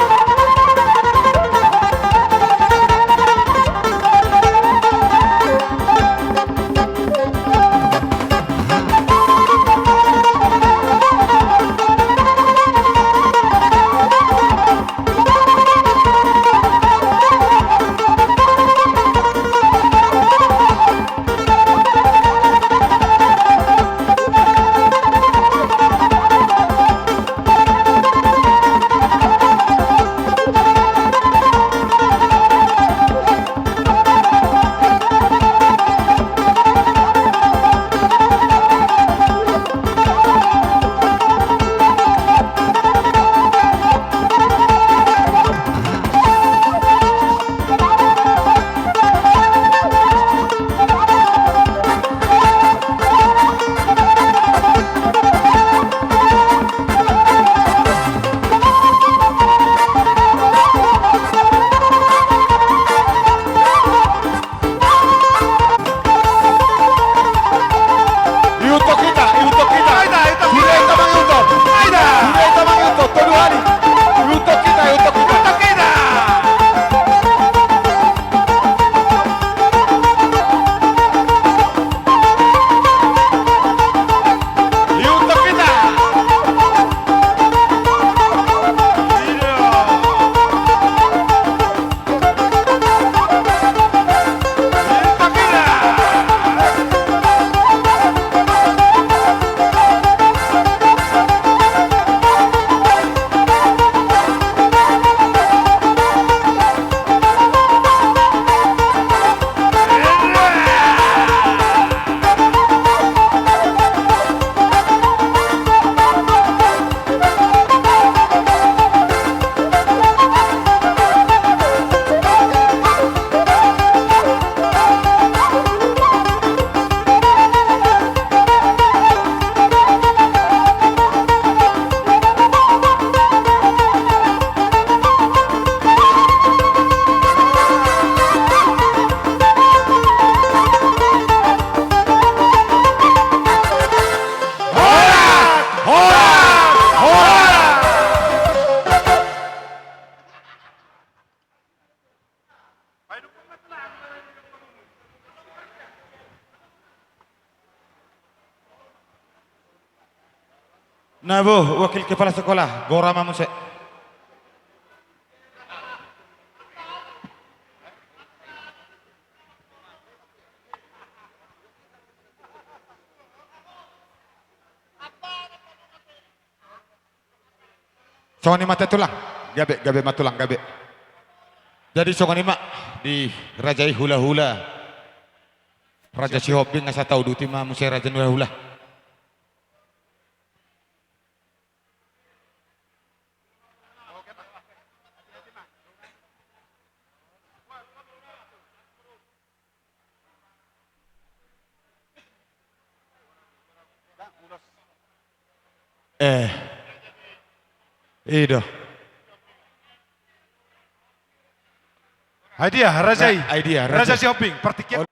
Na bo, wakil kepala sekolah, gora ma muse. Songon i ma tulang. Gabe, gabe ma tulang, gabe. Jadi songon i ma di raja i hulahula. Raja Sihombing asa tauduti ma muse raja ni hulahula. Eh. I do. Ai dia raja i. Ai dia raja. Raja Sihombing, partingkian.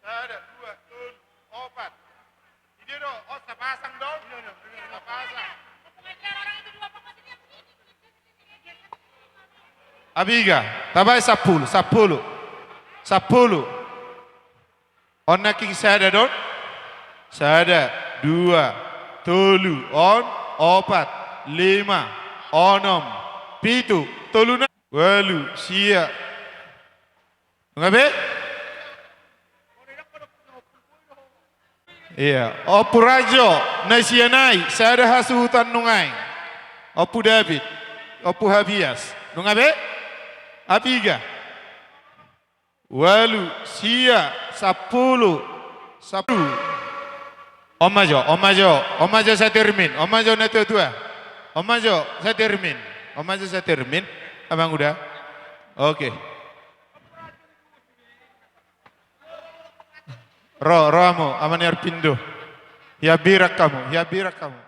Sada, dua, tolu, opat. Ide do, oh, sapasang do. Sapasang. Abiga, tabaen sampulu, sampulu. Sampulu. On nangkin sada do. Sada, dua, tolu, on, opat, lima, onom, pitu, tolu na. Ualu, sia. Nunga be? Iya, Ompu Rajo, na sian i, sada hasuhuton nunga i. Ompu David, Ompu Habias, nunga be? Abiga. Ualu, sia, sampulu, sampulu. On ma jo, on ma jo, on ma jo satermin, on ma jo na tua-tua. On ma jo satermin, on ma jo satermin, Amanguda. Oke. Ro, ro hamu, Amaniarpindo. Hian birak hamu, hian birak hamu.